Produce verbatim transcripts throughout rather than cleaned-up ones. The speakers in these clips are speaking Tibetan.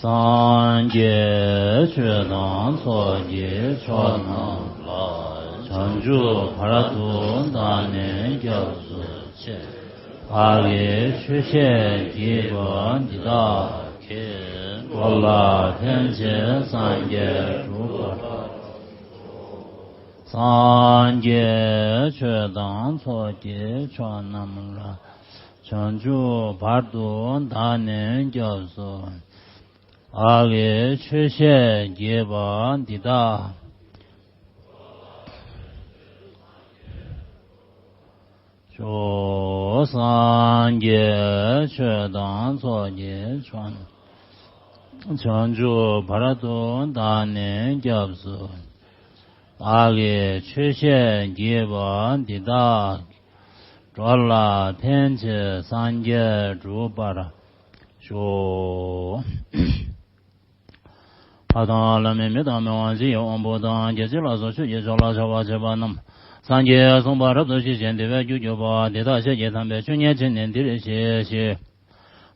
སངས་རྒྱས་ཆོས་དང་ཚོགས་ཀྱི་མཆོག་རྣམས་ལ། བྱང་ཆུབ་བར་དུ་བདག་ནི་སྐྱབས་སུ་མཆི། བདག་གིས་ཆོས་བཤད་བགྱིས་པ་འདི་དག་གིས། འགྲོ་ལ་ཕན་ཕྱིར་སངས་རྒྱས་འགྲུབ་པར། སངས་རྒྱས་ཆོས་དང་ཚོགས་ཀྱི་མཆོག་རྣམས་ལ། བྱང་ཆུབ་བར་དུ་བདག་ནི་སྐྱབས་སུ། བདག་གིས་ཆོས་བཤད་བགྱིས་པ་འདི་དག་ཤོག་སངས་རྒྱས་ཆོས་དང་ཚོགས་ཀྱི་མཆོག་རྣམས། བྱང་ཆུབ་བར་དུ་བདག་ནི་སྐྱབས་སུ། བདག་གིས་ཆོས་བཤད་བགྱིས་པ་འདི་དག་འགྲོ་ལ་ཕན་ཕྱིར་སངས་རྒྱས་འགྲུབ་པར་ཤོག་ལྷ་དང་ལྷ་མིན་མི་དང་མི་དབང་ཕྱི་ཡི་དབང་པོ་དང་། རྒྱལ་སྲིད་ལ་སོགས་ཆོས་ཀྱི་མཆོག་ལ་ཕྱག་འཚལ་བ་ནམ། སངས་རྒྱས་གསུངས་པ་རབ་ཏུ་ཞི་ཞིང་བདེ་བའི་རྒྱུར་གྱུར་པ། དེ་དག་བཤད་ཀྱི་དམ་པའི་ཆོས་ཉན་བྱས་ནས་འདིར་གཤེགས་ཤིག་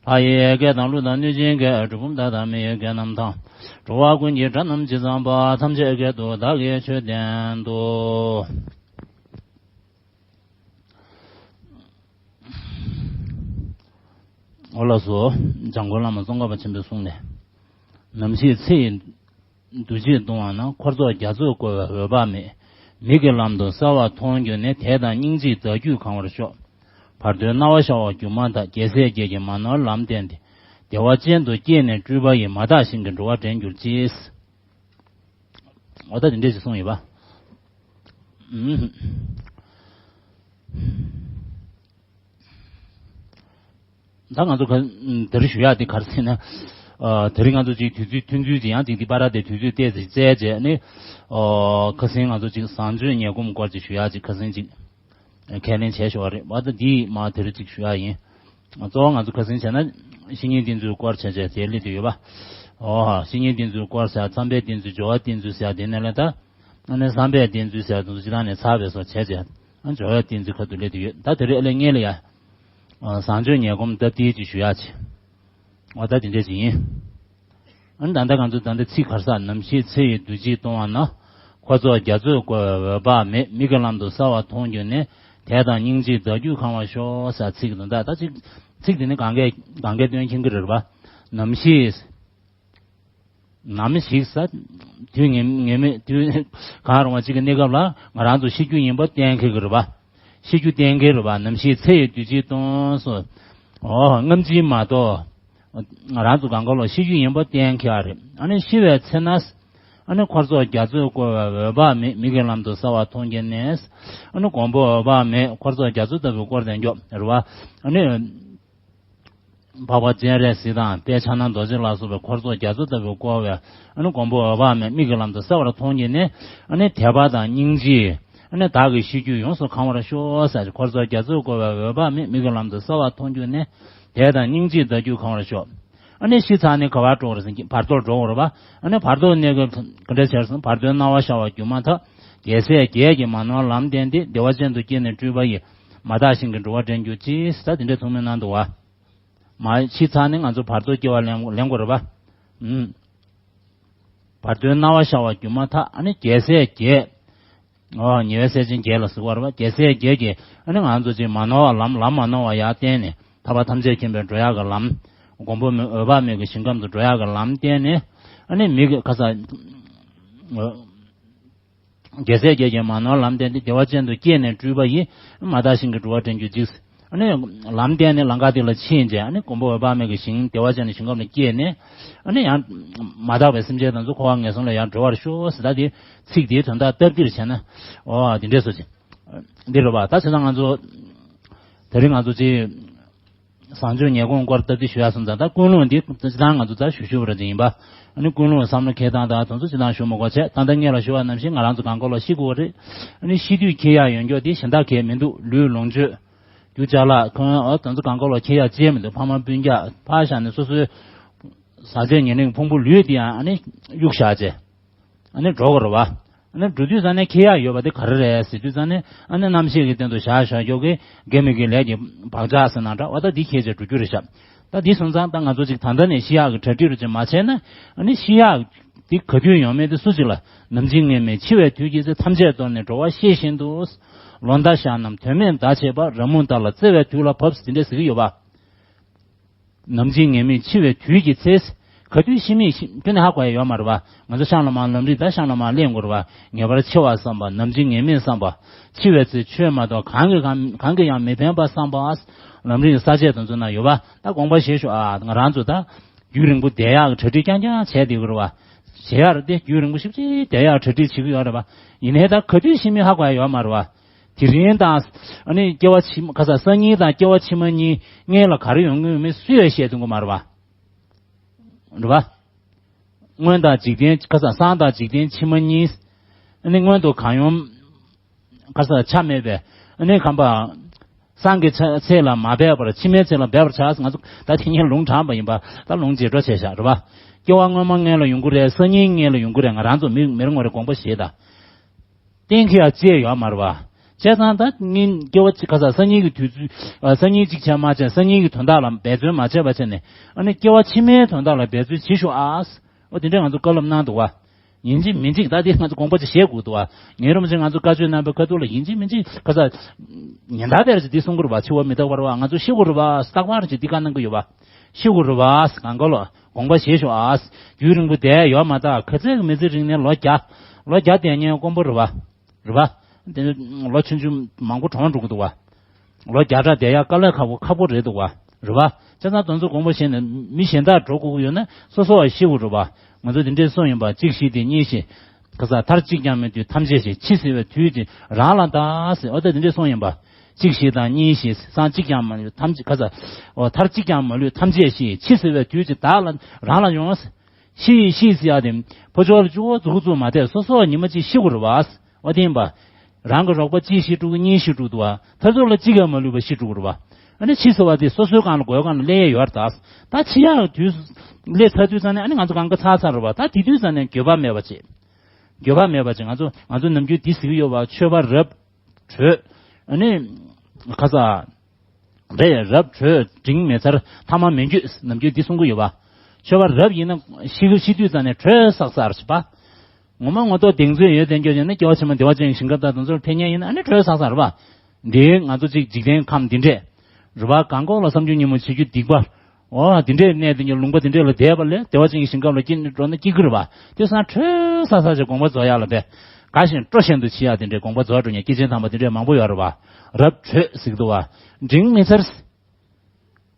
ལྷ་ཡི་སྐད་དང་ཀླུ་དང་གནོད་སྦྱིན་སྐད། གྲུལ་བུམ་དག་དང་མི་ཡི་སྐད་རྣམས་དང་། འགྲོ་བ་ཀུན་གྱི་སྒྲ་རྣམས་ཇི་ཙམ་པ། ཐམས་ཅད་སྐད་དུ་བདག་གིས་ཆོས་བསྟན་ཏོ། འོ་ལགས་སོ། འཇམ་མགོན་བླ་མ་ཙོང་ཁ་པ་ཆེན་པོའི་གསུང་ནས། ནམ་ཞིག་ཚེ་ཡི་འདུ་བྱེད་གཏོང་བ་ན། འཁོར་ཚོགས་རྒྱ་མཚོས་བསྐོར་བའི་འོད་དཔག་མེད། མིག་གི་ལམ་དུ་གསལ་བར་མཐོང་གྱུར་ནས། དད་དང་སྙིང་རྗེས་བདག་རྒྱུད་གང་བར་ཤོག་བར་དོའི་སྣང་བ་ཤར་བ་སྒྱུ་མ་ལྟ། རྒྱལ་སྲས་བརྒྱད་ཀྱིས་མ་ནོར་ལམ་བསྟན་ཏེ། བདེ་བ་ཅན་དུ་སྐྱེས་ནས་སྤྲུལ་པ་ཡིས། མ་དག་ཞིང་གི་འགྲོ་བ་འདྲེན་གྱུར་ཅིག་འོ་ད་དེ་འདྲས་ཞིག་གསུངས་ཡོད་པ། ཨུམ། ད་ང་ཚོ་ག་དེ་རིང་ཞུ་ཡག་དེ་ག་རེ་ཟེར་ན། ཨ། དེ་རིང་ང་ཚོ་ཅིག་དུས་ཚོད་ཐུང་ཚུལ་ཅིག་ཡང་ཅིག་འདི་པ་ར་དེ་དུས་ཚོད་ཏོག་ཙམ་བཙལ་བྱས་ནས། ཨོ། ཁ་སང་ང་ཚོ་ཅིག་བཟང་སྤྱོད་ཉེས་སྐོམ་སྐོར་ཅིག་ཞུ་ཡག་ཅིག་ཁ་སང་ཅིག་ཁས་ལེན་བྱས་ཞོར་རེད་པ། ད་འདི་མ་དེ་རིང་ཅིག་ཞུ་ཡག་ཡིན། གཙོ་བོ་ང་ཚོ་ཁ་སང་བྱས་ན་བཤེས་གཉེན་བསྟེན་ཚུལ་སྐོར་བྱས་བྱས་དེ་སླེབས་བསྡད་ཡོད་པ། ཨོ། བཤེས་གཉེན་བསྟེན་ཚུལ་སྐོར་ཟེར། མཚམས་པའི་བསྟེན་ཚུལ། སྦྱོར་བ་བསྟེན་ཚུལ་ཟེར། དེ་ནས་ལས་ད། ཨ་ནི་བསམ་པས་བསྟེན་ཚུལ་ཟེར་དུས་སྤྱི་བཏང་ནས་ཚར་བའི་སོ་བྱས་བྱས། ཨ། སྦྱོར་བས་བསྟེན་ཚུལ་ཁ་ཐུག་སླེབས་བསྡད་ཡོད། ད་དེ་རིང་ཨ་ལས་སྔོན་ལ་ཡ། ཨ། བཟང་སྤྱོད་ཉེས་སྐོམ་སྟབས་བདེ་ཅིག་ཞུ་ཡག་ཅིག་འོ་ད་དེ་འདྲས་ཅིག་ཡིན། ཨ་ནི་ད་ལྟ་ང་ཚོ་ད་ལྟ་ཚིག་ག་རེ་ཟེར། ནམ་ཞིག་ཚེ་ཡི་འདུ་བྱེད་གཏོང་བ་ན། འཁོར་ཚོགས་རྒྱ་མཚོས་བསྐོར་བའི་འོད་དཔག་མེད། མིག་གི་ལམ་དུ་གསལ་བར་མཐོང་གྱུར་ནས། དད་དང་སྙིང་རྗེས་བདག་རྒྱུད་གང་བར་ཤོག་ཟེར་ཚིག་དང་། ད་ད་ཅིག་ཚིག་དེ་ནི་གང་གས་གང་གས་སྟོན་མཁྱེན་གྱི་རེད་པ། ནམ་ཞིག་ནམ་ཞིག་ཟེར། དུས་ངེས་ངེས་མེད། དུས་གང་རུང་བ་གཅིག་གི་གནས་སྐབས་ལ་ང་རང་ཚོ་ཤི་རྒྱུ་ཡིན་པ་གཏན་འཁེལ་གྱི་རེད་པ། ཤི་རྒྱུ་གཏན་འཁེལ་རེད་པ། ནམ་ཞིག་ཚེ་ཡི་འདུ་བྱེད་གཏོང་སོ། ཨོ། སྔ་ཕྱི་མ་གཏོགས། ང་རང་ཚོ་གང་ག་ལོ་ཤི་རྒྱུ་ཡིན་པ་གཏན་འཁེལ་བ་རེད། ཨ་ནི་ཤི་བའི་ཚེ་ན། ཨ་ནི་འཁོར་ཚོགས་རྒྱ་མཚོས་བསྐོར་བའི་འོད་དཔག་མེད། མིག་གི་ལམ་དུ་གསལ་བར་མཐོང་གྱུར་ནས། ཨ་ནི་མགོན་པོ་འོད་དཔག་མེད་འཁོར་ཚོགས་རྒྱ་མཚོ་ལྟ་བུས་བསྐོར་ཏེ་འགྱོ་རེད་པ། ཨ་ནི། འཕགས་པ་སྤྱན་རས་གཟིགས་དང་དཔལ་ཕྱག་ན་རྡོ་རྗེ་ལ་སོགས་པའི་འཁོར་ཚོགས་རྒྱ་མཚོ་ལྟ་བུས་བསྐོར་བའི། ཨ་ནི་མགོན་པོ་འོད་དཔག་མེད་མིག་གི་ལམ་དུ་གསལ་བར་མཐོང་གྱུར་ནས། ཨ་ནི་དད་པ་དང་སྙིང་རྗེ། ཨ་ནི་བདག་གི་ཤི་རྒྱུད་ཡོངས་སུ་གང་བར་ཤོག་ཟེར། འཁོར་ཚོགས་རྒྱ་མཚོས་བསྐོར་བའི་འོད་དཔག་མེད་མིག་གི་ལམ་དུ་གསལ་བར་མཐོང་གྱུར་ནས། དད་དང་སྙིང་རྗེས་བདག་རྒྱུད་གང་བར་ཤོག་ཨ་ནི་ཤི་ཚར་ནས་ག་པར་འགྲོ་དགོས་རེད་ཟེར། བར་དོར་འགྲོ་དགོས་རེད་པ། ཨ་ནི་བར་དོ་གནས་སྐབས་ག་འདྲ་བྱས་སོང་། བར་དོའི་སྣང་བ་ཤར་བ་སྒྱུ་མ་ཐག་རྒྱལ་སྲས་བརྒྱད་ཀྱིས་མ་ནོར་ལམ་བསྟན་ཏེ། བདེ་བ་ཅན་དུ་སྐྱེས་ནས་སྤྲུལ་པ་ཡིས། མ་དག་ཞིང་གི་འགྲོ་བ་འདྲེན་གྱུར་ཅིག་ཟེར། དེ་འདྲའི་ཐུགས་སྨོན་གནང་འདུག་བ། མ་ཤི་ཚར་ནས་ང་ཚོ་བར་དོ་སྐྱེ་བ་ལེན་ལེན་དགོས་རེད་པ། ཨུམ། བར་དོའི་སྣང་བ་ཤར་བ་སྒྱུ་མ་ཐག་ཨ་ནི་རྒྱལ་སྲས་བརྒྱད། ཨོ། ཉེ་བའི་སྲས་ཆེན་བརྒྱད་ལ་ཟེར་བ་རེད་པ། རྒྱལ་སྲས་བརྒྱད་ཀྱིས་ཨ་ནི་ང་ཚོ་ཅིག་མ་ནོར་བ་ལམ་ལམ་མ་ནོར་བ་ཡར་བསྟན་ནས། ཐར་པ་ཐམས་ཅད་མཁྱེན་པའི་འགྲོ་ཡག་གི་ལམ། མགོན་པོ་མི་འོད་དཔག་མེད་ཀྱི་ཞིང་ཁམས་སུ་འགྲོ་ཡག་གི་ལམ་བསྟན་ནས། ཨ་ནི་མི་གི་ཁ་ས། རྒྱལ་སྲས་བརྒྱད་ཀྱིས་མ་ནོར་ལམ་བསྟན་ཏེ། བདེ་བ་ཅན་དུ་སྐྱེས་ནས་སྤྲུལ་པ་ཡིས། མ་དག་ཞིང་གི་འགྲོ་བ་འདྲེན་གྱུར་ཅིག་ཨ་ནི་ལམ་བསྟན་ནས་ལམ་ཁ་དེ་ལ་ཕྱིན་རྗེས། ཨ་ནི་མགོན་པོ་འོད་དཔག་མེད་ཀྱི་ཞིང་བདེ་བ་ཅན་གྱི་ཞིང་ཁམས་ལ་སྐྱེས་ནས། ཨ་ནི་ཡང་མ་དག་པའི་སེམས་ཅན་དེ་ཚོ་འཁོར་བ་ངན་སོང་ལས་ཡང་སྒྲོལ་བར་ཤོག་ཟེར། ད་དེ་ཚིག་དེའི་དོན་དག་སྟབས་བདེར་བྱས་ན། ཨོ། དེ་འདྲས་སོ་ཅིག་འདི་རེད་པ། ད་བྱས་ཙང་ང་ཚོ་དེ་རིང་ང་ཚོ་ཅིག་བཟང་སྤྱོད་ཉེས་སྐོམ་སྐོར་སྟབས་བདེ་ཞུ་ཡག་སོང་ཙང་། ད་ཀུན་སློང་འདི་སྤྱི་བཏང་ང་ཚོ་ད་ཞུ་ཞུ་བ་རེད་ཡིན་པ། ཨ་ནི་ཀུན་སློང་བསམ་བློ་འཁྱེར་སྟངས་དང་དེ་ཚོ་སྤྱི་བཏང་ཞུ་མི་དགོས་བྱས། ད་ལྟ་སྔོན་ལ་ཞུ་བ་ནང་བཞིན་ང་རང་ཚོ་གང་ག་ལོ་ཤི་དགོས་རེད། ཨ་ནི་ཤི་དུས་འཁྱེར་ཡག་ཡོན་སྐྱོ་དེ་གཞན་དག་གས་མི་འདུག་ལུས་ལོངས་སྤྱོད། རྒྱུ་ཅ་ལག་ཁོང་ཨ་དེ་ཚོ་གང་ག་ལོ་འཁྱེར་ཡག་ཅིག་མི་འདུག་ཕ་མ་སྤུན་ཀྱག་ཕར་བཞག་ནས་སོ་སོའི་བཟའ་ཆས་ཉོ་ནས་ཕུང་པོ་ལུས་དེ་ཡང་ཨ་ནི་གཡུག་བཞག་བྱས། ཨ་ནི་འགྲོ་དགོས་རེད་པ། ཨ་ནི་འགྲོ་དུས་ཙ་ནས་འཁྱེར་ཡག་ཡོད་པ་དེ་ག་རེ་རེད་ཟེར་དུས་ཙ་ནས། ཨ་ནི་རྣམ་ཤེས་ཀྱི་སྟེང་དུ་བཞག་བཞག་རྒྱུ་གི་དགེ་མི་དགེ་ལས་ཀྱི་བག་ཆགས་ཟེར་ན་འདྲ་བ། ད་འདི་འཁྱེར་བྱས་འགྲོ་རྒྱུ་རེད་ཤག་ད་འདི་སོང་ཙང་ད་ང་ཚོ་ཅིག་ད་ལྟ་ནས་ཤི་ཡག་གི་གྲ་སྒྲིག་རུ་ཅིག་མ་བྱས་ན། ཨ་ནི་ཤི་ཡག་འདི་ག་དུས་ཡོང་མིན་དེ་སུ་ཅིག་ལ། ནམ་འཆི་ངེས་མེད་འཆི་བའི་དུས་ཀྱི་ཚེ། ཐམས་ཅད་གཏོར་ནས་འགྲོ་བ་ཤེས་བཞིན་དུ། ལོ་ཟླ་ཞག་རྣམས་དོན་མེད་བདག་བྱེད་པ། ར་མུ་མདའ་ལ་བརྩེ་བའི་དུས་ལ་བབས། དེ་འདྲས་ཟེར་གྱི་ཡོད་པ། ནམ་འཆི་ངེས་མེད་འཆི་བའི་དུས་ཀྱི་ཚེ། ག་དུས་ཤི་མིན་ཤི་ཁྱོན་ནས་ཧ་གོ་ཡ་ཡོད་མ་རེད་བ། ང་ཚོ་ཤང་ལ་མར་ལམ་རིམ་ད་ཤང་ལ་མར་གླེང་དགོས་རེད་བ། ངེས་པར་འཆི་བ་བསམ་པ། ནམ་འཆི་ངེས་མེད་བསམ་པ། འཆི་བའི་ཚེ་ཆོས་མ་གཏོགས་གང་གིས་གང་གང་གིས་ཡང་མི་ཕན་པ་བསམ་པ། ལམ་རིམ་གྱི་ས་བཅད་དེ་ཚོ་ན་ཡོད་བ། ད་དགོངས་པ་བཞེས་ཤོག་ཨ། ང་རང་ཚོ་ད་རྒྱུན་རིང་པོ་བསྡད་ཡག་གི་གྲ་སྒྲིག་རྐྱང་རྐྱང་བྱས་བསྡད་ཀྱི་རེད་བ། བྱེད་ཡག་རེད་དེ། རྒྱུན་རིང་པོ་ཞིབ་ཅིག་བསྡད་ཡག་གྲ་སྒྲིག་བྱེད་ཀྱི་ཡོད་རེད་བ། ཡིན་ནའི་ད་ག་དུས་ཤི་མིན་ཧ་གོ་ཡ་ཡོད་མ་རེད་བ། དེ་རིང་དང་། ཨ་ནི་སྐྱེ་བ་ཕྱི་མ་ག་ས་སང་ཉིན་དང་སྐྱེ་བ་ཕྱི་མ་གཉིས་སྔོན་ལ་ག་རེ་ཡོང་གི་ཡོད་མེད་སུས་ཡང་བཤད་ཐུབ་ཀྱི་མ་རེད་བ། རེད་བ། སྔོན་དང་འཇིག་རྟེན་ག་ས་སང་དང་འཇིག་རྟེན་ཕྱི་མ་གཉིས། ཨ་ནི་སྔོན་དུ་གང་ཡོང་ག་ས་ཆ་མེད་པས། ཨ་ནི་གམ་པ། སང་གི་ཚེ་ཚེ་ལ་མ་འབད་པར་ཕྱི་མའི་ཚེ་ལ་འབད་པར་བྱ། ང་ཚོ་ད་དེ་ཉིན་ལུང་དྲངས་པ་ཡིན་པ། ད་ལུང་རྗེས་འགྲོ་བྱས་བཞག་རེད་བ། སྐྱེ་བ་སྔོན་མ་སྔོན་ལ་ཡོང་གི་རེད། སང་ཉིན་སྔོན་ལ་ཡོང་གི་རེད། ང་རང་ཚོ་མི་མི་རེ་ངོ་རེ་དགོངས་པ་བཞེས་ད། གཏན་འཁེལ་ཡ་ཅི་ཡང་ཡོད་མ་རེད་བ། བྱས་ཙང་ད་ངས་སྐྱེ་བ་གཅིག་ག་ས་སང་ཉིན་གྱི་དུས་ཚོད། ཨ། སང་ཉིན་གཅིག་བྱས་མ་བྱས། སང་ཉིན་གྱི་དོན་དག་ལ་འབད་བརྩོན་མ་བྱས་པ་བྱས་ནས། ཨ་ནི་སྐྱེ་བ་ཕྱི་མའི་དོན་དག་ལ་འབད་བརྩོན་བྱེད་ཤོག་ཨ། འོ་དེ་འདྲས་ང་ཚོ་བཀའ་སློབ་གནང་འདུག་བ། ཡིན་གཅིག་མིན་གཅིག་ད་དེ་ང་ཚོ་དགོངས་པ་ཅིག་བཞེས་དགོས་འདུག་བ། ངའི་རིན་པོ་ཆེ་ང་ཚོ་བཀའ་ཆོས་གནང་པའི་ཁ་ཐུག་ལ་ཡིན་གཅིག་མིན་གཅིག་ག་ས། ཉིན་ལྟར་དེར་ཅིག་འདི་གསུང་གི་རེད་བ། འཆི་བ་མི་རྟག་པ་རེད་བ། ང་ཚོ་ཤི་དགོས་རེད་བ། རྟག་པར་ཅིག་འདི་བཀའ་གནང་གི་ཡོད་བ། ཤི་དགོས་རེད་བ། གང་ག་ལོ། དགོངས་པ་བཞེས་ཤོག་ཨ། རྒྱུན་རིང་པོ་བསྡད་ཡོད་མ་ཐག་ག་ཚད་ཀྱི་མི་ཚེ་རིང་ནས་ལོ་བརྒྱ། ལོ་བརྒྱ་བསྡད་མཁན་དཀོན་པོ་རེད་བ། རེད་བ། དེ་ནི་ལོ་ཆུང་ཆུང་མང་པོ་གྲོངས་འགྲོ་གི་འདུག་བ། ལོ་བརྒྱ་ཕྲག་བསྡད་ཡག་དཀའ་ལས་ཁག་པོ་ཁག་པོ་རེད་འདུག་བ། རེད་བ། བྱས་ཙང་དེ་ཚོ་དགོངས་པ་བཞེས་ནས་མི་གཞན་དག་འགྲོ་དགོས་ཀྱི་ཡོད་ན་སོ་སོ་བ་ཤི་དགོས་རེད་བ། ང་ཚོ་དེ་འདྲས་གསུངས་ཡིན་པ། གཅིག་ཤི་སྟེ་གཉིས་ཤི། ག་ས། མཐར་གཅིག་ཀྱང་མི་ལུས་ཐམས་ཅད་ཤི། འཆི་ཟེར་བའི་དུས་ཀྱི་རང་ལ་གདའ་ཟེར། འོ་ད་དེ་འདྲས་གསུངས་ཡིན་པ། གཅིག་ཤི་དང་གཉིས་ཤི། སང་གཅིག་ཀྱང་མ་ལུས་ཐམས་ཅད་ག་ས། འོ་མཐར་གཅིག་ཀྱང་མ་ལུས་ཐམས་ཅད་ཤི། འཆི་ཟེར་བའི་དུས་ཀྱི་བདག་ལ་རང་ལ་ཡོང་། ཤི་ཡི་ཤི་ཟེར་ཡ་དེ། ཕོ་ཅོག་ལ་ཅུ་བོ་རྫུ་གུ་རྫུ་མ་བསྡད། སོ་སོ་ཉི་མ་གཅིག་ཤི་དགོས་རེད་བ། འོ་དེ་ཡིན་པ། རང་གི་རོགས་པ་གཅིག་ཤི་འགྲོ་གི། གཉིས་ཤི་འགྲོ་འདུག་བ། མཐར་ཐུག་ལ་གཅིག་ཀྱང་མ་ལུས་པ་ཤི་འགྲོ་གི་རེད་བ། ཨ་ནི་འཆི་ཟེར་བ་དེ་སོ་སོའི་སྒང་ལ་སྒོའི་སྒང་ལ་སླེབས་ཡས་ཡོད་རེད་ད། ད་འཆི་ཡག་དུས་སླེབས་ཚར་དུས་ཙང་ནས་ཨ་ནི་ང་ཚོ་གང་ག་ཚར་ཚར་རེད་བ། ད་དེ་དུས་ཙང་ནས་འགྱོད་པ་མེད་པ་བྱེད། འགྱོད་པ་མེད་པ་བྱེད། ང་ཚོ་ང་ཚོ་ནམ་རྒྱུན་འདི་ཟེར་གི་ཡོད་བ། མཆོད་པ་རབ་གྲོལ། ཨ་ནི། ག་ས། རེད། རབ་གྲོལ་འབྲིང་མི་ཚར། ཐ་མ་མི་འགྱོད། ནམ་རྒྱུན་འདི་གསུང་གི་ཡོད་པ། མཆོད་པ་རབ་ཡིན་ན་ཤི་ཤི་དུས་ཙམ་ནས་གྲོལ་ཚར་ཚར་བྱེད་པ། ངོ་མ་ངོ་ཐོག་གདེང་ཚོད་ཡོད་དེ་འགྱོད་ཡིན་ན་སྐྱེ་བ་ཕྱི་མ་བདེ་བ་ཅན་གྱི་ཞིང་ཁམས་དང་དེ་ཚོར་ཕེབས་མཁན་ཡིན་ན་ཨ་ནི་གྲོལ་ཚར་ཚར་རེད་པ། འདི་ང་ཚོ་གཅིག་འཇིག་རྟེན་ཁམས་འདི་འདྲས། རེད་པ། གང་གོ་ལ་བསམ་རྒྱུ་ཉིན་མོ་བྱེད་རྒྱུ་སྡིག་པ། འོ་འདི་འདྲས་གནས་དེ་ཉིད་ལུང་པ་འདི་འདྲས་ལ་བསྡད་པ་ལས་བདེ་བ་ཅན་གྱི་ཞིང་ཁམས་ལ་སྐྱེ་འགྲོ་ན་སྐྱེ་གི་རེད་པ། དེ་སང་གྲོལ་ཚར་ཚར་བྱས་དགོངས་པ་རྫོགས་ཡག་ལ་བས། དགའ་ཞིང་སྤྲོ་བཞིན་དུ་འཆི་ཡག་དེ་འདྲའི་དགོངས་པ་རྫོགས་འགྲོ་མཁན་སྐྱེས་ཆེན་དམ་པ་དེ་འདྲའི་མང་པོ་ཡོད་རེད་བ། རབ་གྲོལ་ཟེར་གི་འདུག་བ། འབྲིང་མི་ཚར།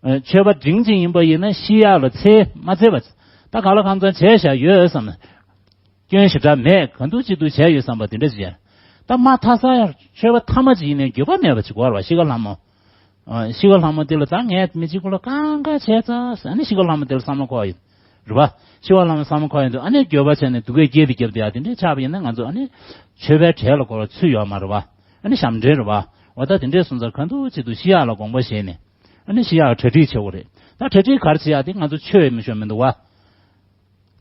ཨ། མཆོད་པ་འབྲིང་ཅིག་ཡིན་པ་ཡིན་ན་ཤི་ཡག་ལ་འཚེར་མ་འཚེར་བ། ད་ག་ལ་གང་འཚམ་བྱས་བཞག་ཡོད་བསམ་ན། སྐྱོན་ཞེ་དྲག་མེད། ག་འདུག་ཅི་འདུག་བྱས་ཡོད་བསམ་པ་དེ་འདྲ་ཅིག་ཡོད། ད་མ་མཐའ་ས་ཡར་མཆོད་པ་ཐ་མ་ཅིག་ཡིན་ནའི་འགྱོད་པ་མེད་པ་ཅིག་དགོས་རེད་བ། ཤི་ཁ་ལྷ་མོ། ཨ། ཤི་ཁ་ལྷ་མོ་དེ་ལ་ད་ངས་མི་གཅིག་པུ་ལ་གང་ག་བྱས་ཚར། ཨ་ནི་ཤི་ཁ་ལྷ་མོ་དེ་ལ་བསམ་བློ་འཁོར་ཡོད། རེད་བ། ཤི་ཁ་ལྷ་མོ་བསམ་བློ་འཁོར་ཡོང་དུས་ཨ་ནི་འགྱོད་པ་བྱས་ནས་སྡུག་སྐད་རྒྱབ་བསྡད་ཡག་དེ་འདྲས་ཆགས་པ་ཡིན་ན་ང་ཚོ་ཨ་ནི་མཆོད་པའི་གྲལ་ལ་འཁོར་བ་ཚུད་ཡོད་མ་རེད་བ། ཨ་ནི་ཞབས་འདྲེན་རེད་བ། འོ་ད་དེ་འདྲས་སོང་ཙང་ག་འདུག་ཅི་འདུག་ཤི་ཡག་ལ་དགོངས་པ་བཞེས་ནས། ཨ་ནི་ཤི་ཡག་གྲ་སྒྲིག་བྱེད་དགོས་རེད། ད་གྲ་སྒྲིག་ག་རེ་བྱེད་ཡག་དེ་ང་ཚོ་ཆོས་མི་ཤོར་མི་འདུག་བ།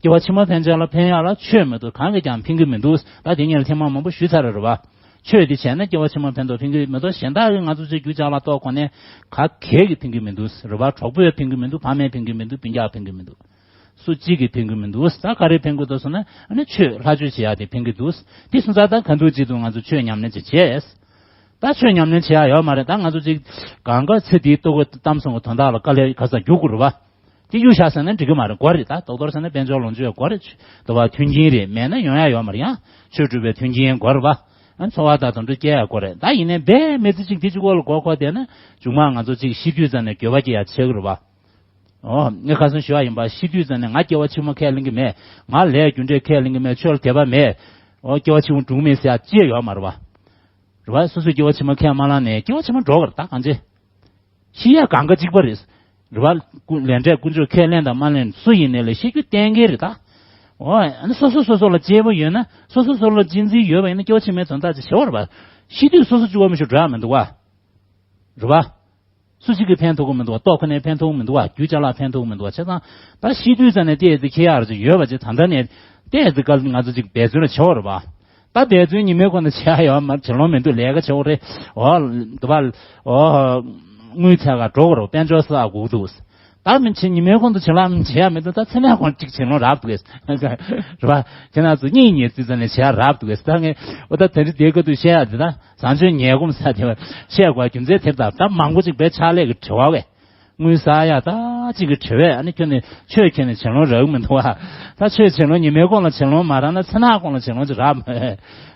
སྐྱེ་བ་ཕྱི་མ་ཕན་ཆད་ལ་ཕན་ཡག་ལ་ཆོས་མི་འདུག་གང་གིས་ཀྱང་ཕན་གྱི་མི་འདུག་ད་དེ་ངས་ཐེངས་མ་མང་པོ་ཞུས་ཚར་རེད་བ། ཆོས་འདི་བྱས་ན་སྐྱེ་བ་ཕྱི་མ་ཕན་ཐོགས་ཕན་གྱི་མི་འདུག་གཞན་དག་གིས་ང་ཚོ་ཚོའི་རྒྱུ་ཅག་ལ་གཏོགས་གོ་ནས་ག་གས་ཀྱིས་ཕན་གྱི་མི་འདུག་རེད་བ། གྲོགས་པོས་ཕན་གྱི་མི་འདུག་ཕ་མས་ཕན་གྱི་མི་འདུག་སྤུན་ཀྱག་ཕན་གྱི་མི་འདུག་སུ་གཅིག་གིས་ཕན་གྱི་མི་འདུག་ད་ག་རེ་ཕན་གྱི་འདུག་ཟེར་ན་ཨ་ནི་ཆོས་ལྷ་ཆོས་བྱེད་ཡག་དེ་ཕན་གྱི་འདུག་དེ་སོང་ཙང་ད་ག་འདུག་ཅི་འདུག་ང་ཚོ་ཆོས་ཉམས་ལེན་ཅིག་བྱས། ད་ཆོས་ཉམས་ལེན་བྱེད་ཡག་ཡོད་མ་རེད། ད་ང་ཚོ་ཅིག་གང་ག་ཚེ་འདིའི་ལྟོ་གོས་གཏམ་གསུམ་གྱི་དོན་དག་ལ་དཀའ་ལས་ག་ས་རྒྱུག་དགོས་རེད་བ། དེ་གཡུག་བཞག་ཟེར་ན་འགྲིག་གི་མ་རེད། དགོས་རེད། ད་རྡོག་རྡོག་ཟེར་ན་དཔལ་འབྱོར་ལོངས་སྤྱོད་དགོས་རེད། དུ་བ་མཐུན་རྐྱེན་རེད། མེད་ན་ཡོང་ཡག་ཡོད་མ་རེད། ཡང་ཆོས་སྒྲུབ་པའི་མཐུན་རྐྱེན་དགོས་རེད་བ། ཨ། འཚོ་བ་དང་དུད་འགྲོ་སྐྱེལ་ཡག་དགོས་རེད། ད་ཡིན་ནའི་རྦད་མི་ཚེ་གཅིག་དེ་གཅིག་པོ་ལ་མགོ་འཁོར་བསྡད་ན་མཇུག་མ་ང་ཚོ་གཅིག་ཤི་དུས་ཙམ་ནས་འགྱོད་པ་སྐྱེ་ཡག་ཆགས་ཀྱི་རེད་བ། ཨོ། ངས་ཁ་སང་ཞུ་ཡག་ཡིན་པ། ཤི་དུས་ཙམ་ནས་ང་སྐྱེ་བ་ཕྱི་མ་ཁས་ལེན་གྱི་མེད། ང་ལས་རྒྱུ་འབྲས་ཁས་ལེན་གྱི་མེད། ཆོས་ལ་དད་པ་མེད། ཨོ། སྐྱེ་བ་ཕྱི་མ་འགྲོ་གི་མེད་ཟེར་ཡག་ཅི་ཡང་ཡོད་མ་རེད་བ། རེད་བ། སོ་སོས་སྐྱེ་བ་ཕྱི་མ་ཁས་མ་བླངས་ནས་སྐྱེ་བ་ཕྱི་མ་འགྲོ་གི་རེད། ད་གང་བྱེད། ཤི་ཡག་གང་ག་གཅིག་པ་རེད། རེད་བ། ཀུ། ལས་འབྲས་ཀུན་སྤྱོད་ཁས་ལེན་དང་མ་ལེན་སུ་ཡིན་ནའི་ལས་ཤི་རྒྱུ་གཏན་འཁེལ་རེད་ད། འོ། ཨ་ནི་སོ་སོ་སོ་སོ་ལ་གཅེས་པོ་ཡོད་ན། སོ་སོ་སོ་ལ་གཅེས་འཛིན་ཡོད་པ་ཡིན་ན་སྐྱེ་བ་ཕྱི་མའི་དོན་དག་ཅིག་བྱེད་དགོས་རེད་བ། ཤི་དུས་སོ་སོ་གཅིག་པོ་མི་ཤོར་འགྲོ་ཡག་མི་འདུག་བ། རེད་བ། སུ་གཅིག་གིས་ཕན་ཐོགས་ཀྱི་མི་འདུག་བ། ལྟོ་ཁ་ནས་ཕན་ཐོགས་མི་འདུག་བ། རྒྱུ་ཅ་ལག་ཕན་ཐོགས་མི་འདུག་བ། བྱས་ཙང་ད་ཤི་དུས་ཙམ་ནས་ཏོག་ཙམ་ཁྱེར་ཡག་རེ་ཅིག་ཡོད་པ་ཅིག་ད་ལྟ་ནས་ཏོག་ཙམ་ག་ང་ཚོ་ཅིག་འབད་བརྩོན་རེ་བྱེད་དགོས་རེད་བ། ད་འབད་བརྩོན་ཉི་མའི་འགོར་ནས་བྱེད་ཡག་ཡོད་མ་རེད། བྱེད་ལོང་མི་འདུག་ལས་ཀ་བྱེད་དགོས་རེད། འོ། འདི་བ། འོ། དངུལ་འཚོལ་ག་འགྲོ་དགོས་རེད། དཔལ་འབྱོར་བསགས་དགོས་འདུག་ད་མི་བྱེད། ཉི་མའི་གོང་དུ་བྱིན་རླབས་བྱེད་ཡ་མི་འདུག་ད་མཚན་ནག་གོང་ཅིག་བྱིན་རླབས་རག་འདུག་གས། རེད་པ། ཁྱེད་རང་ཚོ་གཉིད་ཉལ་དུས་ཙམ་ནས་བྱེད་ཡ་རག་འདུག་གས། ད་ངས་འོ་ད་དེ་རིང་དེའི་སྐབས་དུ་བཤད་ཡ་དེ་ད་བཟང་སྤྱོད་ཉལ་སྒོམ་ཟེར་དེ་བ་བཤད་དགོས་རྒྱུ་མཚན་དེར་ད་ད་མང་པོ་ཅིག་བས་ཕྱག་ལས་ཀྱི་དྲི་བ་བས། དངུལ་བསགས་ཡ་ད་ཅིག་གི་དྲི་བས། ཨ་ནི་ཁྱོད་ནི་ཆོས་ཁྱེད་ནི་བྱིན་རླབས་རག་མི་འདུག་བ། ད་ཆོས་བྱིན་རླབས་ཉི་མའི་གོང་ལ་བྱིན་རླབས་མ་རག་ན་མཚན་ནག་གོང་ལ་བྱིན་རླབས་ཅིག་རག་མ།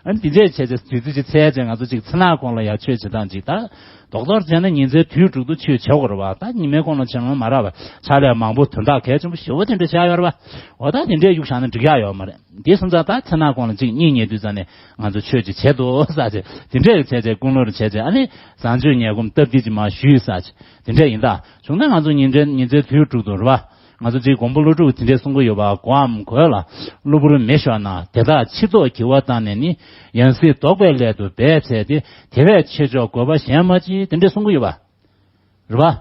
ཨ་ནི་དེ་འདྲས་བྱས་བྱས་དུས་ཚོད་ཅིག་འཚོལ་བྱས་ང་ཚོ་ཅིག་མཚན་ནག་གོང་ལ་ཡ་ཆོས་བྱེད་སྟངས་ཅིག་ད། རྡོག་རྡོག་བྱས་ན་ཉིན་མཚན་དུས་དྲུག་ཏུ་ཆོས་བྱེད་དགོས་རེད་བ། ད་ཉི་མའི་གོང་ལ་བྱིན་རླབས་མ་རག་པ་ཕྱག་ལས་མང་པོ་དོན་དག་གལ་ཆེན་པོ་ཞེ་པོ་དེ་འདྲ་བྱས་ཡོད་རེད་བ། འོ་ད་དེ་འདྲས་གཡུག་བཞག་ན་འགྲིག་ཡ་ཡོད་མ་རེད། དེ་སོང་ཙང་ད་མཚན་ནག་གོང་ལ་ཅིག་གཉིད་ཉལ་དུས་ཙམ་ནས་ང་ཚོ་ཆོས་ཅིག་བྱེད་དོ་ཟེར་བྱས་དེ་འདྲས་བྱས་བྱས་ཀུན་སློང་རུ་བྱས་བྱས་ཨ་ནི་བཟང་སྤྱོད་ཉལ་སྒོམ་སྟབས་བདེ་ཅིག་མར་ཞུས་ཟེར་བྱས་དེ་འདྲས་ཡིན། ད་བྱུང་ན་ང་ཚོ་ཉིན་མཚན་ཉིན་མཚན་དུས་དྲུག་ཏུ་རེད་བ། ང་ཚོ་ཅིག་མགོན་པོ་ཀླུ་སྒྲུབ་དེ་འདྲས་གསུང་གི་ཡོད་པ། གོའམ་གོས་ལ་གློ་བུར་མེ་ཤོར་ན། དེ་དག་ཕྱིར་ལྡོག་གི་བ་བཏང་ནས་ནི། ཡང་སྲིད་ལྡོག་པའི་སླད་དུ་འབད་བྱས་ཏེ། དེ་བས་ཆེ་མཆོག་དགོས་པ་གཞན་མ་མཆིས། དེ་འདྲས་གསུང་གི་ཡོད་པ། རེད་པ།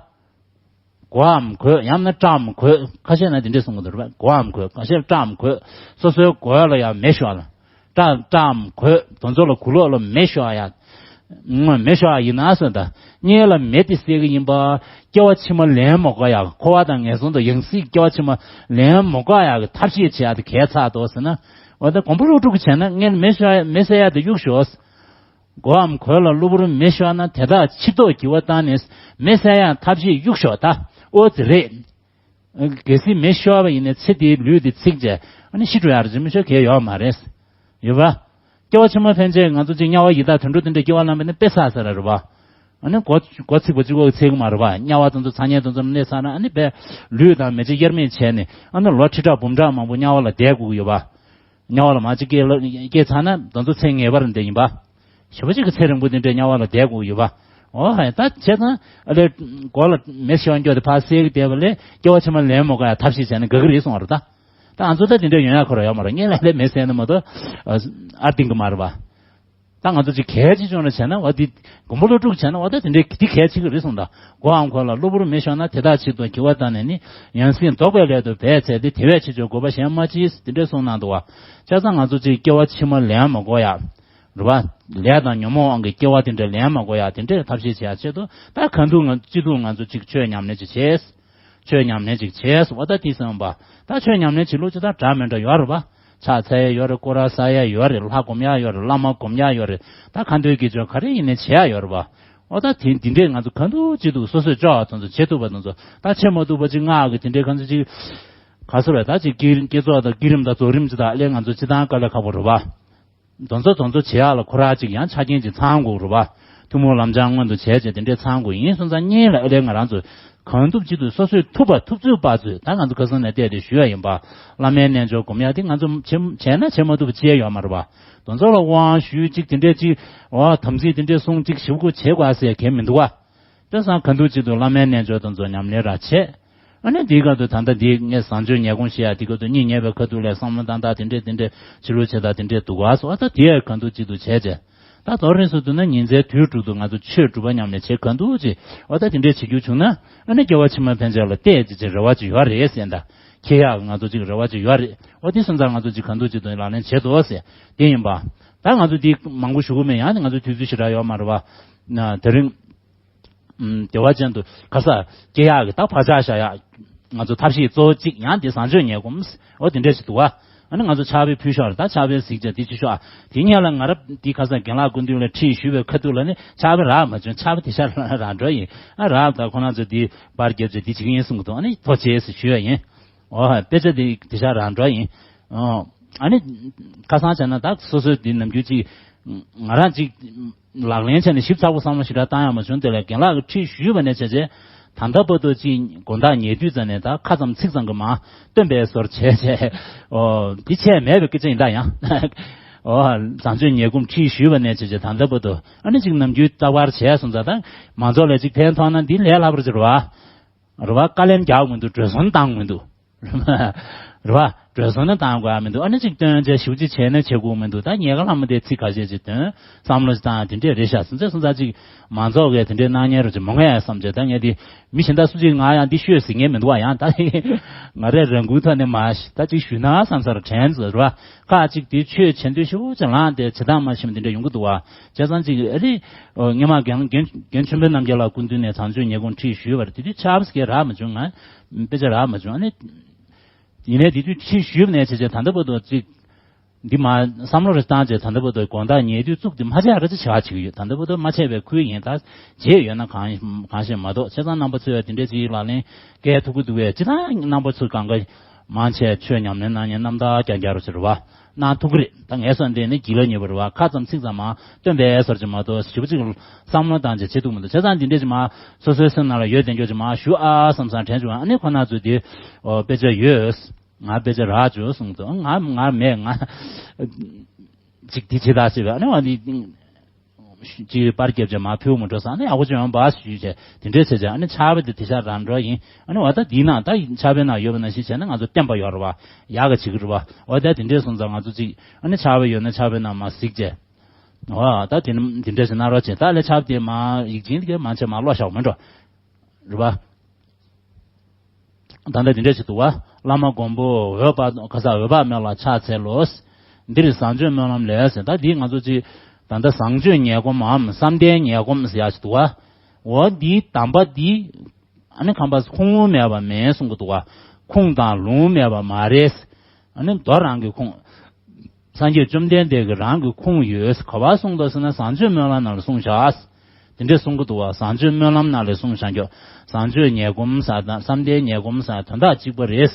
གོའམ་གོས་ཡང་ན་སྐྲའམ་གོས། ཁ་ཤས་ན་དེ་འདྲས་གསུང་གི་འདུག་རེད་པ། གོའམ་གོས། ཁ་ཤས་སྐྲའམ་གོས། སོ་སོའི་གོས་ལ་ཡང་མེ་ཤོར་ལ། སྐྲ་སྐྲའམ་གོས་དེ་ཚོ་ལ་གུ་ལོག་ལ་མེ་ཤོར་ཡ། ངོ་མེ་ཤོར་ཡ་ཡིན་ན་ཟེར། ད་སྔོན་ལ་མེ་དེ་བསད་ཀྱི་ཡིན་པ། སྐྱེ་བ་ཕྱི་མ་ལེན་མ་དགོས་ཡ། འཁོར་བ་དང་ངན་སོང་དུ་ཡང་སྲིད་སྐྱེ་བ་ཕྱི་མ་ལེན་མ་དགོས་ཡ་གི་ཐབས་ཤེས་བྱེད་ཡ་དེ་གལ་ཆེ་འདུག་ཟེར་ན། འོ་ད་མགོན་པོ་ཀླུ་སྒྲུབ་ཀྱིས་བྱས་ན་སྔོན་ལ་མེ་ཤོར་ཡ་མེ་བསད་ཡ་དེ་གཡུག་ཞོག། གོའམ་གོས་ལ་གློ་བུར་མེ་ཤོར་ན། དེ་དག་ཕྱིར་ལྡོག་གི་བ་བཏང་ནས་མེ་བསད་ཡ་ཐབས་ཤེས་གཡུག་ཞོག། ད་ཨོ་ཙི་རེད། གལ་སྲིད་མེ་ཤོར་བ་ཡིན་ན་ཚེ་འདིའི་ལུས་འདི་ཚིག་བྱས་ཨ་ནི་ཤི་འགྲོ་ཡ་རེད། མི་ཤོར་གལ་ཡོད་མ་རེད། ཡོད་པ། སྐྱེ་བ་ཕྱི་མ་ཕན་ཆད་ང་ཚོ་ཅིག་དམྱལ་བ་ཡི་དྭགས་དུད་འགྲོ་དེ་འདྲ་སྐྱེ་བ་བླངས་པ་ནི་དཔེ་བསགས་ས་ར་རེད་པ། ཨ་ནི་མགོ་མགོ་ཚིག་པ་གཅིག་པོ་ཚིག་གི་མ་རེད་པ། དམྱལ་བ་དེ་ཚོ་ཚ་དམྱལ་དེ་ཚོ་ནས་ས་ན་ཨ་ནི་དཔེ་ལུས་དང་མེ་ལྕེ་དབྱེར་མེད་བྱས་ནས་ཨ་ནི་ལོ་ཁྲི་ཕྲག་འབུམ་ཕྲག་མང་པོ་དམྱལ་བ་ལ་བསྡད་དགོས་ཀྱི་ཡོད་པ། དམྱལ་བ་ལ་མ་ཅིག་སྐྱེས་ལ་སྐྱེས་ཚར་ན་དེ་ཚོ་ཚེ་ངེས་པར་འདི་ཡིན་པ། ཞེ་པོ་ཅིག་གི་ཚེ་རིང་པོ་དེ་འདྲའི་དམྱལ་བ་ལ་བསྡད་དགོས་ཀྱི་ཡོད་པ། འོ་ཧ་ད་བྱས་ཙང་ཨ་ལས་མགོ་ལ་མེ་ཤོར་འགྱོ་དེ་ཕར་བསད་ཀྱི་བསྡད་པ་ལས་སྐྱེ་བ་ཕྱི་མ་ལེན་མ་དགོས་ཡ་ཐབས་ཤེས་བྱས་ན་དགའ་གི་རེད་གསུངས་པ་རེད་ད། ད་ང་ཚོ་ད་དེ་འདྲ་ཡོང་ཡ་ཁོ་ར་ཡོད་མ་རེད། ངས་ལ་ལས་མེ་བསད་ན་མ་གཏོགས་ཨ་ཨར་ཏིང་གི་མ་རེད་པ། ད་ང་ཚོ་ཅིག་གལ་ཆེ་ཆུང་ལ་བྱས་ན་འོ་འདི་མགོན་པོ་ཀླུ་སྒྲུབ་བྱས་ན་འོ་ད་དེ་འདྲའི་འདི་གལ་ཆེ་གི་རེད་གསུངས་ད། གོའམ་གོས་ལ་གློ་བུར་མེ་ཤོར་ན། དེ་དག་ཕྱིར་ལྡོག་གི་བ་བཏང་ནས་ནི། ཡང་སྲིད་ལྡོག་པའི་སླད་དུ་འབད་བྱས་ཏེ། དེ་བས་ཆེ་མཆོག་དགོས་པ་གཞན་མ་མཆིས། དེ་འདྲ་གསུངས་གནང་འདུག་བ། བྱས་ཙང་ང་ཚོ་ཅིག་སྐྱེ་བ་ཕྱི་མ་ལེན་མ་དགོས་ཡ། རེད་པ། ལས་དང་ཉོན་མོངས་དབང་གིས་སྐྱེ་བ་དེ་འདྲ་ལེན་མ་དགོས་ཡ་དེ་འདྲའི་ཐབས་ཤེས་བྱེད་ཡ་ཆེད་དུ་ད་གང་ཐུབ་ང་ཅི་ཐུབ་ང་ཚོ་ཅིག་ཆོས་ཉམས་ལེན་ཅིག་བྱས། ཆོས་ཉམས་ལེན་ཅིག་བྱས་སོང་བ། ད་དེ་བསམ་པ། ད་ཆོས་ཉམས་ལེན་བྱེད་ལུགས་ཅི་ལྟར་འདྲ་མི་འདྲ་ཡོད་རེད་པ། ཕྱག་འཚལ་ཡ་ཡོད་རེད། སྐོར་ར་ཟ་ཡ་ཡོད་རེད། ལྷ་སྒོམ་ཡ་ཡོད་རེད། བླ་མ་སྒོམ་ཡ་ཡོད་རེད། ད་ཁ་འདོན་གྱི་ཆོས་ག་རེ་ཡིན་ནའི་བྱེད་ཡ་ཡོད་རེད་པ། འོ་ད་དེ་འདི་འདྲས་ང་ཚོ་གང་ཐུབ་ཅི་ཐུབ་སོ་སོས་ལྕོགས་པ་དེ་ཚོ་བྱེད་ཐུབ་པ་དེ་ཚོ་ད་བྱེད་མ་ཐུབ་པ་ཅིག་སྔགས་ཀྱི་དེ་འདྲས་གང་ཚོ་ཅིག་ག་སོ་རེད། ད་ཅིག་བསྐྱེད་བསྐྱེད་རྫོགས་དང་བསྐྱེད་རིམ་དང་རྫོགས་རིམ་ཅི་ད་ཨ་ལས་ང་ཚོ་སྤྱི་བཏང་དཀའ་ལས་ཁག་པོ་རེད་པ། དེ་ཚོ་དེ་ཚོ་བྱེད་ཡག་ལ་ཁོ་རང་ཅིག་ཡང་ཆ་རྐྱེན་ཅིག་ཚང་དགོས་རེད་པ། ཐུན་མོང་ལམ་སྦྱང་སྔོན་དུ་བྱས་བྱས་དེ་འདྲས་ཚང་དགོས་ཡིན་སོང་ཙང་གཉིས་ལ་ཨ་ལས་ང་རང་ཚོ་གང་ཐུབ་ཅི་ཐུབ་སོ་སོའི་ཐུབ་པ་ཐུབ་ཚོད་དཔག་ཚོད་ད་ང་ཚོ་ཁ་སང་ནས་བལྟས་ཏེ་ཞུ་ཡ་ཡིན་པ། བླ་མའི་རྣལ་འབྱོར་སྒོམ་ཡ་དེ་ང་ཚོ་བྱེད་བྱས་ན་བྱེད་མ་ཐུབ་པ་ཅི་ཡང་ཡོད་མ་རེད་པ། དེ་ཚོ་ལ་དབང་ཞུས་ཅིག་དེ་འདྲས་ཅིག་འོ་དམ་ཚིག་དེ་འདྲས་སྲུང་ཅིག་ཞིབ་པོ་བྱེད་དགོས་ཟེར་མཁན་མི་འདུག་བ། དེ་སང་གང་ཐུབ་ཅི་ཐུབ་བླ་མའི་རྣལ་འབྱོར་དེ་ཚོ་ཉམས་ལེན་ར་བྱེད། ཨ་ནི་འདིའི་སྐབས་དུ་ད་ལྟ་འདི་ངས་བཟང་སྤྱོད་ཉལ་སྒོམ་བཤད་ཡ་འདི་སྐབས་དུ་གཉིད་ཉལ་བའི་ཁ་ཐུག་ལས་བསམ་བློ་བཏང་སྟངས་དེ་འདྲས་དེ་འདྲས་ཕྱི་ལུགས་བྱེད་སྟངས་དེ་འདྲས་འདུག་ག་སོ། ཨ་ད་དེ་ཡ་གང་ཐུབ་ཅི་ཐུབ་བྱས་བྱས། ད་དོ་རིང་སུ་དུ་ན་ཉིན་མཚན་དུས་དྲུག་ཏུ་ང་ཚོ་ཆོས་སྒྲུབ་པ་ཉམས་ལེན་བྱེད་གང་ཐུབ་ཅི། ཨ་ད་དེ་འདྲས་བྱེད་རྒྱུ་བྱུང་ན་ཨ་ནི་སྐྱེ་བ་ཕྱི་མ་ཕན་ཆད་ལ་བལྟས་ཅི་ཅི་རེ་བ་ཅི་ཡོད་རེད་ཟེར་ད། ཁྱེད་ཡག་ང་ཚོ་ཅིག་རེ་བ་ཅི་ཡོད་རེད། ཨོ་དེ་སོང་ཙང་ང་ཚོ་ཅིག་གང་ཐུབ་ཅི་ཐུབ་ལག་ལེན་བྱེད་དོ་ཟེར་དེ་ཡིན་པ། ད་ང་ཚོ་འདི་མང་པོ་ཞུ་གི་མེད། ཡང་ནི་ང་ཚོ་དུས་ཚོད་ཞེ་དྲག་ཡོད་མ་རེད་པ། ན་དེ་རིང་། ཨུམ། བདེ་བ་ཅན་དུ་ཁ་ས་སྐྱེ་ཡག་གི་ད་བག་ཆགས་བཞག་ཡག་ང་ཚོ་ཐབས་ཤེས་གཙོ་བོ་གཅིག་ཡང་འདི་བཟང་སྤྱོད་ཉལ་སྒོམ། འོ་དེ་འདྲས་ཞིག་འདུག་བ། ཨ་ནི་ང་ཚོ་ཕྱག་དཔེ་ཕུལ་ཤོག་རེད། ད་ཕྱག་དཔེ་གཟིགས་བྱས་འདི་ཅི་ཤོག་ཨ། དེ་སྔོན་ལ་ང་རང་འདི་ཁ་ས་རྒན་ལགས་སྐུ་མདུན་ལ་ཁྲིད་ཞུས་པའི་ཁ་ཐུག་ལ་ནི་ཕྱག་དཔེ་རག་མ་བྱུང་། ཕྱག་དཔེ་དེ་ཤ་རང་འགྲོ་ཡིན། ཨ་རག་ད་ཁོ་རང་ཚོ་འདི་པར་རྒྱབ་བྱས་འདི་བྱེད་ཀྱི་ཡིན་གསུང་གི་འདུག་ཨ་ནི་ཐུགས་རྗེ་ཆེ་ཞུ་ཡ་ཡིན། འོ་ཧ། དཔེ་ཆ་འདི་དེ་ཤ་རང་འགྲོ་ཡིན། ཨོ། ཨ་ནི། ཁ་སང་བྱས་ན་ད་སོ་སོའི་འདི་ནམ་རྒྱུན་ཅིག་ང་རང་ཅིག་ལག་ལེན་བྱས་ནས་ཞིབ་ཚགས་པོ་བསམ་བློ་ཞེ་དྲག་བཏང་ཡ་མ་བྱུང་། དེ་ལས་རྒན་ལགས་ཀྱིས་ཁྲིད་ཞུས་པ་ནས་བྱས་བྱས། ད་ལྟ་བར་དུ་ཅིག་དགོང་དག་ཉལ་དུས་ཙམ་ནས་ད་ཁ་ཙམ་ཚིག་ཙམ་གྱི་མ་སྟོན་པའི་བཟོ་འདྲ་བྱས་བྱས། ཨོ། འདི་བྱས་མེད་པའི་སྐད་ཆ་ཡིན་ད་ཡང་། ཨོ། བཟང་སྤྱོད་ཉལ་སྒོམ་ཁྲིད་ཞུས་པ་ནས་བྱས་བྱས་ད་ལྟ་བར་དུ་ཨ་ནི་ཅིག་ནམ་རྒྱུན་ལྟ་བར་བྱས་སོང་ཙང་ད་མང་ཚོགས་ལ་ཅིག་ཕན་ཐོགས་ན་འདི་ལས་སླ་པོ་ཅིག་རེད་བ། རེད་བ། དཀའ་ལས་རྒྱག་མི་འདུག་འགྲོ་སོང་བཏང་མི་འདུག་རེད་བ། འགྲོ་སོང་ནི་བཏང་དགོས་ཡ་མི་འདུག་ཨ་ནི་ཅིག་སྟོན་བྱས་ཞུ་ཅིག་བྱས་ནས་བྱེད་དགོས་མི་འདུག་ད་ཉེ་ག་ལྷ་མོ་དེ་ཚིག་ཁ་ཤས་ཅིག་སྟོན། བསམ་བློ་ཞིག་བཏང་དེ་འདྲས་རེད་ཤག་སོང་ཙང་སོང་ཙང་ཅིག་མང་ཚོགས་ཀྱིས་དེ་འདྲས་གནང་མཁན་རུ་ཅིག་མང་ང་ཡང་བསམ་བྱས། ད་ངས་དེ་མི་གཞན་དག་སུ་ཅིག་ང་ཡང་འདི་ཤོད་ཟེར་མཁན་མི་འདུག་བ། ཡང་ད་ང་རས་རང་འགུལ་ཐོག་ནས་མ་ཤི་ད་ཅིག་ཞུས་ན་བསམ་སར་དྲན་ཚོད་རེད་བ། ཁག་ཅིག་དེ་ཆོས་བྱེད་འདོད་ཞེ་པོ་ཅིག་ལངས་ཏེ་བྱེད་སྟངས་མ་ཤེས་མཁན་དེ་འདྲས་ཡོང་གི་འདུག་བ། བྱས་ཙང་ཅིག་ཨ་རི་སྔོན་མ་རྒན་རྒན་རྒན་ཆོས་འཕེལ་རྣམ་རྒྱལ་ལགས་སྐུ་མདུན་ནས་བཟང་སྤྱོད་ཉེས་སྐྱོན་ཁྲིད་ཞུས་པ་རེད། དེ་དུས་ཆབ་སྲིད་ཀྱི་རག་མ་བྱུང་། ང་དཔེ་ཆ་རག་མ་བྱུང་། ཨ་ནི། ཡིན་ནའི་དེ་དུས་ཕྱི་ཞུས་ནས་བྱས་བྱས་ད་ལྟ་བར་དུ་ཅིག་འདི་མ་བསམ་བློ་རེ་བཏང་བྱས་ད་ལྟ་བར་དུ་དགོང་དག་ཉལ་དུས་བཙུགས་ཏེ་མ་བྱས་ར་ཅི་བྱ་བ་བྱེད་ཀྱི་ཡོད། ད་ལྟ་བར་དུ་མ་བྱས་པའི་ཁུལ་ཡིན། ད་བྱས་ཡོད་ན་གང་གང་ཤེས་མ་གཏོགས། བྱས་ཙང་རྣམ་པ་ཚོས་དེ་འདྲའི་ཅིག་ལག་ལེན་བཀལ་ཐུབ་ཀྱི་འདུག་བས། ཅི་ད་རྣམ་པ་ཚོས་གང་ག་མང་ཆེ་ཆོས་ཉམས་ལེན་གནང་མཁན་རྣམ་དག་རྐྱང་རྐྱང་རུ་ཟེར་བ་གནང་ཐུབ་ཀྱི་རེད། ད་ངས་སོང་འདི་ནི་སྒྱིད་ལ་ཉེ་བ་རེད་བ། ཁ་ཙམ་ཚིག་ཙམ་མ་སྟོན་པའི་བཟོ་འདྲ་ཅིག་མ་གཏོགས་ཞེ་པོ་ཅིག་བསམ་བློ་བཏང་བྱས་བྱེད་ཐུབ་མི་འདུག་བྱས་ཙང་འདི་འདྲའི་ཅིག་མ་སོ་སོའི་སེམས་ནང་ལ་ཡོད་བསྡད་རྒྱུ་ཅིག་མ་ཞུ་ཨ་བསམ་བསམ་དྲན་བྱུང་། ཨ་ནི་ཁོ་ན་ཚོས་འདི་ཨོ་དཔེ་ཆ་ཡོད། ང་དཔེ་ཆ་རག་བྱུང་གསུངས་འདུག་ང་ང་མེད། ང་ཅིག་འདི་བྱེད་ད་ཟེར་བས། ཨ་ནི་ང་འདི་ཅིག་པར་རྒྱབ་བྱས་མ་ཕུལ་མི་འགྲོ་ས། ཨ་ནི་ཡག་པོ་བྱུང་བ་ཞུས་བྱས་དེ་འདྲས་བྱས་བྱས། ཨ་ནི་ཕྱག་དཔེ་དེ་དེ་ཤ་རང་འགྲོ་ཡིན། ཨ་ནི་འོ་ད་འདི་ནང་ད་ཕྱག་དཔེ་ནང་ཡོད་པ་ནང་བཞིན་བྱས་ན་ང་ཚོ་བསྟན་པ་ཡོད་རེད་བ། ཡག་ག་བྱེད་ཀྱི་རེད་བ། འོ་ད་དེ་འདྲས་སོང་ཙང་ང་ཚོ་ཅིག་ཨ་ནི་ཕྱག་དཔེ་ཡོད་ན་ཕྱག་དཔེ་ནང་མ་གཟིགས་བྱས། འོ་ད་དེ་དེ་འདྲས་བྱས་ན་རོགས་བྱས། ད་ལས་ཕྱག་དཔེ་དེ་མ་ཡིག་ཆེན་དེ་གས་མ་བྱས་མ་ཀློག་བཞག་མི་འགྲོ། རེད་བ། ད་ལྟ་འདི་འདྲ་ཞིག་འདུག་བ། བླ་མ་མགོན་པོ་འོད་དཔག་ག་ས་འོད་དཔག་མེད་ལ་ཕྱག་འཚལ་ལོ། འདིར་བཟང་སྤྱོད་སྨོན་ལམ་ལས་ཟེར། ད་འདི་ང་ཚོ་ཅིག་ད་ལྟ་བཟང་སྤྱོད་ཉེས་སྒོམ་འམ་བསམ་གཏན་ཉེས་སྒོམ་ཟེར་ཡག་ཞིག་འདུག་བ། འོ་འདིའི་གདམས་པ་འདི་ཨ་ནི་ཁམས་པ་ཁུངས་ལུང་མེད་པ་མེད་གསུང་གི་འདུག་བ། ཁུངས་དང་ལུང་མེད་པ་མ་རེད། ཨ་ནི་མདོ་རང་གི་ཁུངས། སངས་རྒྱས་བཅོམ་ལྡན་འདས་ཀྱི་རང་གི་ཁུངས་ཡོད། ག་པར་གསུངས་འདུག་ཟེར་ན་བཟང་སྤྱོད་སྨོན་ལམ་ནང་ལ་གསུངས་བཞག་དེ་འདྲས་གསུང་གི་འདུག་བ། བཟང་སྤྱོད་སྨོན་ལམ་ནང་ལ་གསུངས་བཞག་རྒྱུ། བཟང་སྤྱོད་ཉེས་སྒོམ་ཟེར་དང་བསམ་གཏན་ཉེས་སྒོམ་ཟེར་དོན་དག་གཅིག་པ་རེད།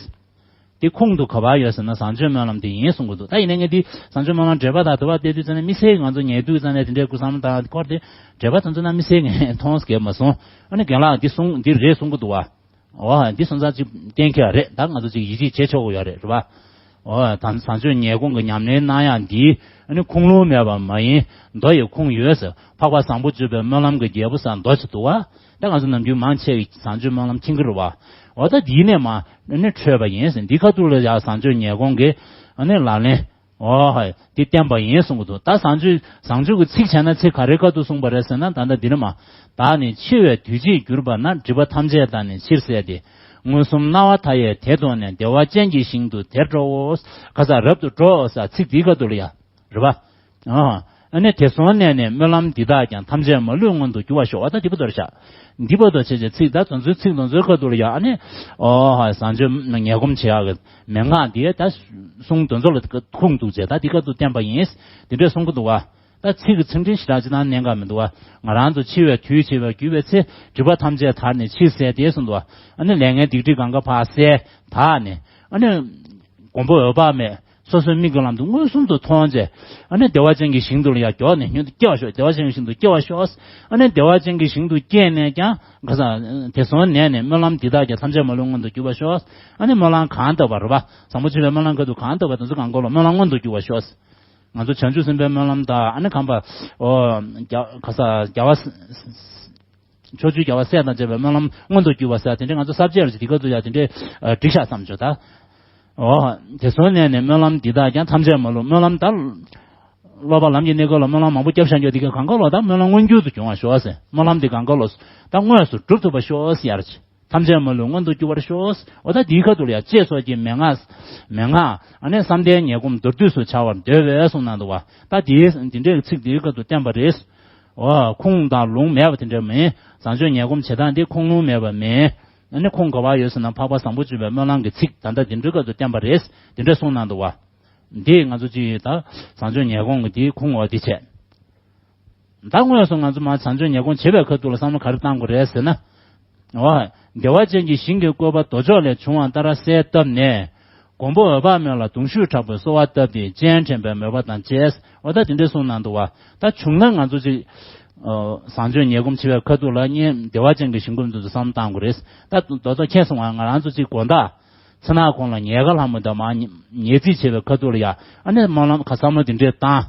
དེ་ཁུངས་དུ་ག་པར་ཡོད་ཟེར་ན་བཟང་སྤྱོད་སྨོན་ལམ་དེ་ཡིན་གསུང་གི་འདུག་ད་ཡིན་ནའི་ངས་འདི་བཟང་སྤྱོད་སྨོན་ལམ་འགྲེལ་པ་དང་དུ་བ་བལྟས་དུས་ཙམ་ནས་དམིགས་བསལ་ང་ཚོ་ཉལ་དུས་ཙམ་ནས་དེ་འདྲའི་སྐུ་བསམ་བློ་བཏང་སྐོར་དེ་འགྲེལ་པ་དེ་ཚོ་ན་དམིགས་བསལ་ངས་མཐོང་སྐྱེས་མ་སོང་། ཨ་ནི་རྒན་ལགས་འདི་གསུང་འདི་རེད་གསུང་གི་འདུག་བ། འོ་འདི་སོང་ཙང་ཅིག་གཏན་འཁེལ་བ་རེད། ད་ང་ཚོ་ཅིག་ཡིད་ཆེས་བྱེད་ཆོག་གི་ཡོད་རེད། རེད་བ། འོ་ད་བཟང་སྤྱོད་ཉེས་སྒོམ་གྱི་ཉམས་ལེན་གནང་ཡག་འདི་ཨ་ནི་ཁུངས་ལུང་མེད་པ་མ་ཡིན། མདོ་ཡི་ཁུངས་ཡོད་ཟེར། འཕགས་པ་བཟང་པོ་སྤྱོད་པའི་སྨོན་ལམ་གྱི་རྒྱལ་པོ་ཟེར་མདོ་ཅིག་འདུག་བ། ད་ང་ཚོ་ནམ་རྒྱུན་མང་ཆེ་བའི་བཟང་སྤྱོད་སྨོན་ལམ་མཁྱེན་གྱི་རེད་བ། འོ་ད་འདིའི་ནས་མ་ཨ་ནི་འཕྲོས་པ་ཡིན་ཟེར། འདི་ཁ་ཐུག་ལ་ཡག་བཟང་སྤྱོད་ཉེས་སྒོམ་གྱི་ཨ་ནི་ལག་ལེན། འོ་ཧོ། འདི་བསྟན་པ་ཡིན་གསུང་གི་འདུག་ད་བཟང་སྤྱོད་བཟང་སྤྱོད་ཀྱི་ཚིག་བྱས་ན་ཚིག་ག་རེ་ཁ་ཐུག་གསུངས་པ་རེད་ཟེར་ན། ད་ལྟ་འདི་ནི་མ། བདག་ནི་འཆི་བའི་དུས་གཅིག་གྱུར་པ་ན། སྒྲིབ་པ་ཐམས་ཅད་དག་ནི་ཕྱིར་བསལ་ཏེ། མངོན་སུམ་སྣང་བ་མཐའ་ཡས་དེ་མཐོང་ནས། བདེ་བ་ཅན་གྱི་ཞིང་དུ་དེར་འགྲོའོ། ག་ས་རབ་ཏུ་འགྲོ་ས་ཚིག་འདིའི་ཁ་ཐུག་ལ་ཡ། རེད་པ། ཨ་ནི་དེ་སོང་ནས་ནི། སྨོན་ལམ་འདི་དག་ཀྱང་། ཐམས་ཅད་མ་ལུས་མངོན་དུ་གྱུར་པར་ཤོག་ཨ་ད་འདི་པོ་དོར་བཞག་འདི་པོ་དོར་བྱས་བྱས་ཚིག་ད་དོན་ཚུལ་ཚིག་དོན་ཚུལ་ཁ་ཐུག་ལ་ཡ། ཨ་ནི་ཨོ་ཧ་བཟང་སྤྱོད་ཉེས་སྒོམ་བྱེད་ཡག་གི་མན་ངག་འདི་ད་གསུང་དོན་ཚུལ་ལ་ཁུངས་འདུག་བྱས། ད་འདི་ཁ་ཐུག་བསྟན་པ་ཡིན། འདི་འདྲས་གསུང་གི་འདུག་བ། ད་ཚིག་གི་ཚིག་འགྲེལ་ཞེ་དྲག་ཅི་ལྟར་གནད་འགག་མི་འདུག་བ། ང་རང་ཚོ་འཆི་བའི་དུས་བྱེད་པར་གྱུར་པའི་ཚེ། སྒྲིབ་པ་ཐམས་ཅད་དག་ནི་ཕྱིར་བསལ་ཏེ་གསུངས་འདུག་བ། ཨ་ནི་ལས་ངན་སྡིག་སྒྲིབ་གང་ག་ཕར་བསལ་དག་ནས། ཨ་ནི་མགོན་པོ་འོད་དཔག་མེད། སོ་སོའི་མིག་གི་ལམ་དུ་མངོན་སུམ་དུ་མཐོང་བྱས། ཨ་ནི་བདེ་བ་ཅན་གྱི་ཞིང་དུ་ལ་ཡང་མགྱོགས་ནས་མྱུར་དུ་སྐྱེ་བར་ཤོག་བདེ་བ་ཅན་གྱི་ཞིང་དུ་སྐྱེ་བར་ཤོག་ཨ་ནི་བདེ་བ་ཅན་གྱི་ཞིང་དུ་སྐྱེས་ནས་ཀྱང་ག་ས་དེ་སོང་ནས་ནས། སྨོན་ལམ་འདི་དག་ཀྱང་། ཐམས་ཅད་མ་ལུས་མངོན་དུ་གྱུར་པར་ཤོག་ཨ་ནི་སྨོན་ལམ་གང་བཏབ་པ་རེད་པ། བཟང་པོ་སྤྱོད་པའི་སྨོན་ལམ་ག་དུས་གང་བཏབ་པ་དེ་ཚོ་གང་གོ་ལ་སྨོན་ལམ་མངོན་དུ་གྱུར་པར་ཤོག་ང་ཚོ་བྱང་ཆུབ་སེམས་དཔའི་སྨོན་ལམ་དང་། ཨ་ནི་གང་པ་ཨོ་རྒྱ་ག་ས་རྒྱལ་བ་ཕྱོགས་བཅུའི་རྒྱལ་བ་སྲས་དང་བཅས་པའི་སྨོན་ལམ་མངོན་དུ་གྱུར་པ་ཟེར། དེ་འདྲའི་ང་ཚོ་ས་བཅད་ལ་ཅིག་དེ་ག་ཚོ་ཡ་དེ་འདྲའི་ཨ་བསྒྲིགས་ཤག་བསམ་བྱུང་ད། ཨོ། དེ་སོང་ནས་ནས་སྨོན་ལམ་འདི་དག་ཀྱང་། ཐམས་ཅད་མ་ལུས། སྨོན་ལམ་ད་སློབ་པ་ལམ་གྱི་གནས་སྐབས་ལ་སྨོན་ལམ་མང་པོ་བརྒྱབ་བཞག་རྒྱུ་དེ་ག་གང་ག་ལོ། ད་སྨོན་ལམ་མངོན་གྱུར་དུ་འབྱུང་བར་ཤོག་ཟེར། སྨོན་ལམ་འདི་གང་ག་ལོ། ད་དངོས་སུ་འགྲུབ་ཐུབ་པར་ཤོག་ཟེར་ཡར་ཅིག་ཐམས་ཅད་མ་ལུས་མངོན་དུ་གྱུར་པར་ཤོག་འོ་ད་འདིའི་ཁ་ཐུག་ལ་ཡང་ཅེས་སོགས་ཀྱི་མན་ངག་མན་ངག་ཨ་ནི་བསམ་གཏན་ཉེས་སྒོམ་མདོར་བསྡུས་སུ་བྱ་བར་འདོད་པས་གསུངས་གནང་འདུག་བ། ད་འདིའི་འདི་འདྲའི་ཚིག་འདིའི་ཁ་ཐུག་བསྟན་པ་རེད། འོ་ཁུངས་དང་ལུང་མེད་པ་དེ་འདྲ་མིན། བཟང་སྤྱོད་ཉེས་སྒོམ་བྱེད་སྟངས་འདི་ཁུངས་ལུང་མེད་པ་མིན། ཨ་ནི་ཁུངས་ག་བ་ཡོད་ཟེར་ན། འཕགས་པ་བཟང་པོ་སྤྱོད་པའི་སྨོན་ལམ་གྱི་ཚིག་ད་ལྟ་འདི་འདྲའི་ཁ་ཐུག་བསྟན་པ་རེད། འདི་འདྲ་གསུངས་གནང་འདུག་བ། འདི་ང་ཚོ་ཅིག་ད་བཟང་སྤྱོད་ཉེས་སྒོམ་གྱི་འདིའི་ཁུངས་འོ་འདི་བྱས། ད་དངོས་སུ་ང་ཚོ་མ་བྱང་ཆུབ་ཉེས་སྐྱོང་བྱེད་པའི་ཁ་ཐུག་ལ་བསམ་བློ་ག་རེ་བཏང་དགོས་རེད་ཟེར་ན། འོ། བདེ་བ་ཅན་གྱི་ཞིང་གི་བཀོད་པ་མདོ་ཕྱོགས་ལས་བྱུང་བ་ལྟར་གསལ་བཏབ་ནས། མགོན་པོ་འོད་དཔག་མེད་ལ་གདུང་ཤུགས་དྲག་པོས་གསོལ་བ་བཏབ་སྟེ་སྤྱན་འདྲེན་པའི་མོས་པ་དང་བཅས། འོ་ད་དེ་འདྲས་གསུངས་གནང་འདུག་བ། ད་བྱུང་ན་ང་ཚོ་ཅིག་ཨོ། བཟང་སྤྱོད་ཉེས་སྐྱོང་བྱེད་པའི་ཁ་ཐུག་ལ་ཉེ་བདེ་བ་ཅན་གྱི་ཞིང་ཁམས་དེ་ཚོ་བསམ་བློ་བཏང་དགོས་རེད། ད་རྡོག་རྡོག་མཁྱེན་སོང་བ། ང་རང་ཚོ་ཅིག་དགོང་དག་མཚན་ནག་གུང་ལ་ཉལ་ཁ་ལྷ་མོ་དང་མ་ཉལ་རྩིས་བྱེད་པའི་ཁ་ཐུག་ལ་ཡ། ཨ་ནི་སྨོན་ལམ་ག་བསམ་བློ་དེ་འདྲས་བཏང་།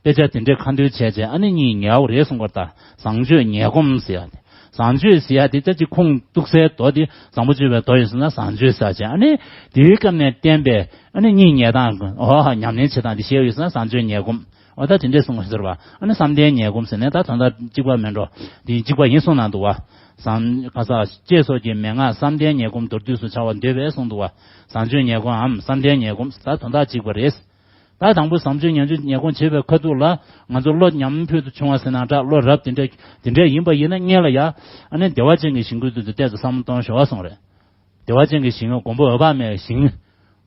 དཔེ་ཆ་དེ་འདྲས་ཁ་འདོན་བྱས་བྱས། ཨ་ནི་གཉིད་ཉལ་བ་རེད་གསུང་གི་རེད། ད་བཟང་སྤྱོད་ཉེས་སྐྱོང་ཟེར་ཡ་དེ། བཟང་སྤྱོད་ཟེར་ཡ་དེ་ལྟ་ཅིག་ཁུངས་གཏུགས་སའི་མདོ་དེ་བཟང་པོ་སྤྱོད་པའི་མདོ་ཡོད་ཟེར་ན་བཟང་སྤྱོད་ཟེར་བྱས། ཨ་ནི་དེའི་སྐབས་ནས་བསྟན་པའི་ཨ་ནི་གཉིད་ཉལ་སྟངས་ཨོ་ཉམས་ལེན་བྱེད་སྟངས་དེ་བཤད་ཡོད་ཟེར་ན་བཟང་སྤྱོད་ཉལ་སྒོམ། ཨོ་ད་དེ་འདྲས་གསུངས་པ་ཟེར་བ། ཨ་ནི་བསམ་གཏན་ཉལ་སྒོམ་ཟེར་ནས་ད་དོན་དག་གཅིག་པ་མེད་འགྲོ། དེ་གཅིག་པ་ཡིན་གསུངས་གནང་འདུག་བ། བཟང་ཁ་ས་ལྕེ་སོགས་ཀྱི་མན་ངག་བསམ་གཏན་ཉལ་སྒོམ་མདོར་བསྡུས་སུ་འཆར་བ་འདོད་པས་གསུངས་འདུག་བ། བཟང་སྤྱོད་ཉལ་སྒོམ་འམ་བསམ་གཏན་ཉལ་སྒོམ་ད་དོན་དག་གཅིག་པ་རེད། ད་དང་པོ་བཟང་སྤྱོད་ཉལ་སྤྱོད་ཉལ་སྒོམ་བྱེད་པའི་ཁ་ཐུག་ལ་ང་ཚོ་བློ་ཉམས་ཕུལ་དུ་བྱུང་བ་ཟེར་ན་འདྲ། བློ་རབ་དེ་འདྲ་དེ་འདྲ་ཡིན་པ་ཡིན་ན་སྔོན་ལ་ཡ་ཨ་ནི་བདེ་བ་ཅན་གྱི་ཞིང་ཁམས་དུ་བལྟས་ཏེ་བསམ་བློ་གཏོང་ཞོར་བ་སོང་རེད། བདེ་བ་ཅན་གྱི་ཞིང་མགོན་པོ་འོད་དཔག་མེད་ཞིང་།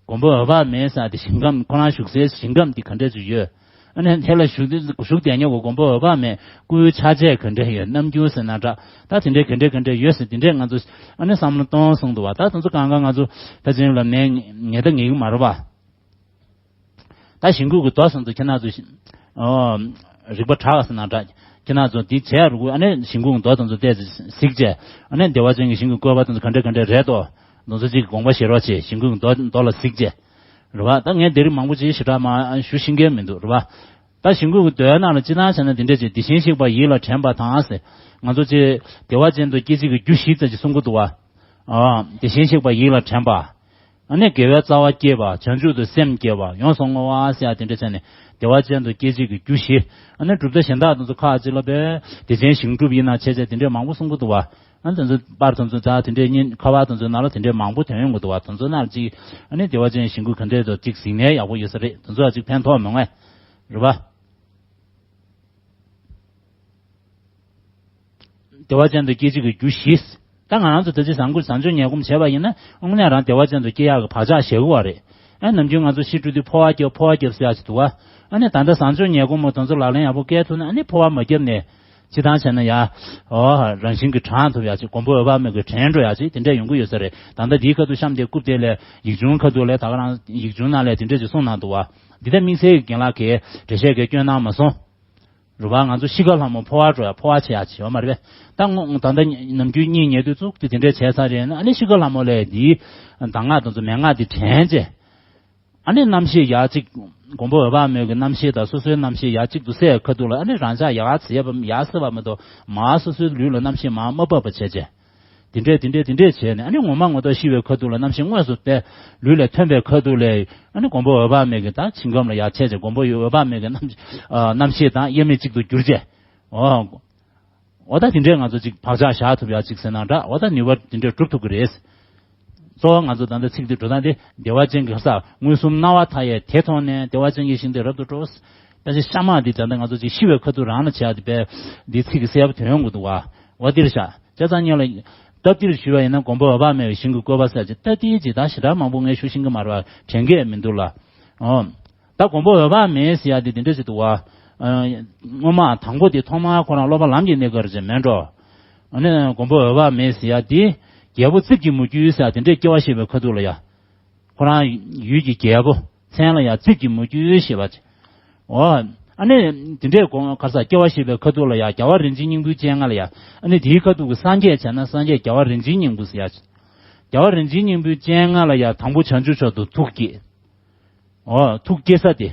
མགོན་པོ་འོད་དཔག་མེད་ཟེར་དེ་ཞིང་ཁམས་ཁོ་རང་བཞུགས་སའི་ཞིང་ཁམས་དེ་ག་འདྲས་ཅིག་ཡོད། ཨ་ནི་དེ་ལ་བཞུགས་བཞུགས་བསྡད་མྱོང་གི་མགོན་པོ་འོད་དཔག་མེད་སྐུའི་ཆ་བྱད་ག་འདྲས་ཡོད། རྣམ་འགྱུར་ཟེར་ན་འདྲ། ད་དེ་འདྲས་ག་འདྲས་ག་འདྲས་ཡོད་ཟེར་དེ་འདྲས་ང་ཚོ་ཨ་ནི་བསམ་བློ་གཏོང་གསུངས་འདུག་བ། ད་དེ་ཚོ་གང་ག་ང་ཚོ་ད་ཅིག་ལ་ནས་ངེས་ད་ངེས་ཀྱི་མ་རེད་པ། ད་ཞིང་ཁམས་ཀྱི་མདོ་ཟེར་ཚོ་ཁྱེད་རང་ཚོ་ཨོ། རིག་པ་དྲག་ཟེར་ན་འདྲ། ཁྱེད་རང་ཚོ་འདི་བྱས་རུ་ཨ་ནི་ཞིང་ཁམས་ཀྱི་མདོ་དེ་ཚོ་བལྟས་ཚེ་གཟིགས་བྱས། ཨ་ནི་བདེ་བ་ཅན་གྱི་ཞིང་གི་བཀོད་པ་དེ་ཚོ་ག་འདྲ་ག་འདྲ་རེད་དོ། དེ་ཚོ་གཅིག་གི་དགོངས་པ་བཞེས་རོགས་བྱེད། ཞིང་ཁམས་ཀྱི་མདོ་མདོ་ལ་གཟིགས་བྱས། རེད་བ། ད་ངས་འདིར་མང་པོ་ཅིག་ཞེ་དྲག་མ་ཞུ་ཤེས་མཁན་མི་འདུག་རེད་བ། ད་ཞིང་ཁམས་ཀྱི་མདོའི་ནང་ལ་སྤྱིར་བཏང་བྱས་ན་འདི་འདྲ་ཅིག་བདེ་ཞིང་གཤེགས་པ་ཡིད་ལ་དྲན་པ་དང་ཟེར། ང་ཚོ་ཅིག་བདེ་བ་ཅན་དུ་སྐྱེ་བྱེད་ཀྱི་རྒྱུ་བཞི་ཙམ་ཅིག་གསུང་གི་འདུག་བ། ཨ། བདེ་ཞིང་གཤེགས་པ་ཡིད་ལ་དྲན་པ། ཨ་ནི་དགེ་བའི་རྩ་བ་བསྐྱེད་པ། བྱང་ཆུབ་ཏུ་སེམས་བསྐྱེད་པ། ཡོངས་སུ་བསྔོ་བ་ཟེར་ཡ་དེ་འདྲ་བྱས་ནས་བདེ་བ་ཅན་དུ་སྐྱེ་བྱེད་ཀྱི་རྒྱུ་བཞི། ཨ་ནི་གྲུབ་མཐའ་གཞན་དག་དེ་ཚོ་ཁག་ཅིག་ལ་བས་བདེ་ཆེན་ཞིང་སྒྲུབ་ཡིན་ན་བྱས་བྱས་དེ་འདྲས་མང་པོ་གསུང་གི་འདུག་བ། ཨ་ནི་དེ་ཚོ་པར་དེ་ཚོ་ད་དེ་འདྲས་གཉིས་ཁ་པར་དེ་ཚོའི་ནང་ལ་དེ་འདྲས་མང་པོ་ཐོན་ཡོང་གི་འདུག་བ། དེ་ཚོའི་ནང་ལ་ཅིག་ཨ་ནི་བདེ་བ་ཅན་ཞིང་ཁམས་ག་འདྲས་དུ་ཅིག་གཟིགས་ན་ཡག་པོ་ཡོད་ས་རེད། དེ་ཚོ་ཨ་ཅིག་ཕན་ཐོགས་མི་འོང་ངས། རེད་བ། བདེ་བ་ཅན་དུ་སྐྱེ་བྱེད་ཀྱི་རྒྱུ་བཞི། ད་ང་རང་ཚོ་ད་ཅི་བཟང་པོ་བཟང་སྤྱོད་ཉལ་སྒོམ་བྱས་པ་ཡིན་ན་དངོས་གནས་རང་བདེ་བ་ཅན་དུ་སྐྱེ་ཡག་གི་བག་ཆགས་བཞག་གི་ཡོད་རེད། ཨ་ནམ་རྒྱུན་ང་ཚོ་ཤི་འགྲོ་དུས་འཕོ་བ་རྒྱབ་འཕོ་བ་རྒྱབ་ཟེར་ཡག་ཅིག་འདུག་བ། ཨ་ནི་ད་ལྟ་བཟང་སྤྱོད་ཉལ་སྒོམ་མོ་དེ་ཚོ་ལག་ལེན་ཡག་པོ་བཀལ་ཐུབ་ན་ཨ་ནི་འཕོ་བ་མ་རྒྱབ་ནས་སྤྱིར་བཏང་བྱས་ན་ཡ། ཨོ་རང་བཞིན་གྱིས་དྲང་ཐུབ་ཡག་ཅིག་མགོན་པོ་འོད་དཔག་མེད་ཀྱིས་དྲན་འགྲོ་ཡག་ཅིག་དེ་འདྲས་ཡོང་གི་ཡོད་ས་རེད། ད་ལྟ་འདིའི་ཁ་ཐུག་གཤམ་དེ་རྐུབ་དེ་ལས་ཡིག་ཆུང་ཁ་ཐུག་ལས་ད་ག་རང་ཡིག་ཆུང་ནང་ལས་དེ་འདྲས་ཅིག་གསུངས་གནང་འདུག་བ། འདི་ལྟར་དམིགས་བསལ་གྱི་རྒན་ལགས་ཀྱིས་འགྲེལ་བཤད་གང་སྐྱོན་གནང་མ་སོང་། རུ་བ་ང་ཚོ་ཤི་ཁ་ལྷ་མོ་འཕོ་བ་འགྲོ་ཡ་འཕོ་བ་བྱེད་ཡ་བྱེད་ཡོད་མ་རེད་པས། ད་ངོ་ད་ལྟ་ནམ་རྒྱུན་གཉིད་ཉལ་དུས་ཙུག་དེ་དེ་འདྲས་བྱས་ཚར་རེད་ན་ཨ་ནི་ཤི་ཁ་ལྷ་མོ་ལས་འདིའི་གདམས་ངག་དང་ཚོ་མན་ངག་འདི་དྲན་བྱས། ཨ་ནི་རྣམ་ཤེས་ཡ་གཅིག་མགོན་པོ་འོད་དཔག་མེད་ཀྱི་རྣམ་ཤེས་དང་སོ་སོའི་རྣམ་ཤེས་ཡ་གཅིག་ཏུ་བསྲེས་ཁ་ཐུག་ལ་ཨ་ནི་རང་ཅག་ཡ་ཟེར་བ་ཡ་ཟེར་བ་མ་གཏོགས་མ་སོ་སོའི་ལུས་ལ་རྣམ་ཤེས་མ་མ་བབས་པ་བྱས་བྱས། དེ་འདྲས་དེ་འདྲས་དེ་འདྲས་བྱས་ནས་ཨ་ནི་ངོ་མ་ངོ་ཐོག་ཤི་བའི་ཁ་ཐུག་ལ་རྣམ་ཤེས་དངོས་སུ་དེ་ལུས་ལས་ཐོན་པའི་ཁ་ཐུག་ལས་ཨ་ནི་མགོན་པོ་འོད་དཔག་མེད་ཀྱི་ད་ཞིང་ཁམས་ལ་ཡར་ཆས་བྱས་མགོན་པོ་འོད་དཔག་མེད་ཀྱི་རྣམ་ཨ་རྣམ་ཤེས་དང་དབྱེར་མེད་གཅིག་ཏུ་གྱུར་བྱས། འོ། འོ་ད་དེ་འདྲས་ང་ཚོ་ཅིག་བག་ཆགས་བཞག་ཐུབ་ཡག་ཅིག་ཟེར་ན་འདྲ། འོ་ད་ནུས་པ་དེ་འདྲས་སྒྲུབ་ཐུབ་ཀྱི་རེད། གཙོ་བོ་ང་ཚོ་ད་ལྟ་ཚིག་འདི་འགྲོ་སྟངས་དེ་བདེ་བ་ཅན་གྱི་ས་མངོན་སུམ་སྣང་བ་མཐའ་ཡས་དེ་མཐོང་ནས་བདེ་བ་ཅན་གྱི་ཞིང་དེ་རབ་ཏུ་སྤྲོ། ད་ཅི་ཤ་མ་འདི་ད་ལྟ་ང་ཚོ་ཅིག་ཤི་བའི་ཁ་ཐུག་རང་ལ་བྱས་ཏེ་པས་འདི་ཚིག་གི་གསལ་པོ་དོན་ཡོང་གི་འདུག་བ། འོ་འདིར་བཞག་བྱས་ཙང་ཉིད་ལ་སྟབས་བདེར་ཞུས་པ་ཡིན་ན་མགོན་པོ་འོད་དཔག་མེད་པའི་ཞིང་གི་བཀོད་པ་ཟེར་ཅིག་ད་ལྟའི་ཅིག་ད་ཞེ་དྲག་མང་པོ་ངས་ཞུ་ཤེས་ཀྱི་མ་རེད་བ། དྲན་གྱི་མི་འདུག་ལ། ཨོ། ད་མགོན་པོ་འོད་དཔག་མེད་ཟེར་ཡ་དེ་དེ་འདྲ་ཞིག་འདུག་བ། ཨ། སྔོན་མ་དང་པོ་དེ་ཐོག་མར་ཁོ་རང་སློབ་པ་ལམ་གྱི་གནས་སྐབས་རེད་མེད་འགྲོ། ཨ་ནི་མགོན་པོ་འོད་དཔག་མེད་ཟེར་ཡ་དེ་རྒྱལ་པོ་རྩིབས་ཀྱི་མུ་ཁྱུད་ཟེར་ཡ་དེ་འདྲའི་སྐྱེ་བ་བཞེས་པའི་ཁ་ཐུག་ལ་ཡ། ཁོ་རང་ཡུལ་གྱི་རྒྱལ་པོ་མཚན་ལ་ཡ་རྩིབས་ཀྱི་མུ་ཁྱུད་ཞེས་པ་ཅིག་འོ། ཨ་ནི་དེ་འདྲའི་དགོངས་ག་ས་སྐྱེ་བ་བཞེས་པའི་ཁ་ཐུག་ལ་ཡ་རྒྱལ་བ་རིན་ཆེན་སྙིང་པོའི་སྤྱན་སྔ་ལ་ཡ། ཨ་ནི་དེའི་ཁ་ཐུག་གི་སངས་རྒྱས་བྱས་ན་སངས་རྒྱས་རྒྱལ་བ་རིན་ཆེན་སྙིང་པོ་ཟེར་ཡ་ཅིག་རྒྱལ་བ་རིན་ཆེན་སྙིང་པོའི་སྤྱན་སྔ་ལ་ཡ་དང་པོ་བྱང་ཆུབ་མཆོག་ཏུ་ཐུགས་བསྐྱེད། འོ། ཐུགས་བསྐྱེད་ས་དེ།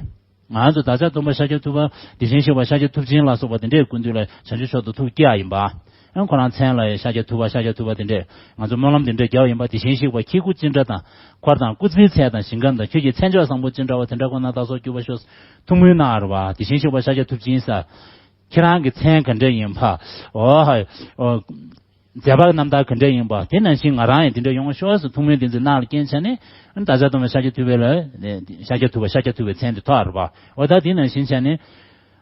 ང་ཚོ་བདག་ཅག་སྟོན་པ་ཤཱཀྱ་ཐུབ་པ། དེ་བཞིན་གཤེགས་པ་ཤཱཀྱ་ཐུབ་ཆེན་ལ་སོགས་པ་དེ་འདྲའི་སྐུ་མདུན་ལ་བྱང་ཆུབ་མཆོག་ཏུ་ཐུགས་བསྐྱེད་ཡ་ཡིན་པ། ཡང་ཁོ་རང་མཚན་ལ་ཡང་ཤཱཀྱ་ཐུབ་པ་ཤཱཀྱ་ཐུབ་པ་དེ་འདྲས་ང་ཚོ་སྨོན་ལམ་དེ་འདྲས་རྒྱག་ཡིན་པ། དེ་བཞིན་གཤེགས་པ་ཁྱེད་སྐུ་ཅི་འདྲ་དང་འཁོར་དང་སྐུ་ཚེའི་ཚད་དང་ཞིང་ཁམས་དང་ཁྱོད་ཀྱི་མཚན་མཆོག་བཟང་པོ་ཅི་འདྲ་བ་དེ་འདྲ་ཁོ་ན་བདག་སོགས་གྱུར་པར་ཤོག་ཐུགས་སྨོན་གནང་ར་བ། དེ་བཞིན་གཤེགས་པ་ཤཱཀྱ་ཐུབ་ཆེན་ས། ཁྱེད་རང་གི་མཚན་ག་འདྲས་ཡིན་པ། འོ་ཧ། འོ། མཛད་པ་རྣམ་ཐར་ག་འདྲས་ཡིན་པ་དེ་ནང་བཞིན་ང་རང་ཡང་དེ་འདྲས་ཡོང་ཤོག་ཟེར་ཐུགས་སྨོན་དེ་ཚོའི་ནང་ལ་སྐྱེན་བྱས་ནས་བདག་ཅག་སྟོན་པ་ཤཱཀྱ་ཐུབ་པའི་ལ་ཤཱཀྱ་ཐུབ་པ་ཤཱཀྱ་ཐུབ་པའི་མཚན་དེ་ཐོགས་ར་བ། འོ་ད་དེ་ནང་བཞིན་བྱས་ནས།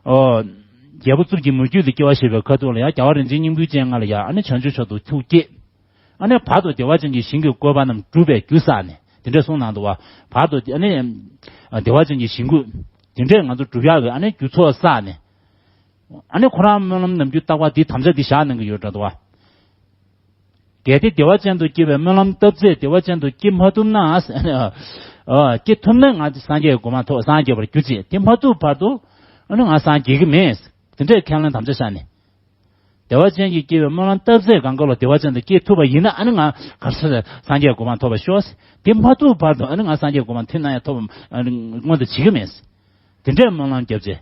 ཨོ། རྒྱལ་པོ་གཙུག་གི་མུ་ཁྱུད་དུ་སྐྱེ་བ་བཞེས་པའི་ཁ་ཐུག་ལ་ཡང་རྒྱལ་བ་རིན་ཆེན་སྙིང་པོའི་སྤྱན་སྔ་ལ་ཡང་ཨ་ནི་བྱང་ཆུབ་མཆོག་ཏུ་ཐུགས་བསྐྱེད། ཨ་ནི་བར་དུ་བདེ་བ་ཅན་གྱི་ཞིང་གི་བཀོད་པ་རྣམས་སྒྲུབ་པའི་རྒྱུ་བསགས་ནས་དེ་འདྲས་གསུངས་གནང་འདུག་བ། བར་དུ་ཨ་ནི། བདེ་བ་ཅན་གྱི་ཞིང་ཁམས་དེ་འདྲས་ང་ཚོ་སྒྲུབ་ཡག་གི་ཨ་ནི་རྒྱུ་ཚོགས་བསགས་ནས། ཨ་ནི་ཁོ་རང་སྨོན་ལམ་ནམ་རྒྱུན་བཏབ་པ་འདི་དམ་བཅའ་འདི་བཞག་གནང་གི་ཡོད་འདྲ་འདུག་བ། གལ་ཏེ་བདེ་བ་ཅན་དུ་སྐྱེ་བའི་སྨོན་ལམ་བཏབ་ཚེ་བདེ་བ་ཅན་དུ་སྐྱེ་མ་ཐུབ་ན། ཨ། སྐྱེ་ཐུབ་ན་ང་ཚོ་སངས་རྒྱས་གོ་འཕང་ཐོབ་སངས་རྒྱས་པར་གྱུར་ཅིག་དེ་མ་ཐུབ་བར་དུ་ཨ་ནི་ང་སངས་རྒྱས་ཀྱི་མེད། དེ་འདྲའི་ཁས་ལེན་དམ་བཅའ་བཞག་ནས། བདེ་བ་ཅན་གྱི་སྐྱེ་བའི་སྨོན་ལམ་བཏབ་ཚེ་གང་ག་ལ་བདེ་བ་ཅན་དུ་སྐྱེ་ཐུབ་པ་ཡིན་ན་ཨ་ནི་ང་ག་ས་སངས་རྒྱས་གོ་འཕང་ཐོབ་པར་ཤོག་དེ་མ་ཐུབ་བར་དུ་ཨ་ནི་ང་སངས་རྒྱས་གོ་འཕང་ཐོབ་ན་ཡང་ཐོབ་པ་མངོན་དུ་བྱེད་ཀྱི་མེད། དེ་འདྲའི་སྨོན་ལམ་བརྒྱབ་ཚེ།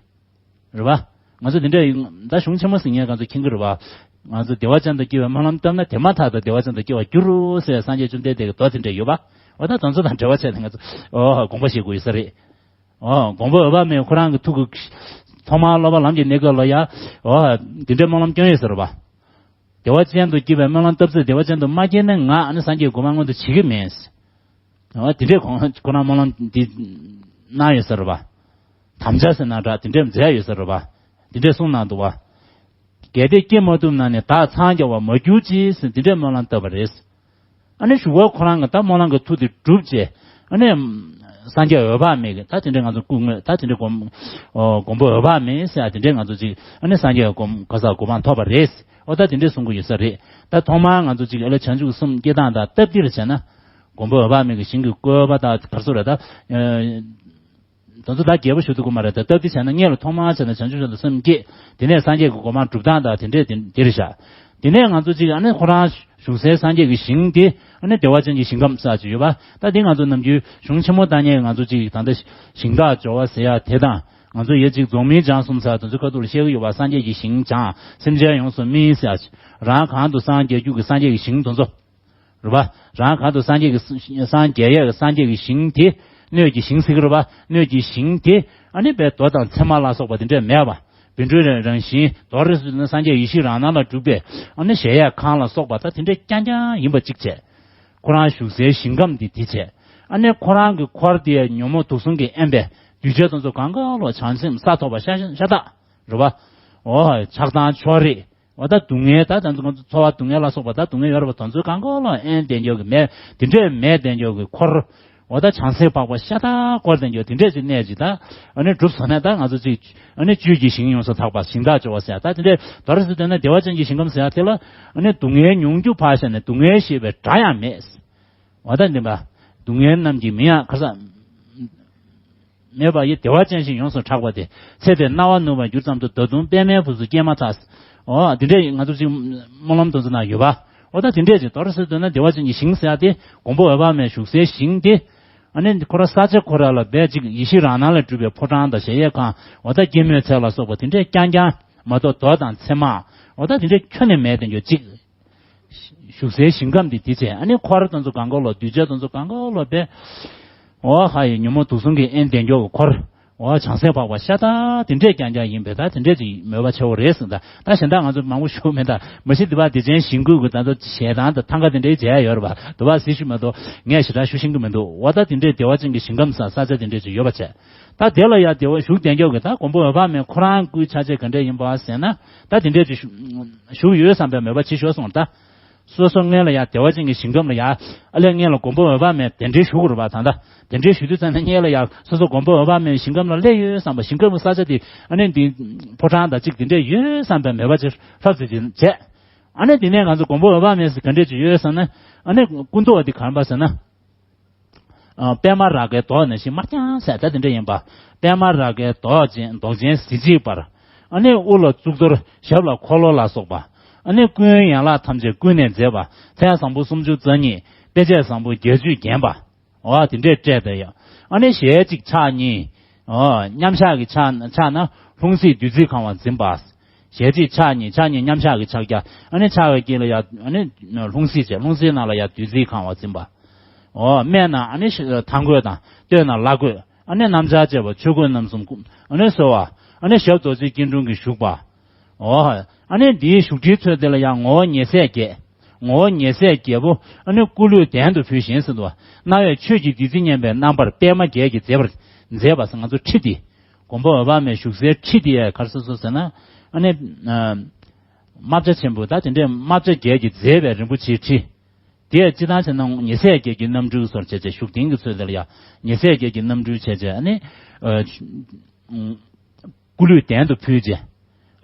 རེད་བ། ང་ཚོ་དེ་འདྲ་ཡིན་ད་གཞུང་ཆེན་མོ་ཟིན་ངས་ང་ཚོ་མཁྱེན་གྱི་རེད་བ། ང་ཚོ་བདེ་བ་ཅན་དུ་སྐྱེ་བའི་སྨོན་ལམ་བཏབ་ན་དེ་མ་ཐག་ཏུ་བདེ་བ་ཅན་དུ་སྐྱེ་བར་འགྱུར་རོ་ཟེར་སངས་རྒྱས་བཅོམ་ལྡན་འདས་ཀྱི་མདོ་དེ་འདྲ་ཡོད་པ། འོ་ད་དེ་ཚོ་དང་འབྲེལ་བ་བྱས་ནས་ང་ཚོ་ཨོ་དགོངས་པ་བཞེས་དགོས་ཡོད་ས་རེད། ཨོ་མགོན་པོ་འོད་དཔག་མེད་ཁོ་རང་གི་ཐུགས་ཀྱི་ཐོག་མར་སློབ་པ་ལམ་གྱི་གནས་སྐབས་ལ་ཡ་ཨོ་དེ་འདྲའི་སྨོན་ལམ་སྐྱོན་ཡོད་ས་རེད་པ། བདེ་བ་ཅན་དུ་སྐྱེ་བའི་སྨོན་ལམ་བཏབ་ཚེ་བདེ་བ་ཅན་དུ་མ་སྐྱེས་ན་ང་ཨ་ནི་སངས་རྒྱས་གོ་འཕང་མངོན་དུ་བྱེད་ཀྱི་མེད། འོ་དེ་འདྲའི་ཁོང་ཁོ་རང་སྨོན་ལམ་འདི་གནང་ཡོད་ས་རེད་པ། དམ་བཅའ་ཟེར་ན་འདྲ་དེ་འདྲའི་མཛད་ཡོད་ས་རེད་པ། དེ་འདྲའི་གསུངས་གནང་འདུག་པ། གལ་ཏེ་སྐྱེ་མ་ཐུབ་ན་ནི་བདག་འཚང་རྒྱ་བར་མ་གྱུར་ཅིག་ཟེར་དེ་འདྲའི་སྨོན་ལམ་བཏབ་པ་རེད། ཨ་ནི་གཞུག་གུ་ཁོ་རང་གི་ད་སྨོན་ལམ་གྱི་མཐུ་དེ་གྲུབ་རྗེས་ཨ་ནི་སངས་རྒྱས་འོད་དཔག་མེད་ཀྱི་ད་དེ་འདྲའི་ང་ཚོ་སྐུ་དངོས་ད་དེ་འདྲའི་སྒོམ་ཨོ་མགོན་པོ་འོད་དཔག་མེད་ཟེར་ཡ་དེ་འདྲའི་ང་ཚོ་ཅིག་ཨ་ནི་སངས་རྒྱས་སྒོམ་ག་ས་གོ་འཕང་ཐོབ་པ་རེད། ཨོ་ད་དེ་འདྲའི་གསུང་གི་ཡོད་ས་རེད། ད་ཐོག་མར་ང་ཚོ་ཅིག་ཨ་ལས་བྱང་ཆུབ་གསུམ་སྐྱེ་སྟངས་དང་སྟབས་བདེར་བྱས་ན་མགོན་པོ་འོད་དཔག་མེད་ཀྱི་ཞིང་གི་བཀོད་པ་དང་ག་རེ་ཟེར་རེད་ད། དེ་ཚོ་ད་རྒྱས་པོ་ཞུ་ཐུབ་ཀྱི་མ་རེད་ད། སྟབས་བདེ་བྱས་ན་སྔོན་ལ་ཐོག་མར་བྱས་ན་བྱང་ཆུབ་མཆོག་ཏུ་སེམས་བསྐྱེད། དེ་ནས་སངས་རྒྱས་ཀྱི་གོ་འཕང་སྒྲུབ་སྟངས་དང་དེ་འདྲས་དེ་འདིར་བཞག་དེ་ནས་ང་ཚོ་གཅིག་ཨ་ནི་ཁོ་རང་བཞུགས་སའི་སངས་རྒྱས་ཀྱི་ཞིང་དེ་ཨ་ནི་བདེ་བ་ཅན་གྱི་ཞིང་ཁམས་ས་ཅིག་ཡོད་པ། ད་འདི་ང་ཚོ་ནམ་རྒྱུན་གཞུང་ཆེན་མོ་ལྟ་ཉན་ང་ཚོ་གཅིག་ད་ལྟ་ཞིང་བདག་འབྱོར་བ་ཟེར་ཡ་དེ་དང་ང་ཚོ་ཡ་གཅིག་རྫོགས་སྨིན་སྦྱངས་གསུམ་ས་དེ་ཚོ་ཁ་ཐུག་ལ་བཤད་ཀྱི་ཡོད་པ། སངས་རྒྱས་ཀྱི་ཞིང་སྦྱངས་སེམས་ཅན་ཡོངས་སུ་སྨིན་ཟེར་ཡ་ཅིག་རང་གང་དུ་སངས་རྒྱས་རྒྱུ་གི་སངས་རྒྱས་ཀྱི་ཞིང་དེ་ཚོ། རེད་པ། རང་གང་དུ་སངས་རྒྱས་ཀྱི་སངས་རྒྱས་ཡས་ཀྱི་སངས་རྒྱས་ཀྱི་ཞིང་དེ། སྣོད་ཀྱི་ཞིང་ཟེར་གྱི་རེད་པ། སྣོད་ཀྱི་ཞིང་དེ་ཨ་ནི་པའི་རྡོ་དང་མཚེ་མ་ལ་སོགས་པ་དེ་འདྲས་མེད་པ། བཻ་ཌཱུརྱ་རང་བཞིན་མདོར་བསྡུས་ན་སངས་རྒྱས་ཡེ་ཤེས་རང་སྣང་ལ་གྲུབ་པའི་ཨ་ནི་གཞལ་ཡས་ཁང་ལ་སོགས་པ་ད་དེ་འདྲས་རྐྱང་རྐྱང་ཡིན་པ་གཅིག་བྱས། ཁོ་རང་བཞུགས་སའི་ཞིང་ཁམས་འདི་དེ་བྱས། ཨ་ནི་ཁོ་རང་གི་འཁོར་དེ་ཉོན་མོངས་དུག་གསུམ་གྱིས་དབེན་པའི་གདུལ་བྱ་དེ་ཚོ་གང་ག་ལོ་བྱང་སེམས་ས་ཐོབ་པ་ཤ་ཤ་སྟག་རེད་པ། འོ་ཆགས་སྡང་ཕྱོགས་རིས། འོ་ད་སྡུག་བསྔལ་ད་ད་ཚོ་ཚོར་བ་སྡུག་བསྔལ་ལ་སོགས་པ་ད་སྡུག་བསྔལ་ཡོད་རེད་པ། དོན་ཚོད་གང་ག་ལ་ཨེན་བསྡད་འཇོག་གི་མེད། དེ་འདྲས་མེད་བསྡད་འཇོག་གི་འཁོར། འོ་ད་བྱང་སེམས་འཕགས་པ་ཤ་སྟག་བསྐོར་བསྡད་འཇོག་དེ་འདྲས་ཅིག་གནས་ཅིག་ད་ཨ་ནི་གྲུབ་སོང་ན་ད་ང་ཚོ་ཅིག་ཨ་ནི་བཅུད་ཀྱི་ཞིང་ཡོངས་སུ་དག་པ་ཞིང་བདག་འབྱོར་བ་ཟེར་ད་དེ་འདྲས་དོ་ར་སི་དོན་ན་བདེ་བ་ཅན་གྱི་ཞིང་ཁམས་ཟེར་ཡ་དེ་ལ་ཨ་ནི་སྡུག་བསྔལ་མྱོང་རྒྱུ་ཕར་བཞག་ནས་སྡུག་བསྔལ་ཞེས་པའི་སྒྲ་ཡང་མེད། འོ་ད་འདི་པ། སྡུག་བསྔལ་རྣམས་ཀྱི་མིང་ཡང་ཁ་ས། མེད་པ་ཡི་བདེ་བ་ཅན་ཞིག་ཡོངས་སུ་གྲགས་པ་སྟེ། ཚེ་དེར་སྣང་བ་ནུབ་པར་གྱུར་ཙམ་དུ། ད་དུང་པདྨའི་སྦུབས་སུ་སྐྱེས་མ་ཐག་འོ་དེ་འདྲས་ང་ཚོ་ཅིག་སྨོན་ལམ་དེ་ཚོ་ན་ཡོད་པ། འོ་ད་དེ་འདྲས་ཅིག་དོ་ར་སི་དོན་ན་བདེ་བ་ཅན་གྱི་ཞིང་ཟེར་ཡ་དེ་མགོན་པོ་འོད་དཔག་མེད་བཞུགས་སའི་ཞིང་དེ། ཨ་ནི་ཁོ་ར་ས་ཆ་ཁོ་ར་ལ་རྦད་ཅིག་ཡེ་ཤེས་རང་སྣང་ལས་གྲུབ་པའི་ཕོ་བྲང་དང་གཞལ་ཡས་ཁང་འོ་ད་སྐྱེད་མོས་ཚལ་ལ་སོགས་པ་དེ་འདྲས་རྐྱང་རྐྱང་མ་གཏོགས་རྡོ་དང་མཚེ་མ་འོ་ད་དེ་འདྲས་ཁྱོན་ནས་མེད་དེ་འགྱོ་ཅིག་བཞུགས་སའི་ཞིང་ཁམས་འདི་དེ་བྱས། ཨ་ནི་འཁོར་དེ་ཚོ་གང་ག་ལོ་གདུལ་བྱ་དེ་ཚོ་གང་ག་ལོ་པས། འོ་ཧ་ཡི་ཉོན་མོངས་དུག་གསུམ་གྱིས་དབེན་བསྡད་འཇོག་གི་འཁོར། འོ་བྱང་སེམས་འཕགས་པ་ཤ་སྟག་དེ་འདྲས་རྐྱང་རྐྱང་ཡིན་པས་ད་དེ་འདྲས་ཀྱི་མོས་པ་ཆེ་བོ་རེད་ཟེར་ད། ད་གཞན་དག་ང་ཚོ་མང་པོ་ཞུ་མེད་ད། མ་གཞི་འདི་པ་བདེ་ཆེན་ཞིང་ཁམས་ཀྱི་ད་ཚོ་ཞལ་ཐང་དང་ཐང་ག་དེ་འདྲས་མཇལ་ཡོད་རེད་པ། འདི་པ་གཟིགས་ཞུ་མ་གཏོགས་ངས་ཞེ་དྲག་ཞུ་ཤེས་ཀྱི་མི་འདུག་འོ་ད་དེ་འདྲས་བདེ་བ་ཅན་གྱི་ཞིང་ཁམས་ས་ས་ཆ་དེ་འདྲས་ཅིག་ཡོད་པ་བྱས། ད་དེ་ལ་ཡ་བདེ་བ་བཞུགས་བསྡད་འཇོག་གི་ད་མགོན་པོ་འོད་དཔག་མེད་ཁོ་རང་སྐུའི་ཆ་བྱད་ག་འདྲས་ཡིན་པ་ཟེར་ན། ད་དེ་འདྲས་ཅིག་བཞུགས་ཡོད་བསམ་པའི་མོས་པ་བྱེད་ཤོག་གསུངས་ད། སོ་སོ་སྔོན་ལ་ཡ་བདེ་བ་ཅན་གྱི་ཞིང་ཁམས་ལ་ཡ་ཨ་ལས་སྔོན་ལ་མགོན་པོ་འོད་དཔག་མེད་གདན་འདྲེན་ཞུ་དགོས་རེད་པ། ད་ལྟ་གདན་འདྲེན་ཞུ་དུས་ཙམ་ནས་སྔོན་ལ་ཡ་སོ་སོ་མགོན་པོ་འོད་དཔག་མེད་ཞིང་ཁམས་ལ་སླེབས་ཡོད་བསམ་པ། ཞིང་ཁམས་ས་ཆ་དེ་ཨ་ནི་འདི་ཕོ་བྲང་དང་གཅིག་དེ་འདྲས་ཡོད་བསམ་པའི་མོས་པ་ཅིག་ལྷབ་ཙམ་ཅིག་བྱས། ཨ་ནི་དེ་ནས་ང་ཚོ་མགོན་པོ་འོད་དཔག་མེད་ཟེར་ག་འདྲས་ཅིག་ཡོད་བསམ་ན། ཨ་ནི་སྐུ་མདོག་དེ་ག་རེ་ཡིན་པ་ཟེར་ན། ཨ་པདྨ་རཱ་གའི་མདོག་ནང་བཞིན་དམར་རྐྱང་ཟེར་ད་དེ་འདྲ་ཡིན་པ། པདྨ་རཱ་གའི་མདོག་ཅན་མདོག་ཅན་གཟི་བརྗིད་འབར། ཨ་ནི་དབུ་ལ་གཙུག་ཏོར་ཞབས་ལ་འཁོར་ལོ་ལ་སོགས་པ། ཨ་ནི་སྐུའི་ཡན་ལག་ཐམས་ཅད་ཀུན་ནས་མཛེས་པ། མཚན་བཟང་པོ་སུམ་ཅུ་རྩ་གཉིས། དཔེ་བྱད་བཟང་པོ་བརྒྱད་ཅུས་བརྒྱན་པ། འོ་དེ་འདྲས་སྤྲས་ཏེ་ཡོད། ཨ་ནི་ཞལ་གཅིག་ཕྱག་གཉིས། འོ་མཉམ་གཞག་གི་ཕྱག་ཕྱག་ན་ལྷུང་བཟེད་བདུད་རྩིས་གང་བ་འཛིན་པ། ཞལ་གཅིག་ཕྱག་གཉིས། ཕྱག་གཉིས་མཉམ་གཞག་གི་ཕྱག་རྒྱ། ཨ་ནི་ཕྱག་གི་དཀྱིལ་ལ་ཡ་ཨ་ནི་ལྷུང་བཟེད་བྱས། ལྷུང་བཟེད་ནང་ལ་ཡ་བདུད་རྩིས་གང་བ་འཛིན་པ། འོ་སྨད་ན་ཨ་ནི་ཐང་གོས་དང་སྟོད་ན་ལ་གོས། ཨ་ནི་སྣམ་སྦྱར་བཅས་པ་ཆོས་གོས་རྣམ་གསུམ་ཨ་ནི་གསོལ་བ། ཨ་ནི་ཞབས་རྡོ་རྗེ་སྐྱིལ་ཀྲུང་གིས་བཞུགས་པ། འོ། ཨ་ནི་འདིའི་བཞུགས་ཁྲིའི་ཚུལ་དེ་ལ་ཡང་ངོ་བོ་ཉེ་སྲས་བརྒྱད། ངོ་བོ་ཉེ་སྲས་བརྒྱད་པོ་ཨ་ནི་སྐུ་ལུས་གདན་དུ་ཕུལ་ཞིང་ཟེར་འདུག་རྣ་བས་ཆོས་ཀྱི་བདུད་རྩི་སྙན་པའི་རྣམ་པར་པདྨ་རྒྱལ་གྱིས་མཛེས་པར་མཛེས་པ་ཟེར་ང་ཚོ་ཁྲི་འདི། མགོན་པོ་འོད་དཔག་མེད་བཞུགས་སའི་ཁྲི་འདི་ཡང་ག་རེ་ཟེར་སོང་ཟེར་ན། ཨ་ནི། རྨ་བྱ་ཆེན་པོ་ད་དེ་འདྲའི་རྨ་བྱ་བརྒྱད་ཀྱིས་མཛེས་པའི་རིན་པོ་ཆེའི་ཁྲི། དེ་ཡང་སྤྱིར་བཏང་བྱས་ན་ཉེ་སྲས་བརྒྱད་ཀྱི་རྣམ་སྤྲུལ་སོགས་བྱས་བྱས་བཞུགས་གདན་གྱི་ཚུལ་དེ་ལ་ཡང་ཉེ་སྲས་བརྒྱད་ཀྱི་རྣམ་སྤྲུལ་བྱས་བྱས་ཨ་ནི། སྐུ་ལུས་གདན་དུ་ཕུལ་རྗེས།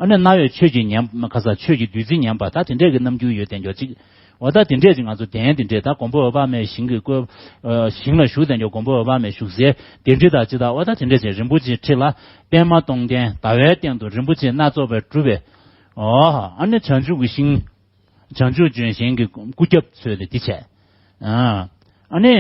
ཨ་ནི་རྣ་བས་ཆོས་ཀྱི་ཉན་ཁ་ས་ཆོས་ཀྱི་བདུད་རྩི་ཉན་པ་ད་དེ་འདྲས་ཀྱི་རྣམ་འགྱུར་ཡོད་དེ་འཇོག་ཅིག་འོ་ད་དེ་འདྲས་ཀྱི་ང་ཚོ་གདན་དེ་འདྲས་ད་མགོན་པོ་འོད་དཔག་མེད་ཞིང་གི་བཀོད། ཞིང་ལ་བཞུགས་དེ་འཇོག་མགོན་པོ་འོད་དཔག་མེད་བཞུགས་སའི་གདན་ཁྲི་དང་ཅི་ད་འོ་ད་དེ་འདྲས་ཀྱི་རིན་པོ་ཆེའི་ཁྲི་ལ་པདྨ་སྟོང་ལྡན་ཟླ་བའི་སྟེང་དུ་རིན་པོ་ཆེ་སྣ་ཚོགས་པས་གྲུབ་པའི། འོ་ཨ་ནི་བྱང་ཆུབ་ཀྱི་ཞིང་། བྱང་ཆུབ་ལྗོན་ཤིང་གི་སྐུ་རྒྱབ་ཚོས་ཏེ་འདི་བྱས། ཨ་ནི།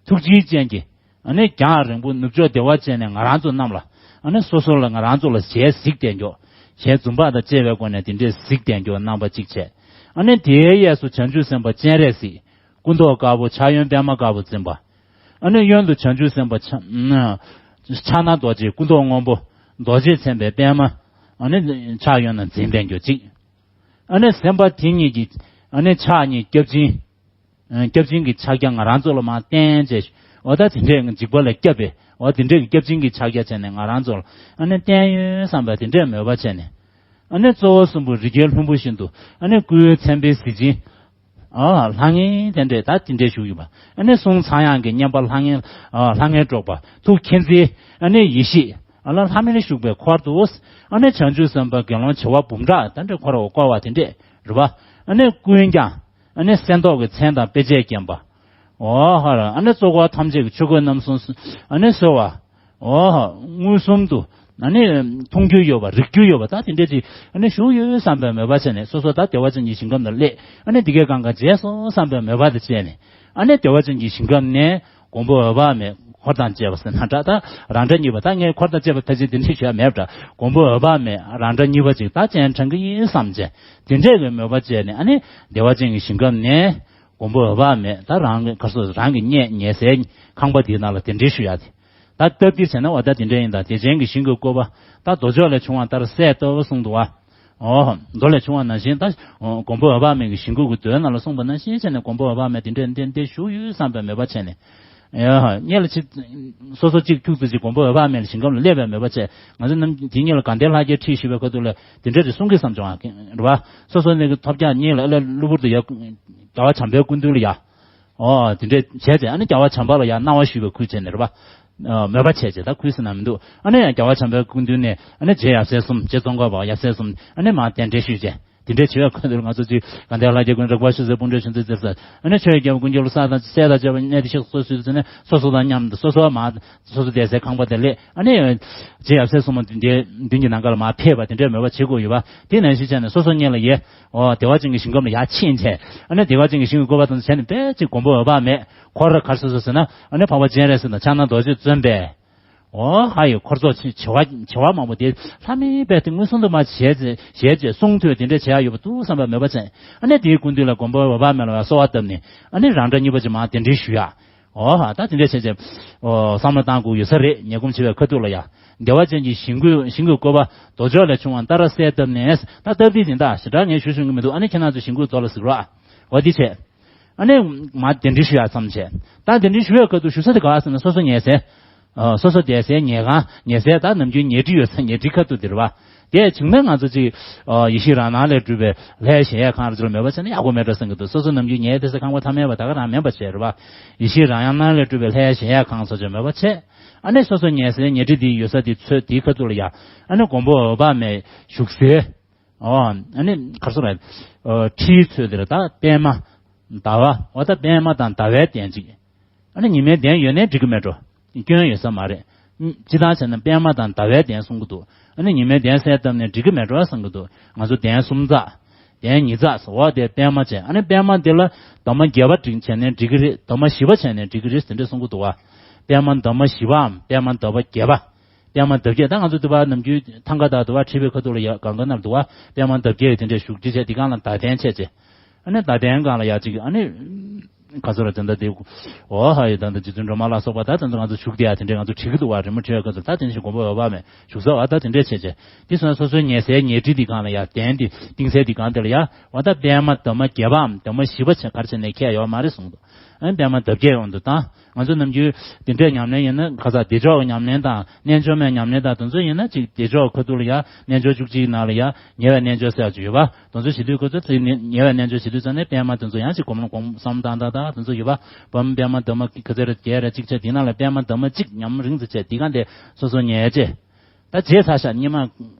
ཐུགས་རྗེའི་སྤྱན་གྱིས། ཨ་ནི་རྒྱང་རིང་པོ་ནུབ་ཕྱོགས་བདེ་བ་ཅན་ནས་ང་རང་ཚོ་རྣམས་ལ། ཨ་ནི་སོ་སོ་ལ་ང་རང་ཚོ་ལ་ཞལ་གཟིགས་ཏེ་འཇོག་ཞལ་འཛུམ་བག་དང་བཅས་པའི་སྒོ་ནས་དེ་འདྲས་གཟིགས་བསྡད་རྒྱུ་རྣམ་པ་གཅིག་བྱས། ཨ་ནི་དེའི་གཡས་སུ་བྱང་ཆུབ་སེམས་དཔའ་སྤྱན་རས་གཟིགས། སྐུ་མདོག་དཀར་པོ་ཕྱག་གཡོན་པད་མ་དཀར་པོ་འཛིན་པ། ཨ་ནི་གཡོན་དུ་བྱང་ཆུབ་སེམས་དཔའ་ཕྱག་ཕྱག་ན་རྡོ་རྗེ། སྐུ་མདོག་སྔོན་པོ། རྡོ་རྗེས་མཚན་པའི་པད་མ། ཨ་ནི་ཕྱག་གཡོན་ན་འཛིན་བསྡད་རྒྱུ་གཅིག། ཨ་ནི་སེམས་དཔའ་དེ་གཉིས་ཀྱི་ཨ་ནི་ཕྱག་གཉིས་སྐྱབས་སྦྱིན། ཨ་སྐྱབས་སྦྱིན་གྱི་ཕྱག་རྒྱ་ང་རང་ཚོ་ལ་མར་བསྟན་བྱས། འོ་ད་དེ་འདྲས་འཇིགས་པ་ལས་སྐྱབས་པའི་འོ་དེ་འདྲས་ཀྱི་སྐྱབས་སྦྱིན་གྱི་ཕྱག་རྒྱ་བྱས་ནས་ང་རང་ཚོ་ལ་ཨ་ནི་བསྟན་ཡོད་བསམ་པ་དེ་འདྲས་མོས་པ་བྱས་ནས། ཨ་ནི་གཙོ་བོ་གསུམ་པོ་རི་རྒྱལ་ལྷུན་པོ་བཞིན་དུ་ཨ་ནི་སྐུའི་མཚན་དཔེའི་གཟི་བྱིན། ཨ་ལྷ་ངན་དེ་འདྲས་ད་དེ་འདྲས་བཞུགས་ཡོད་པ། ཨ་ནི་གསུང་ཚངས་དབྱངས་ཀྱི་སྙན་པ་ལྷང་ངེ་ཨ་ལྷང་ངེ་སྒྲོག་པ། ཐུགས་མཁྱེན་བརྩེའི་ཨ་ནི་ཡེ་ཤེས་ཨ་ལ་ལྷམ་མེར་བཞུགས་པའི་འཁོར་དུ། ཨ་ནི་བྱང་ཆུབ་སེམས་དཔའ་དགེ་སློང་བྱེ་བ་འབུམ་ཕྲག་དེ་འདྲས་འཁོར་བར་བསྐོར་བ་དེ་འདྲས་རེད་པ། ཨ་ནི་ཀུན་ཀྱང་ཨ་ནི་གསེར་མདོག་གི་མཚན་དང་དཔེ་བྱད་བརྒྱན་པ། འོ་ཧ་ར། ཨ་ནི་གཙོ་འཁོར་ཐམས་ཅད་ཀྱི་ཆོས་གོས་རྣམ་གསུམ་ཨ་ནི་གསོལ་བ། འོ་ཧ། མངོན་སུམ་དུ་ཨ་ནི་མཐོང་རྒྱུ་ཡོད་པ། རིག་རྒྱུ་ཡོད་པ། ད་དེ་འདྲས་ཅིག་ཨ་ནི་བཞུགས་ཡོད་བསམ་པའི་མོས་པ་བྱས་ནས་སོ་སོ་ད་བདེ་བ་ཅན་གྱི་ཞིང་ཁམས་ལ་སླེབས། ཨ་ནི་འདི་གའི་གང་ག་བརྗེད་སོང་བསམ་པའི་མོས་པ་དེ་བྱས་ནས། ཨ་ནི་བདེ་བ་ཅན་གྱི་ཞིང་ཁམས་ནས་མགོན་པོ་འོད་དཔག་མེད་འཁོར་དང་བཅས་པ་ཟེར་ན་འདྲ། ད་རང་འདྲ་གཉིས་པ། ད་ངས་འཁོར་དང་བཅས་པ་ཕལ་ཆེར་འདི་འདྲས་ཞུ་ཡ་མེད་པ་འདྲ། མགོན་པོ་འོད་དཔག་མེད་རང་འདྲ་གཉིས་པ་ཅིག་ད་སྤྱན་དྲངས་ཀྱི་ཡིན་བསམ་བྱས། དེ་འདྲས་ཀྱི་མོས་པ་བྱས་ནས་ཨ་ནི་བདེ་བ་ཅན་གྱི་ཞིང་ཁམས་ནས། མགོན་པོ་འོད་དཔག་མེད་ད་རང་གི་ག་སོ་རང་གི་ཉལ་ཉལ་སའི་ཁང་པ་དེའི་ནང་ལ་གདན་འདྲེན་ཞུ་ཡ་དེ། ད་སྟབས་བདེ་བྱས་ན་འོ་ད་དེ་འདྲ་ཡིན། ད་བདེ་ཆེན་གྱི་ཞིང་གི་བཀོད་པ། ད་རྡོ་ཕྱོགས་ལས་བྱུང་བ་ལྟར་གསལ་བཏབ་གསུངས་འདུག་བ། འོ། མདོ་ལས་བྱུང་བ་ནང་བཞིན་ད་མགོན་པོ་འོད་དཔག་མེད་ཀྱི་ཞིང་ཁམས་ཀྱི་མདོའི་ནང་ལ་གསུངས་པ་ནང་བཞིན་བྱས་ནས་མགོན་པོ་འོད་དཔག་མེད་དེ་འདྲ་འདི་འདི་བཞུགས་ཡོད་བསམ་པའི་མོས་པ་བྱས་ནས། ཡ། སྔོན་ལ་ཅི། སོ་སོ་གཅིག་ཁྱུག་ཙམ་ཅིག་མགོན་པོ་འོད་དཔག་མེད་ལ་ཞིང་ཁམས་ལ་སླེབས་པའི་མོས་པ་བྱས། ང་ཚོ་ནམ་དེ་གཉིས་ལ་དགའ་ལྡན་ལྷ་བརྒྱའི་ཁྲིད་ཞུས་པའི་ཁ་ཐུག་ལ་དེ་འདྲ་དེ་གསུང་གི་བསམ་བྱུང་བ་རེད་བ། སོ་སོ་ནས་ཀྱི་ཐོབ་རྒྱག་གཉིས་ལ་ཨ་ལས་གློ་བུར་དུ་ཡ། རྒྱལ་བ་བྱམས་པའི་སྐུ་མདུན་ལ་ཡ། ཨོ་དེ་འདྲ་བྱས་ཏེ་ཨ་ནི་རྒྱལ་བ་བྱམས་པ་ལ་ཡ་གནང་བ་ཞུས་པའི་ཁུལ་བྱས་ནས་རེད་བ། མོས་པ་བྱས་བྱས་ད་ཁུལ་ཟེར་ན་མི་འདུག་ཨ་ནི་ཡང་རྒྱལ་བ་བྱམས་པའི་སྐུ་མདུན་ནས་ཨ་ནི་རྗེ་ཡབ་སྲས་གསུམ་རྗེ་ཙོང་ཁ་པ་ཡབ་སྲས་གསུམ་ཨ་ནི་མར་གདན་འདྲེན་ཞུས་བྱས། དེ་འདྲའི་བྱེད་པའི་ཁོ་ཚོར་ང་ཚོ་ཅིག་དགའ་ལྡན་ལྷ་བརྒྱའི་མགོན་རིག་པ་ཆུ་སེར་སྤུན་གྲོགས་ཆུ་འཛིན་ཟེར་ས། ཨ་ནི་ཆོས་རྒྱལ་ཀུན་མཁྱེན་ལོ་གསར་དང་སྲས་དང་བཅས་པ་གནས་དེ་གཤེགས་སོ་སོའི་ཟེར་ནས་སོ་སོ་དང་མཉམ་དུ་སོ་སོ་མར་སོ་སོ་བསྡད་སའི་ཁང་པ་དེ་སླེབས། ཨ་ནི་རྗེ་ཡབ་སྲས་གསུམ་མ་མདུན་དེ་མདུན་གྱི་ནམ་མཁའ་ལ་མར་ཕེབས་པ་དེ་འདྲའི་མོས་པ་བྱེད་དགོས་ཡོད་པ། དེ་ནང་བཞིན་བྱས་ནས་སོ་སོ་སྔོན་ལ་ཡ། འོ་བདེ་བ་ཅན་གྱི་ཞིང་ཁམས་ལ་ཡར་ཕྱིན་བྱས། ཨ་ནི་བདེ་བ་ཅན་གྱི་ཞིང་གི་བཀོད་པ་དང་བྱས་ནས་དཔེ་ཅིག་མགོན་པོ་འོད་དཔག་མེད་འཁོར་ག་རེ་བཟོས་སོང་ཟེར་ན། ཨ་ནི་འཕགས་པ་སྤྱན་རས་གཟིགས་དང་ཕྱག་ན་རྡོ་རྗེ་བརྩོན་པས། འོ་ཧ་ཡི་འཁོར་ཚོགས་ཆེ་བ་ཆེ་བ་མང་པོ་དེ་ལྷ་མིའི་དཔལ་དེ་མངོན་སུམ་དུ་མ་ཞལ་ཞལ་ཅེས་གསུང་ཐོས་དེ་འདྲ་བྱེད་ཡ་ཡོད་པ་འདུག་བསམ་པ་མོས་པ་ཅན། ཨ་ནི་དེའི་སྐུ་མདུན་ལ་མགོན་པོ་འོད་དཔག་མེད་ལ་གསོལ་བ་བཏབ་ནས་ཨ་ནི་རང་འདྲ་གཉིས་པ་ཅིག་མར་གདན་འདྲེན་ཞུ་ཡ། འོ་ཧ་ད་དེ་འདྲ་བྱས་བྱས། འོ་བསམ་བློ་བཏང་དགོས་ཡོད་ས་རེད། ཉལ་སྒོམ་བྱེད་པའི་ཁ་ཐུག་ལ་ཡ། བདེ་བ་ཅན་གྱི་ཞིང་ཁམས་ཞིང་གི་བཀོད་པ་རྡོ་ཕྱོགས་ལས་བྱུང་བ་ལྟར་གསལ་བཏབ་ནས་ད་སྟབས་བདེ་དེ་འདྲ་ཞེ་དྲག་ངས་ཞུ་ཤེས་ཀྱི་མི་འདུག་ཨ་ནི་ཁྱེད་རང་ཚོ་ཞིང་ཁམས་རྫོགས་ལ་གཟིགས་རོགས་ཨ། འོ་དེ་བྱས། ཨ་ནི་མར་གདན་འདྲེན་ཞུ་ཡག་མཚམས་བྱས། ད་གདན་འདྲེན་ཞུ་བའི་སྐབས་དུ་ཞུ་ས་དེ་ག་བ་ཟེར་ན་སོ་སོ་ཉལ་སའི། ཨ་སོ་སོ་བསྡད་སའི་ཉལ་ཁང་ཉལ་སའི་ད་ནམ་རྒྱུན་ཉལ་ཁྲི་ཡོད་ས་ཉལ་ཁྲིའི་ཁ་ཐུག་དེ་རེད་བ། དེ་བྱུང་ན་ང་ཚོ་ཅིག་ཨ་ཡེ་ཤེས་རང་སྣང་ལས་གྲུབ་པའི་ལྷའི་གཞལ་ཡས་ཁང་རེ་ཚོར་མོས་པ་བྱས་ན་ཡག་པོ་མེད་འགྲོ་བསམ་གྱི་འདུག་སོ་སོ་ནམ་རྒྱུན་ཉལ་བསྡད་སའི་ཁང་པ་ཐ་མལ་པ་ད་ག་རང་མིན་པ་བྱས་རེད་བ། ཡེ་ཤེས་རང་ཡང་སྣང་ལས་གྲུབ་པའི་ལྷའི་གཞལ་ཡས་ཁང་སོགས་ཀྱི་མོས་པ་བྱས། ཨ་ནི་སོ་སོ་ཉལ་སའི་ཉལ་ཁྲི་དེ་ཡོད་ས་དེ་ཚོད་དེའི་ཁ་ཐུག་ལ་ཡ། ཨ་ནི་མགོན་པོ་འོད་དཔག་མེད་བཞུགས་སའི། ཨོ། ཨ་ནི་ག་རེ་ཟེར་རེད། ཨོ་ཁྲིའི་ཚོད་དེར་ད་པད་མ། ཟླ་བ། འོ་ད་པད་མ་དང་ཟླ་བའི་གདན་གཅིག་ཨ་ནི་ཉི་མའི་གདན་ཡོད་ནའི་འགྲིག་གི་མེད་འགྲོ། སྐྱོན་ཡོད་ས་མ་རེད། སྤྱིར་བཏང་བྱས་ན་པད་མ་དང་ཟླ་བའི་གདན་གསུང་གི་འདུག་ཨ་ནི་ཉི་མའི་གདན་གསལ་བཏབ་ནས་འགྲིག་གི་མེད་འགྲོ་བསམ་གི་འདུག་ང་ཚོ་གདན་གསུམ་ཚར། གདན་ཉིས་ཚར་ཟེར་བ་དེ་པད་མ་བྱས། ཨ་ནི་པད་མ་དེ་ལ་འདབ་མ་བརྒྱད་པ་བྱས་ནས་འགྲིག་གི་རེད། འདབ་མ་བཞི་པ་བྱས་ནས་འགྲིག་གི་རེད་དེ་འདྲས་གསུང་གི་འདུག་བ། པད་མ་འདབ་མ་བཞི་པའམ་པད་མ་འདབ་པ་བརྒྱད་པ། པད་མ་འདབ་བརྒྱད་ད་ང་ཚོ་འདི་པ་ནམ་རྒྱུན་ཐང་ག་དང་འདི་པ་ཁྲིད་པའི་ཁ་ཐུག་ལ་ཡ་གང་ག་ནར་འདུག་བ། པད་མ་འདབ་བརྒྱད་ཡོད་དེ་འདྲས་བཞུགས་ཁྲི་བྱས་དེ་སྒང་ལ་ཟླ་གདན་བྱས་བྱས། ཨ་ནི་ཟླ་གདན་སྒང་ལ་ཡ་གཅིག་ཨ་ནི། ག་ཚོད་ར་དེ་འདྲ་དེ། འོ་ཧ་ཡོད་ད་འདྲ་རྗེ་བཙུན་སྒྲོལ་མ་ལ་སོགས་པ་ད་དེ་འདྲ་ང་ཚོ་བཞུགས་བསྡད་ཡ་དེ་འདྲས་ང་ཚོ་ཁྲིད་ཀྱི་འདུག་བ། རི་མོ་ཁྲིད་པའི་ཁ་ཐུག་ད་དེ་ནས་ཞིག་མགོན་པོ་འོད་དཔག་མེད་བཞུགས་ས་བ་ད་དེ་འདྲས་བྱས་བྱས། དེ་སོང་སོ་སོའི་ཉལ་སའི་ཉལ་ཁྲི་དེ་སྒང་ལ་ཡ་གདན་དེ་བཏིང་སའི་དེ་སྒང་དེ་ལ་ཡ་བ་ད་པད་མ་འདབ་མ་བརྒྱད་པའམ་འདབ་མ་བཞི་པ་བྱས་ག་རེ་བྱས་ནས་ཁྱད་ཡོད་མ་རེད་གསུངས་འདུག་ཨ་ནི་པད་མ་འདབ་བརྒྱད་ཡོང་དུས་ད་ང་ཚོ་ནམ་རྒྱུན་དེ་འདྲའི་ཉམས་ལེན་ཡིན་ན་ཁ་ཚ་བདེ་མཆོག་གི་ཉམས་ལེན་དང་རྣལ་འབྱོར་མའི་ཉམས་ལེན་དང་དེ་ཚོ་ཡིན་ན་ཅིག་བདེ་མཆོག་ཁ་ཐུག་ལ་ཡ་རྣལ་འབྱོར་བཅུ་གཅིག་ནང་ལ་ཡ་ཉེ་བའི་རྣལ་འབྱོར་ཟེར་ཡག་ཅིག་ཡོད་པ། དེ་ཚོ་བྱེད་དུས་ཁོ་ཚོ་ཚིག་ནི་ཉེ་བའི་རྣལ་འབྱོར་བྱེད་དུས་ཙམ་ནས་པད་མ་དེ་ཚོ་ཡང་ཅིག་སྒོམ་བསམ་བཏང་བཏང་བཏང་དེ་ཚོ་ཡོད་པ། བམ་པད་མ་འདབ་མ་ཁ་ཚ་ར་བརྒྱད་ར་གཅིག་བྱས་དེ་ནང་ལ་པད་མ་འདབ་མ་གཅིག་ཉམས་རིང་དུ་བྱས་དེ་ག་འདི་སོ་སོ་ཉལ་བྱས། ད་རྗེས་ཚར་ཤག་ཉི་མ།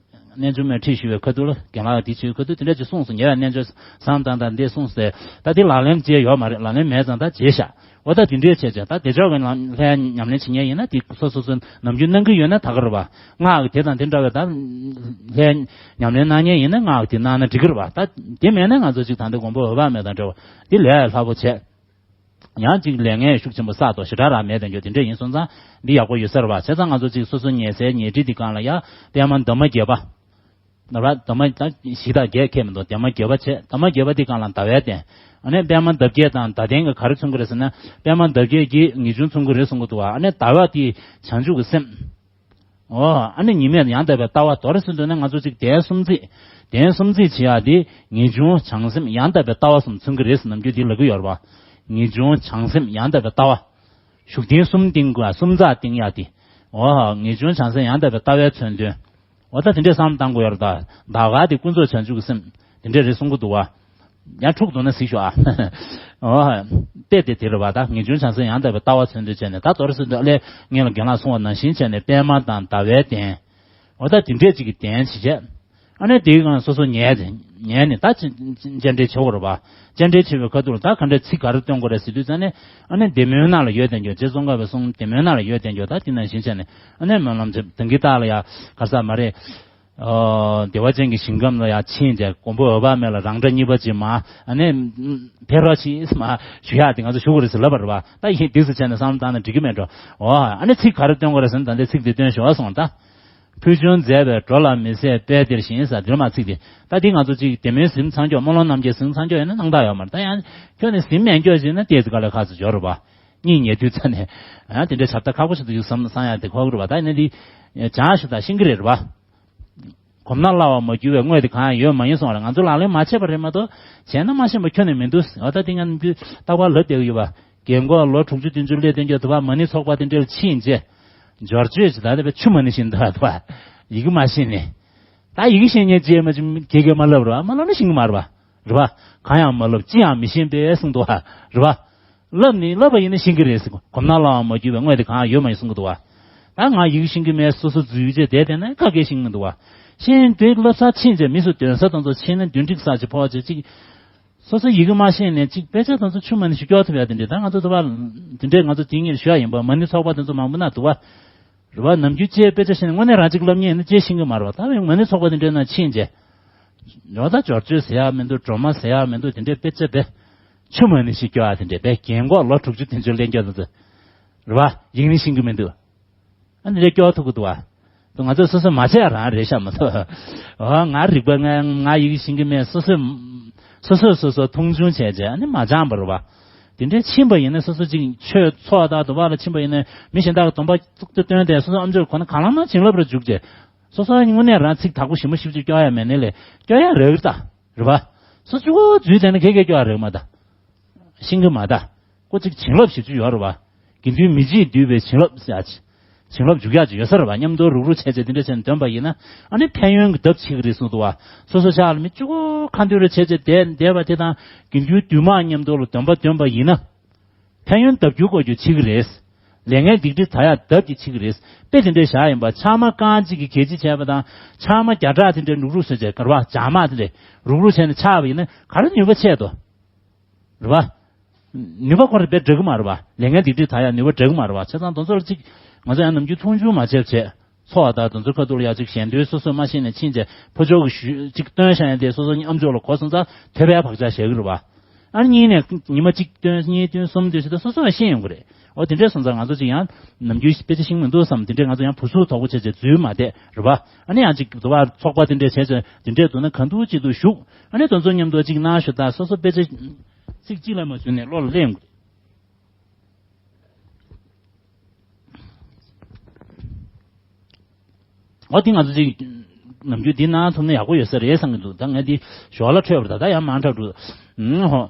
རྣལ་འབྱོར་མའི་ཁྲིད་ཞུ་བའི་ཁ་ཐུག་ལ་རྒན་ལགས་འདི་བྱེད་ཁ་ཐུག་དེ་འདྲ་ཅིག་གསུངས་སོང་། ཉེ་བའི་རྣལ་འབྱོར་བསམ་བཏང་བཏང་འདི་གསུངས་སོང་། ད་འདི་ལག་ལེན་བྱས་ཡོད་མ་རེད། ལག་ལེན་མེད་ཙང་ད་བརྗེད་ཤག་འོ་ད་དེ་འདྲས་བྱས་བྱས་ད་བདེ་མཆོག་གི་ལམ་ལྷའི་ཉམས་ལེན་བྱེད་མཁན་ཡིན་ན་དེ་སོ་སོ་སོ་ནམ་རྒྱུན་གནང་གི་ཡོད་ན་ད་ག་རེད་པ། སྔགས་ཀྱི་དེ་དང་དེ་འདྲ་བའི་ད་ལྷའི་ཉམས་ལེན་གནང་མཁན་ཡིན་ན་སྔགས་ཀྱི་དེ་གནང་ན་འགྲིག་གི་རེད་པ། ད་དེ་མེད་ན་ང་ཚོ་ཅིག་ད་འདི་མགོན་པོ་འོད་དཔག་མེད་དང་འདྲ་བ་འདི་ལས་སླ་པོ་བྱས། ཡང་ཅིག་ལས་ངན་ཤུགས་ཆེན་པོ་བསགས་ཏོ་ཞེ་དྲག་རང་མེད་དང་རྒྱུ་དེ་འདྲས་ཡིན་སོང་ཙང་འདི་ཡག་པོ་ཡོད་ས་རེད་པ། བྱས་ཙང་ང་ཚོ་ཅིག་སོ་སོ་ཉལ་སའི་ཉལ་ཁྲི་འདི་སྒང་ལ་ཡ་པད་མ་འདབ་མ་བརྒྱད་པ། ནོར་བ་འདབ་མ་ད་བཞི་དང་བརྒྱད་ཁེལ་མི་འདུག་འདབ་མ་བརྒྱད་པ་བྱས། འདབ་མ་བརྒྱད་པ་དེ་སྒང་ལ་ཟླ་བའི་གདན། ཨ་ནི་པད་མ་འདབ་བརྒྱད་དང་ཟླ་གདན་གྱི་ག་རེ་མཚོན་གྱི་རེད་ཟེར་ན། པད་མ་འདབ་བརྒྱད་ཀྱིས་ངེས་འབྱུང་མཚོན་གྱི་རེད་གསུང་གི་འདུག་བ། ཨ་ནི་ཟླ་བ་དེ་བྱང་ཆུབ་ཀྱི་སེམས། ཨོ། ཨ་ནི་ཉི་མས་ཡང་དག་པའི་ལྟ་བ། མདོར་ཟེར་འདོད་ན་ང་ཚོ་གཅིག་གདན་གསུམ་བརྩེགས། གདན་གསུམ་བརྩེགས་བྱེད་ཡག་དེ་ངེས་འབྱུང་བྱང་སེམས་ཡང་དག་པའི་ལྟ་བ་གསུམ་མཚོན་གྱི་རེད་ཟེར་ནམ་རྒྱུན་དེ་ལབ་ཀྱི་ཡོད་རེད་བ། ངེས་འབྱུང་བྱང་སེམས་ཡང་དག་པའི་ལྟ་བ། བཞུགས་གདན་གསུམ་བཏིང་དགོས། གསུམ་ཚར་བཏིང་ཡག་དེ། ཨོ། ངེས་འབྱུང་བྱང་སེམས་ཡང་དག་པའི་ལྟ་བའི་མཚོན་དོན། འོ་ད་དེ་འདྲས་བསམ་བློ་བཏང་དགོས་ཡོད་རེད་ད། ཟླ་བ་དེ་ཀུན་རྫོབ་བྱང་ཆུབ་ཀྱི་སེམས་དེ་འདྲས་རེད་གསུང་གི་འདུག་བ། ཡང་འཁྲུག་འདུག་ན་གཟིགས་ཤོག་ཨ། འོ། ལྟས་དེ་དེ་རེད་བ། ད་ངེས་འབྱུང་བྱང་སེམས་ཡང་དག་པའི་ལྟ་བ་མཚོན་དོན་བྱས་ནས། ད་མདོར་ཟེར་འདོད་ཨ་ལས་སྔོན་ལ་རྒན་ལགས་གསུངས་པ་ནང་བཞིན་བྱས་ནས་པད་མ་དང་ཟླ་བའི་གདན། འོ་ད་དེ་འདྲས་ཅིག་གི་གདན་ཅིག་བྱས། ཨ་ནི་དེའི་སྒང་སོ་སོ་ཉལ་ཏེ། ཉལ་ནས་ད་སྤྱན་སྤྱན་འདྲེན་བྱེད་དགོས་རེད་བ། སྤྱན་འདྲེན་བྱེད་པའི་ཁ་ཐུག་ལ་ད་ག་འདྲས་ཚིག་ག་རེ་འདོན་དགོས་རེད་ཟེར་དུས་ཙང་ནས། ཨ་ནི་བདེ་སྨོན་ནང་ལ་ཡོད་དེ་འགྱོ། རྗེ་ཙོང་ཁ་པའི་གསུང་བདེ་སྨོན་ནང་ལ་ཡོད་དེ་འགྱོ། ད་དེ་ནང་བཞིན་བྱས་ནས་ཨ་ནི་སྨོན་ལམ་བྱེད། དེང་གི་རྟགས་ལ་ཡ་ག་ས་མ་རེད། ཨོ། བདེ་བ་ཅན་གྱི་ཞིང་ཁམས་ལ་ཡ་ཕྱིན་བྱས་མགོན་པོ་འོད་དཔག་མེད་ལ་རང་སྒྲ་གཉིས་པ་ཅིག་མ། ཨ་ནི་ཕེབས་རོགས་བྱེད་མ་ཞུ་ཡག་དེ་ང་ཚོ་ཞུ་དགོས་རེད་ཟེར་ལབ་པ་རེད་བ། ད་ཡིན་འདུག་ཟེར་བྱས་ནས་བསམ་བློ་བཏང་ན་འགྲིག་གི་མེད་འགྲོ། ཨོ། ཨ་ནི་ཚིག་ག་རེ་འདོན་དགོས་རེད་ཟེར་ན། ད་འདི་ཚིག་འདི་འདོན་ཞོག་གསུངས་ད། ཕུལ་བྱུང་མཛད་པའི་འགྲོ་ལ་མི་ཟད་དཔལ་འདིར་བཞེངས་ཟེར་འདིར་མ་ཚིག་དེ། ད་འདི་ང་ཚོ་གཅིག་བདེ་སྨོན་གཟིམ་ཚང་ཀྱོག་སྨོན་ལམ་རྣམ་རྒྱལ་གཟིམ་ཚང་ཀྱོག་ཡིན་ན་སྣང་དག་ཡོད་མ་རེད། ད་ཡང་ཁྱོད་ནི་གཟིམ་མེད་ཀྱོག་ཅིག་ན་ལྟས་ཀ་ལས་ཁ་ཚ་འབྱོར་རེད་བ། གཉིད་ཉལ་དུས་ཚ་ནས། ཡང་དེ་འདྲའི་ཆབ་ད་ཁག་པོ་ཞིག་ཏུ་ཡོད་བསམ་བསམ་ཡག་དེ་ཁོག་རེད་བ། ད་ཡིན་ན་འདི་བྱང་ཞུ་ད་ཤེས་ཀྱི་རེད་བ། གོམས་ན་སླ་བར་མ་གྱུར་པའི་དངོས་དེ་གང་ཡང་ཡོད་མ་ཡིན་གསུངས་པ་རེད། ང་ཚོ་ལག་ལེན་མ་བྱས་པ་རེད་མ་གཏོགས། བྱས་ན་མ་ཤེས་པ་ཁྱོན་ནས་མི་འདུག་འོ་ད་དེ་ང་ནམ་རྒྱུན་རྟག་པར་ལབ་བསྡད་ཀྱི་ཡོད་པ། རྒན་གོག་ལོ་དྲུག་ཅུ་བདུན་ཅུ་སླེབས་བསྡད་ཀྱོག་དུ་བ་མ་ཎི་ཚོགས་པ་དེ་འདྲ་ལ་ཕྱིན་རྗེས། འབྱོར་བཅོས་ཀྱི་ད་ལྟ་བའི་ཆུ་མ་ཎི་བཞིན་འདུག་པ། ཡི་གེ་མ་ཤེས་ནས། ད་ཡི་གེ་ཤེས་མཁན་རྗེས་མ་ཅིག་གེ་གེ་མ་ལབ་རེད་བ། མ་ལབ་ན་ཤེས་ཀྱི་མ་རེད་བ། རེད་བ། གང་ཡང་མ་ལབ་ཅི་ཡང་མི་ཤེས་པས་གསུངས་འདུག་བ། རེད་བ། ལབ་ནི་ལབ་པ་ཡིན་ན་ཤེས་ཀྱི་རེད་ཟེར། གོམས་ན་སླ་བར་མ་གྱུར་པའི་དངོས་དེ་གང་ཡང་ཡོད་མ་ཡིན་གསུང་གི་འདུག་བ། ད་ང་ཡི་གེ་ཤེས་ཀྱི་མེད་སོ་སོ་འཛུལ་བྱས་བསྡད་བསྡད་ན་ག་གེ་ཤེས་ཀྱི་མི་འདུག་བ། ཤེས་འདོད་བསླབ་ས་ཕྱིན་བྱས་མི་སུ་འདོན་ས་དང་ཚོ་ཕྱིན་ན་འདོན་འགྲིག་ས་ཅིག་ཕོག་བྱས་ཅིག་སོ་སོ་ཡི་གེ་མ་ཤེས་ནས་ཅིག་དཔེ་ཆ་དང་ཚོ་ཆུ་མ་ཎི་ཞིག་སྐྱོར་ཐུབ་ཡ་དེ་འདྲས། ད་ང་ཚོ་དུ་བ་དེ་འདྲས་ང་ཚོ་དེ་ཉིད་ཞུ་ཡ་ཡིན་པ། མ་ཎི་ཚོགས་པ་དེ་ཚོ་མང་པོ་ན་དུ་བ། རེད་བ། ནམ་རྒྱུན་ཅེས་དཔེ་ཆ་ཤེས་ནས་དངོས་གནས་རང་གཅིག་སློབ་གཉེར་ཡིན་ན་ཅེས་ཤེས་ཀྱི་མ་རེད་བ། ད་བས་མ་ཎི་ཚོགས་པ་དེ་འདྲས་ན་ཕྱིན་བྱས། ཡོ་ད་སྦྱོར་བཅོས་ཟེར་ཡ་མི་འདུག་སྒྲོལ་མ་ཟེར་ཡ་མི་འདུག་དེ་འདྲས་དཔེ་ཆ་བས། ཆུ་མ་ཎི་ཞིག་སྐྱོར་ཡ་དེ་འདྲས་བས། རྒན་གོག་ལོ་དྲུག་ཅུ་བདུན་ཅུ་སླེབས་ཀྱོག་དེ་ཚོ། རེད་བ། ཡིག་ནི་ཤེས་ཀྱི་མི་འདུག་ཨ་ནི་རེ་སྐྱོ་ཐུག་གི་འདུག་བ། དུ་ང་ཚོས་སོ་སོས་མ་བྱས་རང་རེད་ཤག་མ་གཏོགས། འོ་ང་རིག་པ་ང་ང་ཡི་གེ་ཤེས་ཀྱི་མེད། སོ་སོས་སོ་སོས་སོ་སོ་མཐོང་ཆུང་བྱས་བྱས་ཨ་ནི་མ་སྦྱངས་པ་རེད་བ། དེ་འདྲའི་ཕྱིན་པ་ཡིན་ན་སོ་སོ་ཅིག་ཆོས་ཚོགས་དང་དུ་བ་ལ་ཕྱིན་པ་ཡིན་ན་མི་གཞན་དག་གི་སྡོམ་པ་ཏུག་ཏུ་བཏོན་ཏེ་སོ་སོ་ཨམ་ཅོག་གོ་ན་གང་ལ་མ་བྱིན་རླབས་རུ་འཇུག་བྱས། སོ་སོ་དངོས་གནས་རང་ཚིག་དག་པོ་ཞིམ་པོ་ཞིབ་ཅིག་སྐྱོ་ཡ་མེད་ནས་ལས་སྐྱོ་ཡ་རེད་ད། རེད་བ། སོ་སོ་ཅུ་གོ་འཛུལ་བསྡད་ན་གེ་གེ་སྐྱོ་ཡ་རེད་མ་ད། ཤེས་ཀྱི་མ་ད། ཁོ་ཅིག་བྱིན་རླབས་ཞིབ་ཅིག་ཡོད་རེད་བ། དགེ་འདུན་མི་བརྗེད་འདུས་པའི་བྱིན་རླབས་ཟེར་ཡ་ཅིག་བྱིན་རླབས་འཇུག་ཡག་ཅིག་ཡོད་ས་རེད་བ། མཉམ་དུ་རུག་རུག་བྱས་བྱས་དེ་འདྲ་བྱས་ནས་འདོན་པ་ཡིན་ན། ཨ་ནི་ཕན་ཡོན་གྱི་ལྡབ་ཆེ་གི་རེད་གསུངས་འདུག་བ། སོ་སོ་ཆགས་ལ་མི་གཅིག་པོ་ཁ་འདོན་རེ་བྱས་བྱས་བསྡད་བསྡད་པ་དེ་དང་དགེ་འདུན་འདུས་མང་མཉམ་དུ་ལ་འདོན་པ་འདོན་པ་ཡིན་ན། ཕན་ཡོན་ལྡབ་འགྱུར་སྐོར་གྱུར་ཆེ་གི་རེད། ལས་ངན་སྡིག་སྒྲིབ་དག་ཡག་ལྡབ་ཀྱིས་ཆེ་གི་རེད། དཔེ་དེ་འདྲའི་བཞག་ཡིན་པ། ཆགས་མ་རྐང་གཅིག་གིས་གལ་ཆེ་བྱས་པ་དང་། ཆགས་མ་བརྒྱ་ཕྲག་དེ་འདྲའི་རུག་རུག་བཟོས་བྱས་གར་བ་བྱང་མ་དེ་འདྲའི་རུག་རུག་བྱས་ནས་ཆགས་པ་ཡིན་ན་ག་རེ་ནུས་པ་ཆེ་དོ། རེད་བ། ནུས་པ་ཁོ་རང་དཔེ་འདྲ་གི་མ་རེད་བ། ལས་ངན་སྡིག་སྒྲིབ་དག་ཡག་ནུས་པ་འདྲ་གི་མ་རེད་བ། བྱས་ཙང་དེ་ཚོ་ལ་ཅིག་ང་ཚོ་ཡང་ནམ་རྒྱུན་མཐོང་ཆུང་མ་བྱེད་བྱས། ཚོགས་དང་དེ་ཚོ་ཁ་ཐུག་ལ་ཡ་ཅིག་ཞལ་འདོན་སོ་སོས་མ་ཤེས་ནས་ཕྱིན་བྱས་ཕོ་ཅོག་གི་ཞུ་ཅིག་སྟོན་བཞག་ཡ་དེ་སོ་སོ་ཨམ་ཅོག་ལ་གོ་སོང་ཙང་དེ་བས་བག་ཆགས་བཞག་གི་རེད་བ། ཨ་ནི་གཉིས་ནས་ཉི་མ་གཅིག་སྟོན་གཉིས་སྟོན་གསུམ་སྟོན་ཞེས་ད་སོ་སོ་ཡང་ཤེས་ཡོང་གི་རེད། འོ་དེ་འདྲས་སོང་ཙང་ང་ཚོ་ཅིག་ཡང་ནམ་རྒྱུན་དཔེ་ཆ་ཤེས་མི་འདུག་བསམ་དེ་འདྲས་ང་ཚོ་ཡང་བུ་ཚུགས་དོག་པོ་བྱས་བྱས་འཛུལ་མ་བསྡད་རེད་བ། ཨ་ནི་ཡང་ཅིག་དུ་བ་ཚོགས་པ་དེ་འདྲས་བྱས་བྱས་དེ་འདྲས་འདུག་ན་གང་འདུག་ཅིག་ཏུ་བཞུགས། ཨ་ནི་དེ་ཚོ་མཉམ་དུ་ཅིག་གནང་ཞུ་ད་སོ་སོ་དཔེ་ཆ་ཚིག་གཅིག་ལ་མ་ཞུ་ནས་བློ་ལ་སླེབས་ཡོང་གི་རེད། འོ་དེ་ང་ཚོ་ཅིག་ནམ་རྒྱུན་འདི་གནང་ཐུབ་ན་ཡག་པོ་ཡོད་ས་རེད་བསམ་གྱི་འདུག་ད་ངས་འདི་ཞོར་ལ་འཕྲོས་པ་ད་ད་ཡང་མང་དྲགས་འགྲོ། ཨུམ་ཧོ།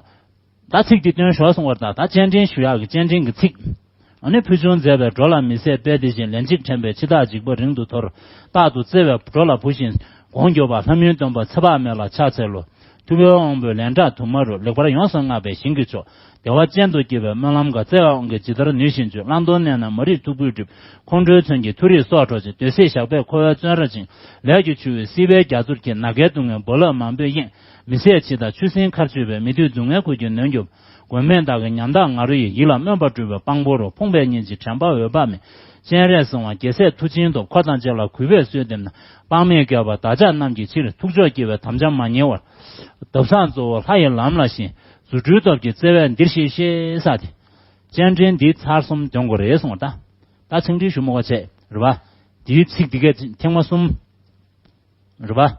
ད་ཚིག་འདི་སྟོན་ཞོར་སོང་བར་ད་ད་སྤྱན་འདྲེན་ཞུ་ཡག་གི་སྤྱན་འདྲེན་གྱི་ཚིག་ཨ་ནི་ཕུལ་བྱུང་མཛད་པའི་འགྲོ་ལ་མི་ཟད་དཔལ་དེ་བཞིན། ལན་གཅིག་དྲན་པས་འཆི་བདག་འཇིགས་པ་རིང་དུ་འཐོར། རྟག་ཏུ་བརྩེ་བའི་འགྲོ་ལ་བུ་བཞིན། དགོངས་འགྱོད་པ་ལྷ་མིན་སྟོན་པ་ཚེ་དཔག་མེད་ལ་ཕྱག་འཚལ་ལོ། ཐུབ་པའི་དབང་པོས་ལན་གྲངས་དུ་མ་རུ། ལེགས་པར་ཡོངས་སུ་བསྔགས་པའི་ཞིང་གི་མཆོག་བདེ་བ་ཅན་དུ་སྐྱེ་བའི་སྨོན་ལམ་འགའ། བརྩེ་བའི་དབང་གིས་ཇི་ལྟར་ནུས་བཞིན་བཅོས། བླང་དོར་གནས་ན་མ་རིག་འཐུག་པོའི་གྲིབ། ཁོང་ཁྲོའི་མཚོན་གྱིས་མཐོ་རིས་སྲོག་འཕྲོག་ཅིང་། འདོད་སྲེད་ཞགས་པས་འཁོར་བའི་བཙོན་རར་བཅིངས། ལས་ཀྱི་ཆུ་བོས་སྲིད་པའི་རྒྱ་མཚོར་འཁྱིལ། ནམ་མཁའི་སྡུག་བསྔལ་རྦ་རླབས་མང་པོས་གཡེངས། མི་བཟད་འཆི་བདག་ཆུ་སྲིན་མཁར་གཅོད་པའི། མི་འདོད་སྡུག་བསྔལ་ཁུར་གྱིས་ནོན་སྐྱོབ། མགོན་མེད་བདག་གི་ཉམ་ཐག་ང་རོ་ཡིས། ཡིད་ལ་སྨོན་པ་སྤྲུལ་པའི་དཔང་པོ་རུ། ཕོངས་པའི་གཉེན་གཅིག་དྲན་པ་འོད་དཔག་མེད། སྤྱན་རས་གཟིགས་དབང་རྒྱལ་སྲས་མཐུ་ཆེན་སྟོབས། འཁོར་དང་བཅས་ལ་གུས་པས་གསོལ་འདེབས་ན། དཔག་མེད་བསྐལ་པ་བདག་ཅག་རྣམས་ཀྱི་ཕྱིར། ཐུགས་མཆོག་སྐྱེ་བའི་དམ་བཅའ་མ་ཉེ་བར། བརྡབ་གསང་གཙོ་བོ་ལྷ་ཡི་ལམ་ལ་བཞེངས། རྫུ་འཕྲུལ་སྟོབས་ཀྱིས་བརྩེ་བས་འདིར་གཤེགས་ཤིག་ཟེར་ཏེ། སྤྱན་འདྲེན་འདི་ཚར་གསུམ་འདོན་དགོས་རེད་གསུངས་པ་ད། ད་ཚིག་འགྲེལ་ཞུ་མོ་བ་བྱས་རེད་བ། འདིའི་ཚིག་འདི་གས་ཐེངས་མ་གསུམ། རེད་བ།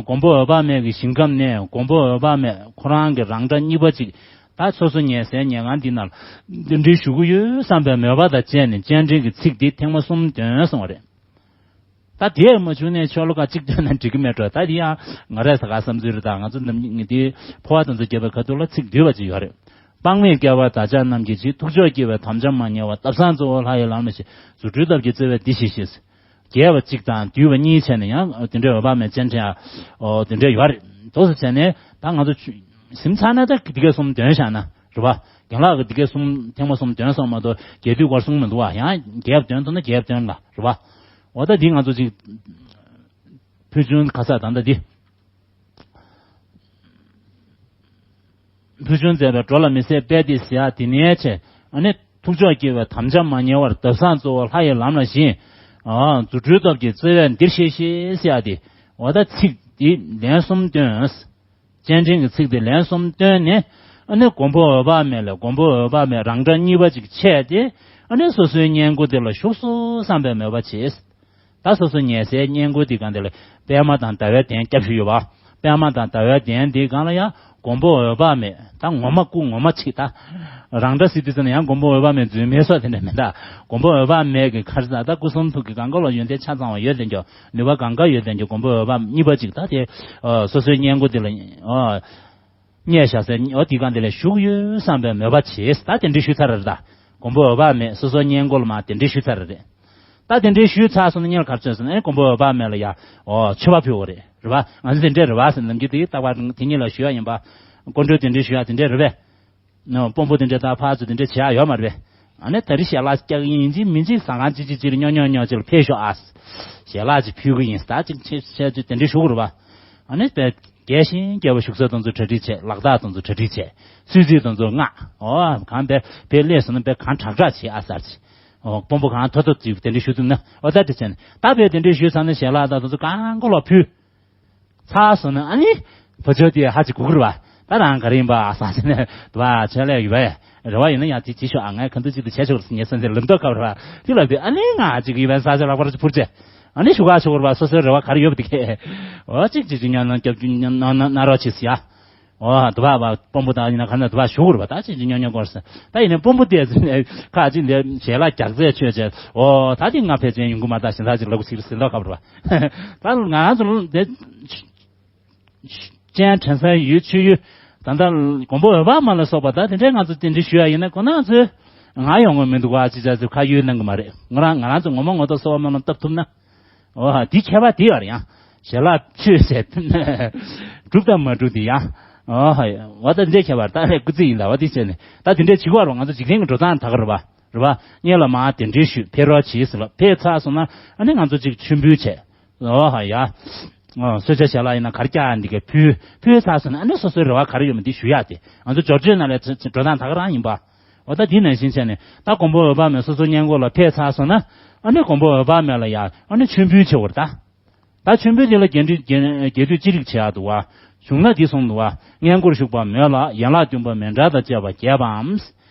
མགོན་པོ་འོད་དཔག་མེད་ཀྱི་ཞིང་ཁམས་ནས་མགོན་པོ་འོད་དཔག་མེད་ཁོ་རང་གི་རང་སྒྲ་གཉིས་པ་ཅིག་ད་སོ་སོ་ཉལ་སའི་ཉལ་ཁང་འདི་ནང་ལ་གདན་འདྲེན་ཞུ་གི་ཡོད་བསམ་པའི་མོས་པ་དང་བཅས་ནས་སྤྱན་འདྲེན་གྱི་ཚིག་འདི་ཐེངས་མ་གསུམ་འདོན་སོང་བ་རེད། ད་དེ་མ་བྱུང་ནས་ཆོ་ལོ་ཀ་གཅིག་འདོན་ན་འགྲིག་གི་མེད་འགྲོ། ད་དེ་ཡང་ང་རའི་ས་ག་བསམ་ཚུལ་རེད། ད་ང་ཚོ་ནམ་ངེས་དེ་འཕོ་བ་དང་ཚོ་རྒྱབ་པའི་ཁ་ཐུག་ལ་ཚིག་བསྡུས་པ་ཅིག་ཡོད་རེད། དཔག་མེད་བསྐལ་པ་བདག་ཅག་རྣམས་ཀྱི་ཕྱིར། ཐུགས་མཆོག་སྐྱེ་བའི་དམ་བཅའ་མ་ཉེས་པར། ཟླ་བཟང་གཙོ་བོ་ལྷ་ཡི་ལམ་ལ་ཞེན། རྫུ་འཕྲུལ་སྟོབས་ཀྱིས་བརྩེ་བས་འདི་ཞིག་བཞེས། རྒྱས་པ་གཅིག་དང་བསྡུས་པ་གཉིས་བྱས་ནས་ཡང་དེ་འདྲའི་འོད་དཔག་མེད་སྤྱན་འདྲེན་ཨ། ཨོ་དེ་འདྲའི་ཡོད་རེད། དོགས་སུ་བྱས་ནས་ད་ང་ཚོ་ཆུ་ཟིན་ཚར་ན་ད་འདི་གའི་གསུམ་འདོན་བཞག་ན་རེད་བ། རྒན་ལགས་ཀྱི་འདི་གའི་གསུམ་ཐེངས་མ་གསུམ་འདོན་སོང་མ་གཏོགས་རྒྱས་བསྡུས་སྐོར་གསུང་མི་འདུག་བ། ཡང་རྒྱས་འདོན་ཐུབ་ན་རྒྱས་འདོན་ལ་རེད་བ། འོ་ད་འདི་ང་ཚོ་ཅིག་ཕུལ་བྱུང་ཁ་ས་ད་ལྟ་འདི། ཕུལ་བྱུང་མཛད་པའི་འགྲོ་ལ་མི་ཟད་དཔལ་འདི་ཟེར་ཡ་དེ་ནས་བྱས། ཨ་ནི་ཐུགས་མཆོག་སྐྱེ་བའི་དམ་བཅའ་མ་ཉེས་པར། ཟླ་བཟང་གཙོ་བོ་ལྷ་ཡི་ལམ་ལ་ཞེན། ཨ་རྫུ་འཕྲུལ་སྟོབས་ཀྱིས་བརྩེ་བས་འདིར་གཤེགས་ཤིག་ཟེར་ཡ་དེ། འོ་ད་ཚིག་འདི་ལན་གསུམ་བཏོན། སྤྱན་འདྲེན་གྱི་ཚིག་དེ་ལན་གསུམ་བཏོན་ནས། ཨ་ནི་མགོན་པོ་འོད་དཔག་མེད་ལས་མགོན་པོ་འོད་དཔག་མེད་རང་སྒྲ་གཉིས་པ་ཅིག་ཆད་དེ། ཨ་ནི་སོ་སོའི་སྔས་མགོ་དེ་ལ་བཞུགས་སོ་བསམ་པའི་མོས་པ་བྱས། ད་སོ་སོ་ཉལ་སའི་སྔས་མགོ་དེ་སྒང་དེ་ལ་པདྨ་དང་ཟླ་བའི་གདན་རྒྱབ་བཞུགས་ཡོད་པ། པདྨ་དང་ཟླ་བའི་གདན་དེའི་སྒང་ལ་ཡང་མགོན་པོ་འོད་དཔག་མེད། ད་ངོ་མ་སྐུ་ངོ་མ་ཅིག་ད་རང་འདྲ་སྲིད་དུས་ཙམ་ན་ཡང་མགོན་པོ་འོད་དཔག་མེད་རྫུན་མའི་སོགས་དེ་འདྲ་མེད། ད་མགོན་པོ་འོད་དཔག་མེད་ཀྱི་ཁར་ད་ད་སྐུ་གསུང་ཐུགས་ཀྱི་གང་ག་ལ་ཡོན་ཏན་ཆ་ཚང་བ་ཡོད་དེ་འགྱོ། ནུས་པ་གང་ག་ཡོད་དེ་འགྱོ། མགོན་པོ་འོད་དཔག་གཉིས་པ་ཅིག་ད་དེ་སོ་སོའི་སྔས་མགོ་དེ་ལ་ཉལ་བཞག་སའི་འོ་དེའི་སྒང་དེ་ལ་བཞུགས་ཡོད་བསམ་པའི་མོས་པ་བྱས། ད་གདན་འདྲེན་ཞུས་ཚར་རེད། ད་མགོན་པོ་འོད་དཔག་མེད་སོ་སོའི་སྔས་མགོ་ལ་མར་གདན་འདྲེན་ཞུས་ཚར་རེད། ད་གདན་འདྲེན་ཞུས་ཚར་སོང་ན་གཉིས་ལ་ག་རེ་བྱས་སོང་ན། ཨེ་མགོན་པོ་འོད་དཔག་མེད་ལ་ཡ་ཨོ་མཆོད་པ་ཕུལ་བ་རེད། རེད་བ། ང་ཚོ་དེ་འདྲས་རེད་བ་ཟེར་ནམ་རྒྱུན་དེ་རྟག་པར་དེ་གཉིས་ལ་ཞུ་ཡ་ཡིན་པ། སྐུ་མགྲོན་གདན་འདྲེན་ཞུ་ཡ་དེ་འདྲས་རེད་པས། ནོ་དཔོན་པོ་དེ་འདྲས་དང་ཕར་ཚུར་དེ་འདྲས་བྱེད་ཡ་ཡོད་མ་རེད་པས། ཨ་ནི་ད་རེས་ཞལ་ལག་བཀྱག་གི་ཡིན་གཅིག་མིན་གཅིག་ཟ་ཁང་ཅི་ཅི་ཅི་ལ་ཉོ་ཉོ་ཉོ་ཅི་ལ་ཕེབས་ཤོག་ཨ། ཞལ་ལག་ཅིག་ཕུལ་གི་ཡིན། ད་ཅིག་ཆེ་ཆེ་ཅིག་དེ་འདྲས་ཞུ་གི་རེད་བ། ཨ་ནི་དཔེ་རྒྱས་ཤིང་རྒྱས་པ་བཞུགས་ས་དང་ཚོ་གྲ་སྒྲིག་བྱས། ལག་རྟགས་དང་ཚོ་གྲ་སྒྲིག་བྱས། གསོལ་ཚིགས་དང་ཚོ་མངགས། ཨོ་གང་དཔེ་དཔེ་སླེབས་སོང་ན་དཔེ་གང་དྲག་དྲག་བྱེད་ཨ་ཟེར་ཅིག་ཨོ་དཔོན་པོ་གང་ཐོ་ཐོ་ཅིག་དེ་འདྲས་ཞུ་ཐུབ་ན། ཨོ་ད་དེ་བྱས་ནས་ད་དཔེ་དེ་འདྲས་ཞུས་ཚར་ན་ཞལ་ལག་དང་དང་ཚོ་གང་གོ་ལ་ཕུལ། ཚར་སོང་ན་ཨ་ནི། བུ་ཆོ་དེ་ཧ་ཅིག་གོ་གི་རེད་བ། ད་རང་ག་རེ་ཡིན་པ་ཨ་ཟེར་ནས་དུ་བ་ཆེ་ལས་ཡོད་པས། རེ་བ་ཡིན་ན་ཡང་དེ་ཅི་ཤོག་ཨ་ངས་ག་འདུག་ཅིག་ཏུ་བྱས་ཆོག་ཟེར་ངས་སེམས་སེམས་ལམ་ཐོག་ཁ་རེད་བ། དེ་ལ་དེ་ཨ་ནི་ང་ཅིག་ཡོད་པས་ས་ཆ་ལག་པར་ཅིག་ཕུར་བྱས། ཨ་ནི་ཞུ་ག་ཆོག་རེད་བ། སོ་སོའི་རེ་བ་ག་རེ་ཡོད་པ་དེ་གས། འོ་ཅིག་ཅིག་ཅིག་ཉོ་ན་སྐྱབས་རྗེ་ཉོ་ན་ན་ན་རོགས་བྱེད་ཟེར་ཡ། འོ་དུ་བ་བ་དཔོན་པོ་དང་ཡིན་ན་ག་ན་དུ་བ་ཞུ་གི་རེད་བ། ད་ཅིག་ཅིག་ཉོ་ཉོ་དགོས་ཟེར། ད་ཡིན་ན་དཔོན་པོ་དེ་ཁ་ཅིག་ལས་ཞལ་ལག་རྒྱག་རྩལ་ཆོད་བྱས། འོ་ད་དེ་ང་ཕལ་ཆེར་ཡོང་གི་མ་ད་ཞིང་ཐག་ཅིག་ལབ་གི་ཟེར་ཟེར་མདོག་ཁ་བ་རེད་བ། ད་ང་རང་ཚོ་ལ་དེ། སྤྱན་དྲན་ས་ཡུལ་ཆོས་ཡུལ། ད་ལྟ་མགོན་པོ་འོད་དཔག་མ་ལ་སོགས་པ་ད་དེ་འདྲའི་ང་ཚོ་དེ་འདྲའི་ཞུ་ཡ་ཡིན་ན་ཁོ་ན་ཚོས་ང་ཡོང་གི་མི་འདུག་བ། ཅི་བྱ་ཚོས་ཁ་ཡོད་གནང་གི་མ་རེད། ང་རང་ང་རང་ཚོ་ངོ་མ་ངོ་ཐོག་གསོལ་བ་སྨོན་ལམ་བཏབ་ཐུབ་ན། འོ་ཧ་དེ་ཁྱད་པར་དེ་ཡོད་རེད་ཡ། ཞལ་ལག་ཆོས་ཟེར། གྲུབ་དང་མ་གྲུབ་དེ་ཡ། འོ་ཧ་འོ་ད་འདྲའི་ཁྱད་པར་ད་ལས་སྐུ་ཚེ་ཡིན་ད་བ་དེ་བྱས་ནས་ད་དེ་འདྲའི་བྱེད་དགོས་རེད་བ། ང་ཚོ་འཇིག་རྟེན་གྱི་འགྲོ་སྟངས་ད་ག་རེད་བ། རེད་བ། གཉེན་ལ་མ་དེ་འདྲའི་ཞུས་ཕེབས་རོགས་གྱིས་ཟེར་ལ་ཕེབས་ཚར་སོང་ན་ཨ་ནི་ང་ཚོ་ཅིག་མཆོད་འབུལ་བྱས། འོ་ཧ་ཡ། གསོལ་ཇ་ཞལ་ལག་ཡིན་ན་ག་རེ་བཀྱག་འདི་གས་ཕུལ་ཕུལ་ཚར་སོང་ན་ཨ་ནི་སོ་སོའི་རེ་བ་ག་རེ་ཡོད་མེད་འདི་ཞུ་ཡག་དེ་ང་ཚོ་འབྱོར་བཅོས་ནང་ལས་འགྲོ་སྟངས་ད་ག་རང་ཡིན་པ། འོ་ད་འདི་ནང་བཞིན་བྱས་ནས་ད་མགོན་པོ་འོད་དཔག་མེད་སོ་སོ་སྔས་མགོ་ལ་ཕེབས་ཚར་སོང་ན་ཨ་ནི་མགོན་པོ་འོད་དཔག་མེད་ལ་ཡ་ཨ་ནི་མཆོད་འབུལ་བྱེད་དགོས་རེད་ད། ད་མཆོད་འབུལ་འདི་ལ་རྒྱས་བསྡུས་རྒྱས་བསྡུས་ཅི་རིགས་བྱེད་ཡག་འདུག་བ། གཞུང་ན་འདི་གསུངས་འདུག་བ། སྔས་མགོར་བཞུགས་པ་མོད་ལ་ཡན་ལག་བདུན་པ་མཎྜལ་དང་བཅས་པ་རྒྱས་པའམ།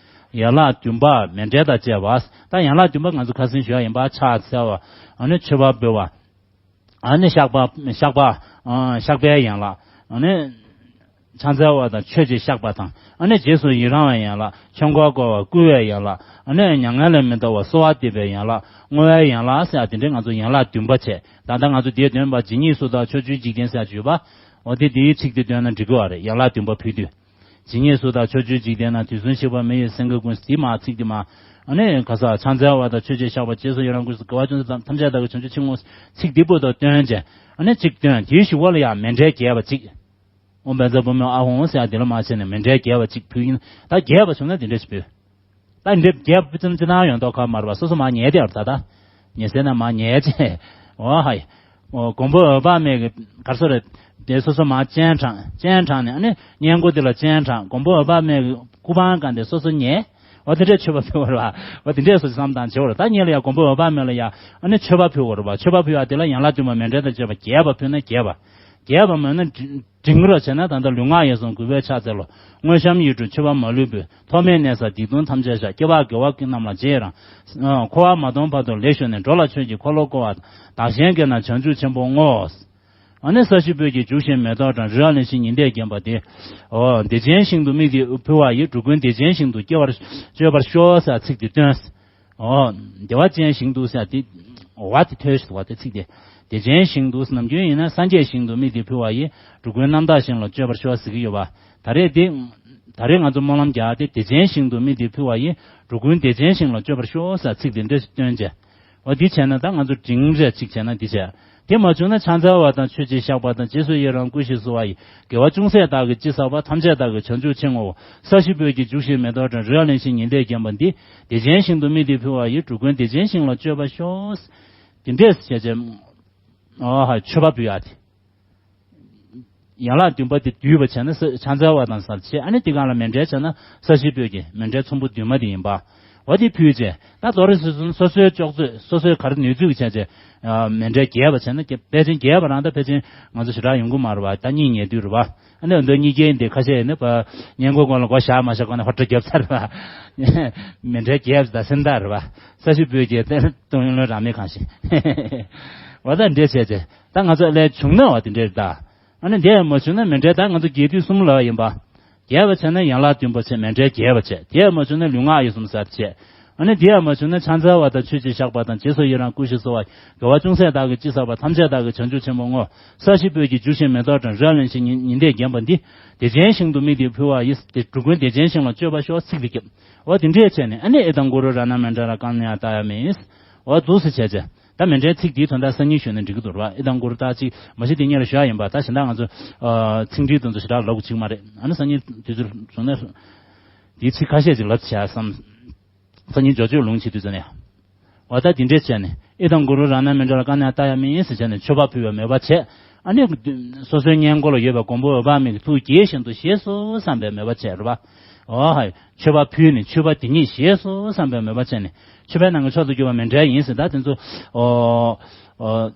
ཡན་ལག་བདུན་པ་མཎྜལ་དང་བཅས་པ། ད་ཡན་ལག་བདུན་པ་ང་ཚོ་ཁ་སང་ཞུ་ཡག་ཡིན་པ། ཕྱག་འཚལ་བ། ཨ་ནི་མཆོད་པ་འབུལ་བ། ཨ་ནི་བཤགས་པ་བཤགས་པ། ཨ་བཤགས་པའི་ཡན་ལག་ཨ་ནི་ཕྱག་འཚལ་བ་དང་མཆོད་ཅིང་བཤགས་པ་དང་། ཨ་ནི་རྗེས་སུ་ཡི་རང་བའི་ཡན་ལག་ཆོས་འཁོར་བསྐོར་བ་བསྐུལ་བའི་ཡན་ལག་ཨ་ནི་མྱ་ངན་ལས་མི་འདའ་བར་གསོལ་བ་འདེབས་པའི་ཡན་ལག་བསྔོ་བའི་ཡན་ལག་ཟེར་ཡག་དེ་འདྲའི་ང་ཚོ་ཡན་ལག་བདུན་པ་བྱས། ད་ལྟ་ང་ཚོ་འདིར་འདོན་པ་ཇི་སྙེད་སུ་དག་ཕྱོགས་བཅུའི་འཇིག་རྟེན་ཟེར་ཡག་ཅིག་ཡོད་པ། འོ་དེ་འདིའི་ཚིག་དེ་འདོན་ན་འགྲིག་གི་བ་རེད། ཡན་ལག་བདུན་པ་ཕུལ་དུས། ཇི་སྙེད་སུ་དག་ཕྱོགས་བཅུའི་འཇིག་རྟེན་ན། དུས་གསུམ་གཤེགས་པ་མི་ཡི་སེང་གེ་ཀུན། དེ་མ་ཚིག་དེ་མ། ཨ་ནི་ཁ་ས་ཕྱག་འཚལ་བ་དང་མཆོད་ཅིང་བཤགས་པ། རྗེས་སུ་ཡི་རང་ཀུན། དགེ་བ་ཅུང་ཟད་ཐམས་ཅད་བདག་གིས་བྱང་ཆུབ་ཕྱིར་བསྔོ། ཚིག་འདི་པོ་དང་བསྟུན་བྱས་ཨ་ནི་གཅིག་བསྟུན། དེའི་གཞུག་གུ་ལ་ཡང་མཎྜལ་རྒྱས་པ་གཅིག་ཨོཾ་བཛྲ་བྷཱུ་མི་ཨཱཿཧཱུྃ་ཟེར་ཡག་དེ་ལ་མ་བྱས་ནས་མཎྜལ་རྒྱས་པ་གཅིག་ཕུལ་ཡིན། ད་རྒྱས་པ་བྱུང་ན་དེ་འདྲ་ཞིག་ཕུལ། ད་འདི་རྒྱས་པ་ཙམ་ཅི་ན་ཡོང་མདོག་ཁ་མ་རེད་པ། སོ་སོ་མར་ཉལ་བསྡད་ཡོད་རེད། ད་ད་ཉལ་སའི་ནང་མར་ཉལ་བྱས། འོ་ཧ་ཡ། འོ་མགོན་པོ་འོད་དཔག་མེད་ཀྱི་ག་རེ་ཟེར་རེད། དེ་སོ་སོ་མར་སྤྱན་དྲངས། སྤྱན་དྲངས་ནས་ཨ་ནི་སྔས་མགོ་དེ་ལ་སྤྱན་དྲངས། མགོན་པོ་འོད་དཔག་མེད་ཀྱི་སྐུ་པང་སྒང་དེ་སོ་སོ་ཉལ། འོ་དེ་འདྲས་མཆོད་པ་ཕུལ་བ་རེད་པ། འོ་དེ་འདྲས་སོ་སོ་བསམ་བཏང་བྱེད་པ་རེད། ད་ཉལ་ལ་ཡ་མགོན་པོ་འོད་དཔག་མེད་ལ་ཡ་ཨ་ནི་མཆོད་པ་ཕུལ་བ་རེད་པ། མཆོད་པ་ཕུལ་བ་དེ་ལ་ཡན་ལག་བདུན་པ་མཎྜལ་དང་བཅས་པ་རྒྱས་པ་ཕུལ་ན་རྒྱས་པ། རྒྱས་པ་མེད་ན་འབྲིང་རོ་བྱས་ན། ད་ལྟ་ལུས་ངག་ཡིད་གསུམ་གུས་པས་ཕྱག་འཚལ་ལོ། དངོས་བཤམས་ཡིད་སྤྲུལ་མཆོད་པ་མ་ལུས་འབུལ། ཐོགས་མེད་གནས་ས་སྡིག་ལྟུང་ཐམས་ཅད་བཤགས། སྐྱེ་བ་དགེ་བ་ཀུན་རྣམས་ལ་རྗེས་རང་། འཁོར་བ་མ་སྟོངས་བར་དུ་ལེགས་བཞུགས་ནས། འགྲོ་ལ་ཆོས་ཀྱི་འཁོར་ལོ་བསྐོར་བ་དང་། བདག་གཞན་དགེ་རྣམས་བྱང་ཆུབ་ཆེན་པོར་བསྔོ། ཨ་ནི་ས་གཞི་སྤོས་ཀྱིས་བྱུགས་ཤིང་མེ་ཏོག་དང་རི་རབ་གླིང་བཞི་ཉི་ཟླས་བརྒྱན་པ་འདི། འོ་བདེ་ཆེན་ཞིང་དུ་དམིགས་ཏེ་ཕུལ་བ་ཡིས། འགྲོ་ཀུན་བདེ་ཆེན་ཞིང་དུ་སྐྱེ་བར་སྤྱོད་པར་ཤོག་ཟེར་ཚིག་འདི་བཏོན། འོ་བདེ་བ་ཅན་ཞིང་དུ་ཟེར་དེ། འོ་བ་དེ་ཐོས་ཤིག་བ་དེ་ཚིག་དེ། བདེ་ཆེན་ཞིང་དུ་ནམ་རྒྱུན་ཡིན་ན་སངས་རྒྱས་ཞིང་དུ་དམིགས་ཏེ་ཕུལ་བ་ཡིས། འགྲོ་ཀུན་རྣམ་དག་ཞིང་ལ་སྤྱོད་པར་ཤོག་ཟེར་གྱི་ཡོད་པ། ད་རེས་འདི། ད་རེས་ང་ཚོ་སྨོན་ལམ་རྒྱག་སྟེ་བདེ་ཆེན་ཞིང་དུ་དམིགས་ཏེ་ཕུལ་བ་ཡིས། འགྲོ་ཀུན་བདེ་ཆེན་ཞིང་ལ་སྤྱོད་པར་ཤོག་ཟེར་ཚིག་དེ་འདྲ་ཞིག་བཏོན་བྱས། འོ་འདི་བྱས་ན་ད་ང་ཚོ་འབྲིང་རེ་གཅིག་བྱས་ན་འདི་བྱས། དེ་མ་བྱུང་ན་ཕྱག་འཚལ་བ་དང་མཆོད་ཅིང་བཤགས་པ་དང་། རྗེས་སུ་ཡི་རང་བསྐུལ་ཞིང་གསོལ་བ་ཡི། དགེ་བ་ཅུང་ཟད་བདག་གིས་ཅི་བསགས་པ། ཐམས་ཅད་བདག་གིས་བྱང་ཆུབ་ཕྱིར་བསྔོའོ། ས་གཞི་སྤོས་ཀྱིས་བྱུགས་ཤིང་མེ་ཏོག་དང་། རི་རབ་གླིང་བཞི་ཉི་ཟླས་བརྒྱན་པ་འདི། བདེ་ཆེན་ཞིང་དུ་དམིགས་ཏེ་ཕུལ་བ་ཡིས། འགྲོ་ཀུན་བདེ་ཆེན་ཞིང་ལ་སྤྱོད་པར་ཤོག་དེ་འདྲས་བྱས་བྱས། ཨོ་ཧ་མཆོད་པ་ཕུལ་ཡ་དེ། ཡན་ལག་བདུན་པ་དེ་བསྡུས་པ་བྱས་ན་ས་ཕྱག་འཚལ་བ་དང་ཟེར་བྱས། ཨ་ནི་དེ་གང་ལ་མཎྜལ་བྱས་ན་ས་གཞི་སྤོས་ཀྱི་མཎྜལ་ཚོམ་བུ་བདུན་མ་དེ་ཡིན་པ། འོ་དེ་ཕུལ་བྱས་ད་རྡོ་རེ་སོ་སོ་སོ་སོའི་ལྕོགས་ཚོད་སོ་སོའི་ག་རེ་ནུས་ཚོད་ཀྱི་བྱས་བྱས། ཨ་མཎྜལ་རྒྱས་པ་བྱས་ན་རྒྱ་ཕལ་ཆེར་རྒྱས་པ་རང་ད་ཕལ་ཆེར་ང་ཚོ་ཞེ་དྲག་ཡོང་གི་མ་རེད་བ། ད་གཉིད་ཉལ་དུས་རེད་བ། ཨ་ནི་འོ་འདི་གཉིས་ཀའི་འདི་ཁ་ཤས་ཡིན་ན་བ་སྔས་མགོ་སྒང་ལ་སྒོ་བཞག་མ་བཞག་སྒང་ནས་ཧོ་ཏྲ་རྒྱབ་ཚར་རེད་བ། མཎྜལ་རྒྱས་པ་ད་སེམས་ཐག་རེད་བ། ས་གཞི་སྤོས་ཀྱི་གཏོང་ཡོང་ལོས་རང་མེད་གང་ཞིག་འོ་ད་འདྲེ་བྱས་བྱས་ད་ང་ཚོ་ལས་བྱུང་ན་འོ་དེ་འདྲེ་རེད་ད། ཨ་ནི་འདི་ཡང་མ་བྱུང་ན་མཎྜལ་ད་ང་ཚོ་རྒྱས་དུས་གསུམ་ལ་ཡིན་པ། རྒྱས་པ་བྱས་ན་ཡན་ལག་བདུན་པ་བྱས། མཎྜལ་རྒྱས་པ་བྱས། དེ་ཡང་མ་བྱུང་ན་ལུས་ངག་ཡིད་གསུམ་གསལ་བྱས། ཨ་ནི་འདི་ཡང་མ་བྱུང་ན་ཕྱག་འཚལ་བ་དང་མཆོད་ཅིང་བཤགས་པ་དང་། རྗེས་སུ་ཡི་རང་བསྐུལ་ཞིང་གསོལ་བ། དགེ་བ་ཅུང་ཟད་བདག་གིས་ཅི་བསགས་པ། ཐམས་ཅད་བདག་གིས་བྱང་ཆུབ་ཕྱིར་བསྔོའོ། ས་གཞི་སྤོས་ཀྱིས་བྱུགས་ཤིང་མེ་ཏོག་དང་། རི་རབ་གླིང་བཞི་ཉི་ཉི་ཟླས་བརྒྱན་པ་འདི། བདེ་ཆེན་ཞིང་དུ་དམིགས་ཏེ་ཕུལ་བ་ཡིས། འགྲོ་ཀུན་བདེ་ཆེན་ཞིང་ལ་སྤྱོད་པར་ཤོག་ཚིག་འདི་བརྒྱབ། འོ་དེ་འདྲས་བྱས་ནས་ཨ་ནི་ཨེ་དཾ་གུ་རུ་རཏྣ་མཎྜ་ར་ཀ་ཎཱ་ཏཱ་ཡ་མེ། འོ་འདུག་སེ་བྱས་བྱས། ད་མཎྜལ་ཚིག་འདིའི་དོན་དག་སང་ཉིན་ཞུས་ན་འགྲིག་གི་འདུག་ར། ཨེ་དཾ་གུ་རུ་ཏཱ་ཅིག་མ་གཞི་དེ་སྔོན་ལ་ཞུ་ཡ་ཡིན་པ། ད་གཞན་དག་ང་ཚོ་ཨ་ཚིག་འགྲེལ་དེ་ཚོ་ཞེ་དྲག་ལབ་དགོས་ཅིག་མ་རེད། ཨ་ནི་སང་ཉིན་དུས་ཚོད་བྱུང་ན་འདིའི་ཚིག་ཁ་ཤས་ཅིག་ལབ་བྱས་བསམ། སང་ཉིན་ཇོ་ཇོས་ལུང་བྱེད་དུས་ཚོད་ནས། འོ་ད་འདི་འདྲས་བྱས་ནས་ཨེ་དཾ་གུ་རུ་རཏྣ་མཎྜ་ར་ཀ་ཎཱ་ཏཱ་ཡ་མེ་ཟེར་བྱས་ནས་མཆོད་པ་ཕུལ་བའི་མོས་པ་བྱས། ཨ་ནི་སོ་སོའི་སྔས་མགོ་ལ་ཡོད་པའི་མགོན་པོ་འོད་དཔག་མེད་ཀྱི་ཐུགས་དགྱེས་བཞིན་དུ་བཞེས་སོ་བསམ་པའི་མོས་པ་བྱས་རེད་པ། འོ་ཧ། མཆོད་པ་ཕུལ་ནས་མཆོད་པ་དེ་ཉིད་བཞེས་སོ་བསམ་པའི་མོས་པ་བྱས་ནས། མཆོད་པའི་ནང་གི་མཆོག་ཏུ་གྱུར་པ་མཎྜལ་ཡིན་ཟེར། ད་དེ་ཚོ་ཨོ་ཨོ་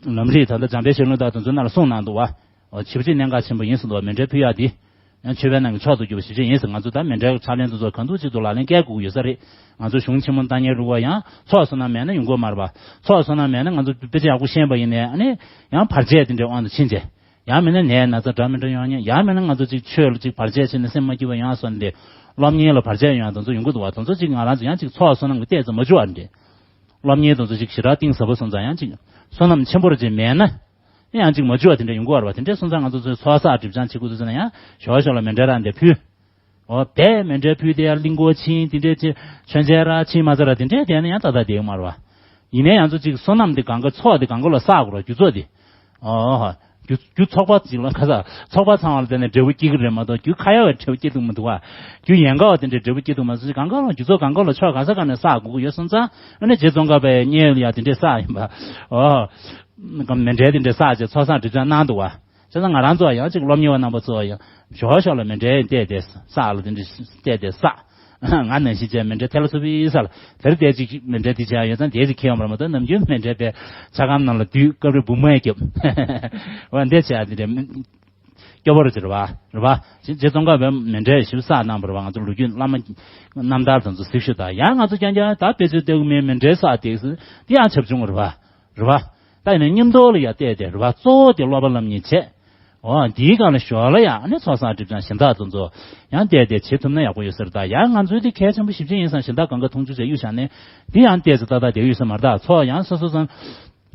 ལམ་རིམ་ད་ལྟ་འཇམ་དཔལ་ཞལ་ལུང་དང་དེ་ཚོའི་ནང་ལ་གསུངས་གནང་འདུག་བ། ཨོ་ཞེ་པོ་ཅིག་གནད་འགག་ཆེན་པོ་ཡིན་ཟེར་འདུག་བ། མཎྜལ་ཕུལ་ཡག་འདི། ཡང་མཆོད་པའི་ནང་གི་མཆོག་ཏུ་གྱུར་པ་ཞེ་པོ་ཅིག་ཡིན་ཟེར། ང་ཚོ་ད་མཎྜལ་གྱི་ཕྱག་ལེན་དེ་ཚོ་གང་ཐུབ་ཅིག་ཏུ་ལག་ལེན་བཀལ་དགོས་ཀྱི་ཡོད་ས་རེད། ང་ཚོ་གཞུང་ཆེན་མོ་ལྟ་མཁན་རུ་བ་ཡང་ཚོགས་བསོད་ནམས་མེད་ན་ཡོང་གི་མ་རེད་པ། ཚོགས་བསོད་ནམས་མེད་ན་ང་ཚོ་དཔེ་ཆ་ཡག་པོ་ཤེས་པ་ཡིན་ནའི་ཨ་ནི་ཡང་བར་ཆད་དེ་འདྲའི་དབང་དུ་ཕྱིན་བྱས། ཡང་མིན་ན་ནད་ན་ཚ་འདྲ་མི་འདྲ་ཡོང་ཉེན། ཡང་མིན་ན་ང་ཚོ་ཅིག་ཆོས་ལ་ཅིག་བར་ཆད་ཕྱིན་ནས་སེམས་མ་སྐྱིད་པ་ཡོང་བཟོ་ནས་དེ། སློབ་གཉེར་ལ་བར་ཆད་ཡོང་ཡ་དེ་ཚོ་ཡོང་གི་འདུག་བ། དེ་ཚོ་ཅིག་ང་རང་ཚོ་ཡང་ཅིག་ཚོགས་བསོད་ནམས་ཀྱི་ལྟས་ཙམ་མ་བཅུག་བ་འདྲ། སློབ་གཉེར་དེ་ཚོ་ཅིག་ཞེ་དྲག་གཏིང་ཟབ་པོ་སོང་ཙང་ཡང་ཅིག་བསོད་ནམས་ཆེན་པོ་ར་ཅིག་མེད་ན། ཡང་ཅིག་མ་བཅུག་བ་དེ་འདྲ་ཡོང་གི་ཡོད་རེད་བ། དེ་འདྲ་སོང་ཙང་ང་ཚོ་ཚོའི་ཚོགས་བསགས་སྒྲིབ་སྦྱང་བྱེད་དགོས་དུས་ཙམ་ན་ཡང་ཞོགས་ཞོགས་ལ་མཎྜལ་རང་དེ་ཕུལ། འོ་བས་མཎྜལ་ཕུལ་དེ་ཡར་གླིང་སྐོར་ཕྱིན་དེ་འདྲས་ཅིག་མཆོད་མཇལ་ར་ཕྱིན་མ་ཚར་ར་དེ་འདྲས་བསྡད་ན་ཡང་ཏག་ཏག་བསྡད་ཀྱི་མ་རེད་བ། ཡིན་ནའི་ཡང་ཚོ་ཅིག་བསོད་ནམས་དེ་གང་ག་ཚོགས་དེ་གང་ག་ལ་བསགས་དགོས་རེད། རྒྱུ་ཚོགས་དེ། ཨོ་ཧ། རྒྱུ་རྒྱུ་ཚོགས་པ་ཅིག་ལ་ཁ་ས་ཚོགས་པ་ཚང་བ་ལ་བརྟེན་ནས་འབྲས་བུ་སྐྱེ་གི་རེད་མ་གཏོགས་རྒྱུ་ཁ་ཡ་བའི་འབྲས་བུ་སྐྱེ་ཐུབ་མི་འདུག་བ། རྒྱུ་ཡན་ག་བ་དེ་འདྲའི་འབྲས་བུ་སྐྱེ་ཐུབ་མ་སོང་ཅིག་གང་ག་ལ་རྒྱུ་ཚོགས་གང་ག་ལ་ཕྱོགས་ག་ས་ག་ནས་བསགས་དགོས་ཀྱི་ཡོད་སོང་ཙང་ཨ་ནི་རྗེ་ཙོང་ཁ་པའི་བརྙན་ཡ་དེ་འདྲས་བསགས་ཡིན་པ། ཨོ། མཎྜལ་དེ་འདྲས་བསགས་བྱས་ཚོགས་བསགས་སྒྲིབ་སྦྱང་གནང་འདུག་བ། བྱས་ཙང་ང་རང་ཚོ་ཡང་ཅིག་སློབ་གཉེར་བ་རྣམ་པ་ཚོ་ཡང་ཞོགས་ཞོགས་ལ་མཎྜལ་བལྟས་ཏེ་བསགས་ལ་དེ་འདྲ་བལྟས་ཏེ་བསགས། ང་ནང་བཞིན་བྱས་མཎྜལ་ཐལ་ལ་སུ་བི་ས་ལ་དེར་བལྟས་ཅིག་མཎྜལ་དེ་བྱས་ཡོད་ཙང་དེ་ཅིག་ཁྱེར་ཡོང་བ་རེད་མ་གཏོགས་ནམ་རྒྱུན་མཎྜལ་བལྟས་ཆ་སྒམ་ནང་ལ་དུས་སྐབས་རེ་འབུ་མ་རྒྱབ། འོ་འདི་བྱས་དེ་འདྲ་སྐྱོ་པོ་རེད་ཟེར་བ་རེད་བ། རྗེ་ཙོང་ཁ་པའི་མཎྜལ་ཞིབ་བསགས་གནང་བ་རེད་བ། ང་ཚོ་ལོ་རྒྱུས་བླ་མ་རྣམ་ཐར་དང་ཚོ་གཟིགས་ཞུ་དང་ཡང་ང་ཚོ་རྐྱང་རྐྱང་ད་དཔེ་ཆ་ལྟ་གི་མེད་མཎྜལ་བསགས་དེ་ཟེར་དེ་ཡང་བྱབ་ཆུང་བ་རེད་བ། རེད་བ། ད་ཡིན་ན་མཉམ་དུ་ལ་ཡ་བལྟས་ཏེ་རེད་བ། གཙོ་བོ་དེ་སློབ་པ་སློབ་གཉེར་བྱས། འོ་འདིའི་སྒང་ལ་ཞོར་ལ་ཡང་ཨ་ནི་ཚོགས་བསགས་སྒྲིབ་སྦྱང་གཞན་དག་དེ་ཚོ་ཡང་བལྟས་ཏེ་བྱེད་ཐུབ་ན་ཡག་པོ་ཡོད་ས་རེད། ད་ཡང་ང་ཚོའི་དེ་གལ་ཆེན་པོ་ཞེ་པོ་ཅིག་ཡིན་ཙང་གཞན་དག་གང་ག་མཐོང་ཆུང་བྱས་གཡུག་བཞག་ནས་འདི་ཡང་བལྟས་ཚེ་ཏག་ཏག་བསྡད་ཡོད་ས་མ་རེད། ད་ཚོགས་ཡང་སོ་སོ་ཚང་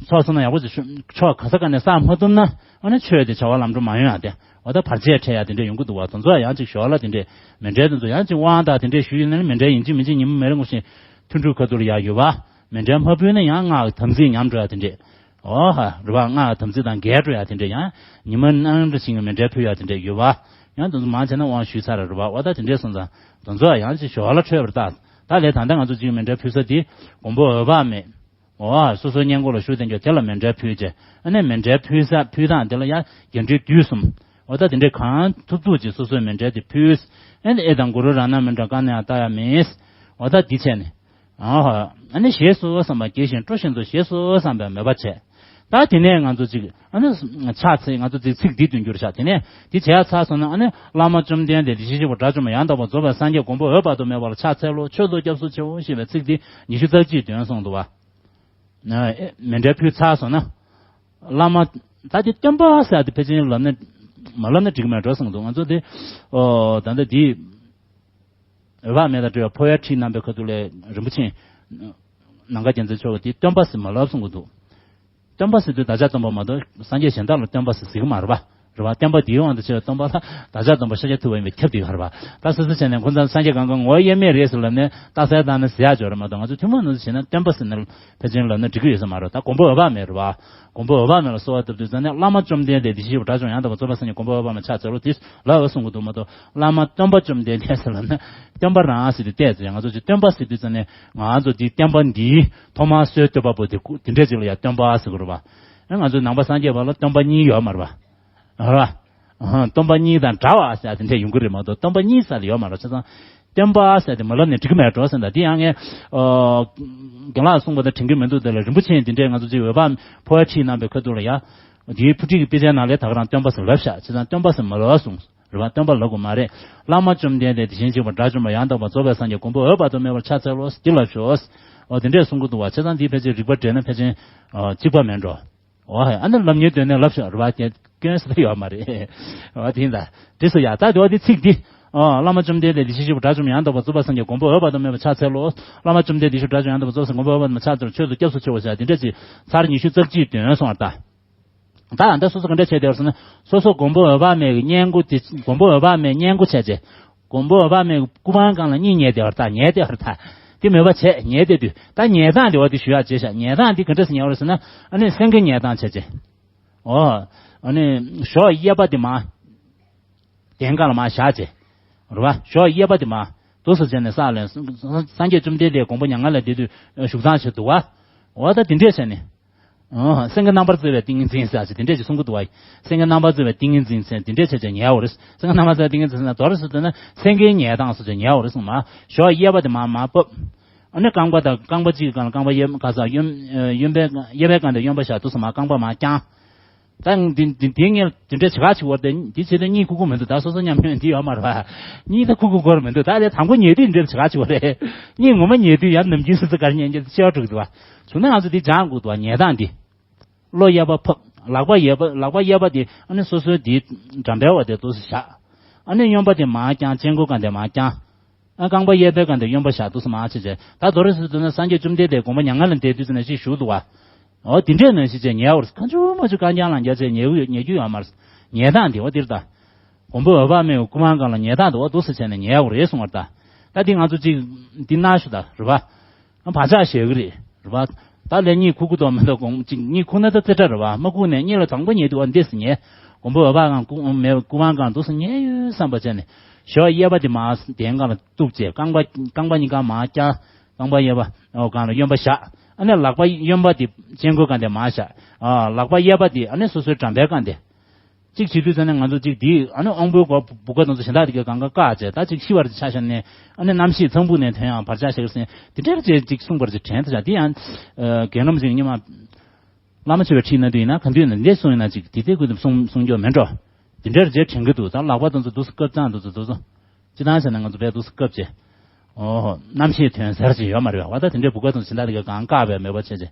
ཚོགས་བསགས་ན་ཡག་པོ་ཅིག་ཕྱོགས་ག་ས་ག་ནས་བསགས་མ་ཐུབ་ན་ཨ་ནི་ཆོས་དེ་བྱ་བ་ལམ་འགྲོ་མ་ཡོང་ཡ་དེ་འོ་ད་བར་ཆད་འཕྲད་ཡ་དེ་འདྲ་ཡོང་གི་འདུག་བ། དེ་ཚོ་ཡང་ཅིག་ཞོར་ལ་དེ་འདྲས་མཎྜལ་དེ་ཚོ་ཡང་ཅིག་དབང་དང་དེ་འདྲས་ཞུས་ཡོད་ན་ནི་མཎྜལ་ཡིན་གཅིག་མིན་གཅིག་ཉིན་མོ་མེད་རེ་ངོ་ཤེས་ཐུན་དྲུག་ཁ་ཐུག་ལ་ཡ་ཡོད་བ། མཎྜལ་མ་ཕུལ་ན་ཡང་སྔགས་དམ་ཚིག་ཉམས་འགྲོ་ཡ་དེ་འདྲས། ཨོ་ཧ། རེད་བ། སྔགས་དམ་ཚིག་དང་འགལ་འགྲོ་ཡ་དེ་འདྲས་ཡང་ཉི་མ་གནམ་གྲུ་བཞིན་གྱི་མཎྜལ་ཕུལ་ཡ་དེ་འདྲས་ཡོད་བ། ཡང་དེ་ཚོ་མང་ཆེ་ན་དབང་ཞུས་ཚར་རེད་བ། འོ་ད་དེ་འདྲས་སོང་ཙང་དེ་ཚོ་ཡང་ཅིག་ཞོར་ལ་འཕྲོད་པར་ད། ད་ལས་ད་ལྟ་ང་ཚོ་གཅིག་མཎྜལ་ཕུལ་ས་དེ་མགོན་པོ་འོད་དཔག་མེད། འོ་སོ་སོའི་སྔས་མགོ་ལ་བཞུགས་བསྡད་རྒྱུ་དེ་ལ་མཎྜལ་ཕུལ་བྱས། ཨ་ནི་མཎྜལ་ཕུལ་ས་ཕུལ་སྟངས་དེ་ལ་ཡང་རྒྱས་འབྲིང་བསྡུས་གསུམ། འོ་ད་དེ་འདྲའི་གང་ཐུབ་ཐུབ་ཅིག་སོ་སོའི་མཎྜལ་དེ་ཕུལ། ཨ་ནི་ཨེ་དཾ་གུ་རུ་རཏྣ་མཎྜ་ར་ཀ་ཎཱ་ཡ་ཏཱ་ཡ་མེ། འོ་ད་འདི་བྱས་ནས། ཨ་ཧ། ཨ་ནི་བཞེས་སོ་བསམ་པ་དགྱེས་ཤིང་སྤྲོ་བཞིན་དུ་བཞེས་སོ་བསམ་པའི་མོས་པ་བྱས། ད་དེ་ནས་ང་ཚོ་ཅིག་ཨ་ནི་ཕྱག་འཚལ། ང་ཚོ་ཅིག་ཚིག་འདི་འདོན་རྒྱུ་རེད་ཤག་དེ་ནས་འདི་བྱས་ཚར་སོང་ན་ཨ་ནི་བླ་མ་བཅོམ་ལྡན་འདས་བདེ་གཤེགས་སྐྱེས་བུ་དགྲ་བཅོམ་པ་ཡང་དག་པར་རྫོགས་པའི་སངས་རྒྱས་མགོན་པོ་འོད་དཔག་ཏུ་མེད་པ་ལ་ཕྱག་འཚལ་ལོ། མཆོད་དོ་སྐྱབས་སུ་མཆིའོ་ཞེས་པའི་ཚིག་འདི་ཉི་ཤུ་རྩ་གཅིག་འདོན་སོང་འདུག་བ། ཨ་ཨེ་མཎྜལ་ཕུལ་ཚར་སོང་ན། བླ་མ་ ད་དེ་སྟོན་པ་ཟེར་དེ་ཕལ་ཆེར་ལབ་ན་མ་ལབ་ན་འགྲིག་གི་མེད་འགྲོ་གསུངས་འདུག་ང་ཚོ་དེ་ཨོ་ད་ལྟ་དེ་འོད་དཔག་མེད་དང་འབྲེལ་བའི་འཕོ་བའི་ཁྲིད་གནང་བའི་ཁ་ཐུག་ལས་རིན་པོ་ཆེ་ནམ་མཁའ་རྒྱལ་མཚན་མཆོག་གིས་དེ་སྟོན་པ་ཟེར་མ་ལབ་གསུངས་ཀྱི་འདུག་སྟོན་པ་ཟེར་དུས་བདག་ཅག་སྟོན་པ་མ་གཏོགས་སངས་རྒྱས་གཞན་དག་ལ་སྟོན་པ་ཟེར་ཟེར་གྱི་མ་རེད་པ། རེད་པ། བསྟན་པ་འདིའི་དབང་དུ་བྱས་པའི་སྟོན་པ་ལ་བདག་ཅག་སྟོན་པ་ཤཱཀྱ་ཐུབ་པ་ཡིན་པས་ཁྱབ་བསྡད་ཡོད་རེད་པ། ད་སོ་སོ་བྱས་ནས་ཁོང་ཚང་སངས་རྒྱས་གང་ག་ངོ་བོ་དབྱེར་མེད་རེད་ཟེར་ལབ་ནས་རྟགས་གསལ་བཏང་ན་ཟེར་ཡག་ཅིག་ཡོད་རེད་མ་གཏོགས། ང་ཚོ་ཐུན་མོང་ནང་བཞིན་བྱས་ན་སྟོན་པ་ཟེར་ན་ཕལ་ཆེར་ལབ་ན་འགྲིག་གི་ཡོད་ས་མ་རེད། ད་མགོན་པོ་འོད་དཔག་མེད་རེད་པ། མགོན་པོ་འོད་དཔག་མེད་ལ་གསོལ་བ་བཏབ་དུས་ཙམ་ནས་བླ་མ་བཅོམ་ལྡན་འདས་འདི་ཕྱིར་བཞུགས་པ་དགྲ་བཅོམ་ཡང་དག་པར་རྫོགས་པའི་སངས་རྒྱས་མགོན་པོ་འོད་དཔག་མེད་ཕྱག་འཚལ་ལོ་དེ་ལབ་པ་གསུང་གི་འདུག་མ་གཏོགས། བླ་མ་སྟོན་པ་བཅོམ་ལྡན་འདས་ཟེར་ལབ་ན་སྟོན་པ་རང་ཟེར་དུས་བལྟས་ཚེ་ང་ཚོ་ཅིག་སྟོན་པ་ཟེར་དུས་ཙམ་ནས་ང་ཚོ་འདི་བསྟན་པ་འདིའི་ཐོག་མར་སྲོལ་གཏོད་པ་པོ་དེ་དེ་འདྲས་ཅིག་ལ་ཡང་སྟོན་པ་ཟེར་གི་རེད་པ། ཨ་ང་ཚོ་ནང་པ་སངས་རྒྱས་པ་ལ་སྟོན་པ་གཉིས་ཡོད་མ་རེད་པ། རེད་པ། ཨ་སྟོན་པ་གཉིས་དང་འདྲ་བ་ཟེར་དེ་འདྲས་ཡོང་གི་རེད་མ་གཏོགས། སྟོན་པ་གཉིས་ཟེར་ཡོད་མ་རེད། བྱས་ཙང་སྟོན་པ་ཟེར་དེ་མ་ལབ་ནས་འགྲིག་གི་མེད་འགྲོ་ཟེར་ད། དེ་ཡང་ངས་ཨ་རྒན་ལགས་གསུངས་པ་དང་དྲན་གྱི་མི་འདུག་དེ་ལ་རིན་པོ་ཆེ་དེ་འདྲས་ང་ཚོ་ཅིག་འོད་དཔག་འཕོ་བའི་ཁྲིད་གནང་བའི་ཁ་ཐུག་ལ་ཡ། དེའི་འཕོ་ཁྲིད་ཀྱི་དཔེ་ཆའི་ནང་ལས་ད་ག་རང་སྟོན་པ་ཟེར་ལབ་ཤག་བྱས་ཙང་སྟོན་པ་ཟེར་མ་ལབ་གསུངས། རེད་པ། སྟོན་པ་ལབ་དགོས་མ་རེད། བླ་མ་བཅོམ་ལྡན་འདས་དེ་བཞིན་གཤེགས་པ་དགྲ་བཅོམ་པ་ཡང་དག་པར་རྫོགས་པའི་སངས་རྒྱས་མགོན་པོ་འོད་དཔག་ཏུ་མེད་པར་ཕྱག་འཚལ་ལོ་འདི་ལབ་ཤོག་འོ་དེ་འདྲས་གསུང་གི་འདུག་པ། བྱས་ཙང་འདིའི་ཕལ་ཆེར་རིགས་པ་འགྲེལ་ན་ཕལ་ཆེར་ཨ་གཅིག་པ་མེད་འགྲོ། འོ་ཧེ། ཨ་ནི་ལབ་ཉན་འདོད་ནས་ལབ་ཤོག་རེད་པ། སྐྱོན་ཟེར་ཡོད་མ་རེད། འོ་དེ་ཡིན་ད། དེ་སུ་ཡ་ད་དེ་བ་དེ་ཚིག་འདི། ཨ་བླ་མ་བཅོམ་ལྡན་འདས་དེ་བཞིན་གཤེགས་པ་དགྲ་བཅོམ་པ་ཡང་དག་པར་རྫོགས་པའི་སངས་རྒྱས་མགོན་པོ་འོད་དཔག་ཏུ་མེད་པར་ཕྱག་འཚལ་ལོ། བླ་མ་བཅོམ་ལྡན་འདས་དེ་བཞིན་གཤེགས་པ་དགྲ་བཅོམ་པ་ཡང་དག་པར་རྫོགས་པའི་སངས་རྒྱས་མགོན་པོ་འོད་དཔག་ཏུ་མེད་པར་ཕྱག་འཚལ་ལོ། ཆོས་སུ་སྐྱབས་སུ་མཆིའོ་ཟེར་དེ་འདྲས་ཅིག་ཚར་ཉི་ཤུ་རྩ་གཅིག་འདོན་སོང་བ་ད། ད་ད་སོ་སོ་ག་འདྲ་བྱས་བསྡད་པ་རེད་ཟེར་ན། སོ་སོ་མགོན་པོ་འོད་དཔག་མེད་ཀྱི་བསྙེན་བཀུར་དེ། མགོན་པོ་འོད་དཔག་མེད་བསྙེན་བཀུར་བྱས་རྗེས། མགོན་པོ་འོད་དཔག་མེད་ཀྱི་སྐུ་པང་སྒང་ལ་གཉིད་ཉལ་བསྡད་པ་རེད་ད། ཉལ་བསྡད་པ་རེད་ད། དེ་མོས་པ་བྱས་ཉལ་བསྡད་དུས། ད་ཉལ་སྟངས་དེ་བ་དེ་ཞུ་ཡག་བྱས་ཤག་ཉལ་སྟངས་དེ་ག་འདྲ་སེ་ཉལ་བ་རེད་ཟེར་ན། ཨ་ནི་སེང་གེ་ཉལ་སྟངས་བྱས་རྗེས། ཨོ། ཨ་ནི་གཞོགས་གཡས་པ་དེ་མར་གདན་སྒང་ལ་མར་བཞག་རྗེས། རེད་པ། གཞོགས་གཡས་པ་དེ་མར་འདུག་སེ་བྱས་ནས་ས་ལ། སངས་རྒྱས་བཅོམ་ལྡན་འདས་དགོངས་པ་མྱ་ངན་ལས་འདས་དུས་བཞུགས་སྟངས་བྱས་འདུག་པ། འོ་ད་དེ་འདྲས་བྱས་ནས། ཨོ། སེང་གེ་རྣམ་པར་རྩེ་བའི་ཏིང་ངེ་འཛིན་ཟེར་ཅིག་དེ་འདྲས་ཅིག་གསུང་གི་འདུག་པ། སེང་གེ་རྣམ་པར་རྩེ་བའི་ཏིང་ངེ་འཛིན་ཟེར་དེ་འདྲས་བྱས་བྱས་ཉལ་བ་རེད། སེང་གེ་རྣམ་པར་རྩེ་བའི་ཏིང་ངེ་འཛིན་ཟེར་ན་དོ་རེད་ཟེར་དུས་ན་སེང་གེའི་ཉལ་སྟངས་སུ་བྱས་ཉལ་བ་རེད་གསུངས་མ། གཞོགས་གཡས་པ་དེ་མར་མར་ཕབ། ཨ་ནི་རྐང་པ་དང་རྐང་པ་གཅིག་གི་སྒང་ལ་རྐང་པ་གཡས་ག་ས་གཡོན་གཡོན་པའི་གཡས་པའི་སྒང་དེ་གཡོན་པ་བཞག་འདུག་སེ་མར་རྐང་པ་མར་བརྐྱངས། ད་འདི་འདི་འདི་ངས་འདི་འདྲ་བྱེད་ག་བྱེད་བར་དེ་འདི་བྱེད་དུས་གཉིད་ཁུག་ཁུག་མི་འདུག་ད་སོ་སོ་མཉམ་མྱོང་འདི་ཡོད་མ་རེད་པ། གཉིད་ད་ཁུག་ཁུག་ཁུག་མི་འདུག་ད་དེ་དང་པོ་ཉལ་དུས་འདི་འདྲ་བྱེད་ག་བྱེད་བར་རེད། གཉིད་ངོ་མ་ཉལ་དུས་ཡར་ནམ་རྒྱུན་སོ་སོ་གར་ཉལ་ཉལ་དུས་ཤི་བ་འགྲོ་གི་འདུག་བ། བྱུང་ན་ང་ཚོ་འདི་སྦྱང་དགོས་འདུག་བ། ཉལ་སྟངས་འདི། གློ་གཡས་པ་ཕབ། ལག་པ་གཡས་པ་ལག་པ་གཡས་པ་འདི་ཨ་ནི་སོ་སོའི་འདི་འགྲམ་པའི་བར་དེ་འདུག་སེ་བཞག་ཨ་ནི་གཡོན་པ་དེ་མར་བརྐྱངས། སྤྱན་སྒོ་སྒང་དེ་མར་བརྐྱངས། ཨ་རྐང་པ་གཡས་པའི་སྒང་དེ་གཡོན་པ་བཞག་འདུག་སེ་མར་བྱས་བྱས། ད་དོ་རེད་ཟེར་དུས་ན་སངས་རྒྱས་བཅོམ་ལྡན་འདས་དགོངས་པ་མྱ་ངན་ལས་འདས་དུས་ཙམ་ནས་ཅིག་བཞུགས་འདུག་བ། འོ་དེ་འདྲས་ནང་བཞིན་བྱས་ཉལ་བ་རེད། གང་བྱུང་མང་བྱུང་རྐང་རྐྱང་ལ་འགྱོ་བྱས་ཉལ་གི་ཉལ་རྒྱུ་ཡོད་མ་རེད། ཉལ་སྟངས་དེ་འོ་དེ་རེད་ད། མགོན་པོ་འོད་དཔག་མེད་ཀྱི་སྐུ་པང་སྒང་ལ་ཉལ་སྟངས་དེ་འོ་འདུག་སེ་བྱས་ནས་ཉལ་བ་རེད་གསུངས་པ་རེད་ད། ད་འདི་ང་ཚོ་ཅིག་འདི་གནང་ཤོག་ད་རེད་པ། བག་ཆགས་བཞེས་གི་རེད། རེད་པ། ད་ལས་གཉིད་ཁུག་ཁུག་འདུག་མི་འདུག་དགོངས་ཅིག་གཉིད་ཁུག་ན་ད་རྩེ་གྲ་རེད་པ། མ་ཁུག་ནས་གཉིད་ལ་དང་པོ་ཉལ་དུས་འོ་འདི་སེ་ཉལ། མགོན་པོ་འོད་དཔག་མེད་སྐུ་པང་སྒང་འདུག་སེ་ཉལ་ཡོད་བསམ་པ་བྱས་ནས། གཞོགས་གཡས་པ་དེ་མར་གདན་སྒང་ལ་གཏུགས་བྱས། རྐང་པ་རྐང་པ་གཉིས་ཀ་མར་བརྐྱངས། རྐང་པ་གཡས་པ་འོ་སྒང་ལ་གཡོན་པ་བཞག་ཨ་ནི་ལག་པ་གཡོན་པ་དེ་སྤྱན་སྒོ་སྒང་དེ་མར་བཞག་ཨ་ལག་པ་གཡས་པ་དེ་ཨ་ནི་སོ་སོའི་འགྲམ་པའི་སྒང་དེ། གཅིག་བྱེད་དུས་ཙམ་ནས་ང་ཚོ་གཅིག་འདི་ཨ་ནི་དབང་པོའི་སྒོ་བུ་ག་དང་ཚོ་གཞན་དག་དེ་གའི་སྒང་ག་བཀག་བྱས། ད་གཅིག་ཤི་བར་ཆ་བཞག་ནས་ཨ་ནི་རྣམ་ཤེས་ཚངས་བུག་ནས་ཐོན་ཡང་བར་ཆ་བཞག་ཟིན་དེ་འདྲའི་བྱས་གཅིག་གསུངས་པར་གཅིག་དྲན་ཐུབ་ཅག་དེ་ཡང་རྒན་རིན་པོ་ཆེ་གི་སྔོན་མ་བླ་མ་མཆོད་པའི་ཁྲིད་ན་དུ་ཡིན་ན་ག་དུས་ན་འདི་གསུངས་ཡིན་ན་གཅིག་དེ་ཚེ་ཀུན་ཏུ་གསུང་གསུང་རྒྱུ་མེད་འགྲོ། དེ་འདྲའི་བྱས་དྲན་གི་འདུག་ད་ལག་པ་དང་ཚོ་འདུག་སེ་བཀབ་ཙང་འདུག་ཚོ་འདུག་ཚོ། སྤྱི་བཏང་བྱས་ན་ང་ཚོ་བས་འདུག་སེ་སྐབས་ཀྱི། ཨོ། རྣམ་ཤེས་ཐོན་ཟེར་ཅིག་ཡོད་མ་རེད་པ། ད་དེ་འདྲའི་བུ་ག་དང་ཟིན་ད་དེ་ག་གང་བཀག་པའི་མོས་པ་བྱས་ཅིག་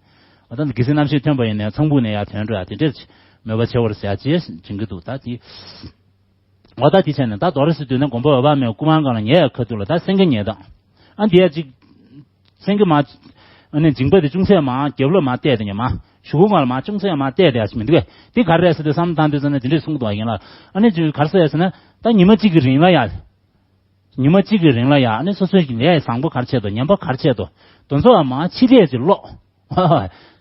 ཨོ་ད་གལ་སྲིད་རྣམ་ཤེས་ཐོན་པ་ཡིན་ནའི་ཚངས་བུག་ནས་ཡར་ཐོན་འགྲོ་ཡ་དེ་འདྲའི་མོས་པ་བྱེད་བར་ཟེར་ཡ་ཅེས་དྲན་གྱི་འདུག་ད་དེ། ཨོ་ད་དེ་བྱས་ནས་ད་དོ་རེ་ཟེར་དུས་ན་མགོན་པོ་འོད་དཔག་མེད་སྐུ་པང་སྒང་ལ་ཉལ་ཡ་ཁ་ཐུག་ལ་ད་སེང་གེ་ཉལ་སྟངས། ཨ་འདི་ཡ་ཅིག་སེང་གེ་མ། ཨ་ནི་མཇིང་པ་དེ་ཅུང་ཟད་མར་རྒྱབ་ལོགས་མར་བལྟས་དེ་ཉལ་མ། གཞུག་གུ་སྒང་ལ་མར་ཅུང་ཟད་མར་བལྟས་དེ་ཡ་ཞིག་མི་འདུག་གས། དེ་ག་རེ་རེད་ཟེར་དུས་བསམ་བློ་བཏང་དུས་ཙམ་ནས་དེ་འདྲས་གསུང་གི་འདུག་ཡིན་ལ། ཨ་ནི་ཅིག་ག་རེ་ཟེར་ཡ་ཟེར་ན། ད་ཉི་མ་གཅིག་གི་རིང་ལ་ཡ། ཉི་མ་གཅིག་གི་རིང་ལ་ཡ་ཨ་ནི་སོ་སོའི་གི་ལས་བཟང་པོ་ག་རེ་བྱས་འདུག་ངན་པ་ག་རེ་བྱས་འདུག་དེ་ཚོ་ཡ་མར་ཕྱི་བལྟས་ཅིག་ཀློག་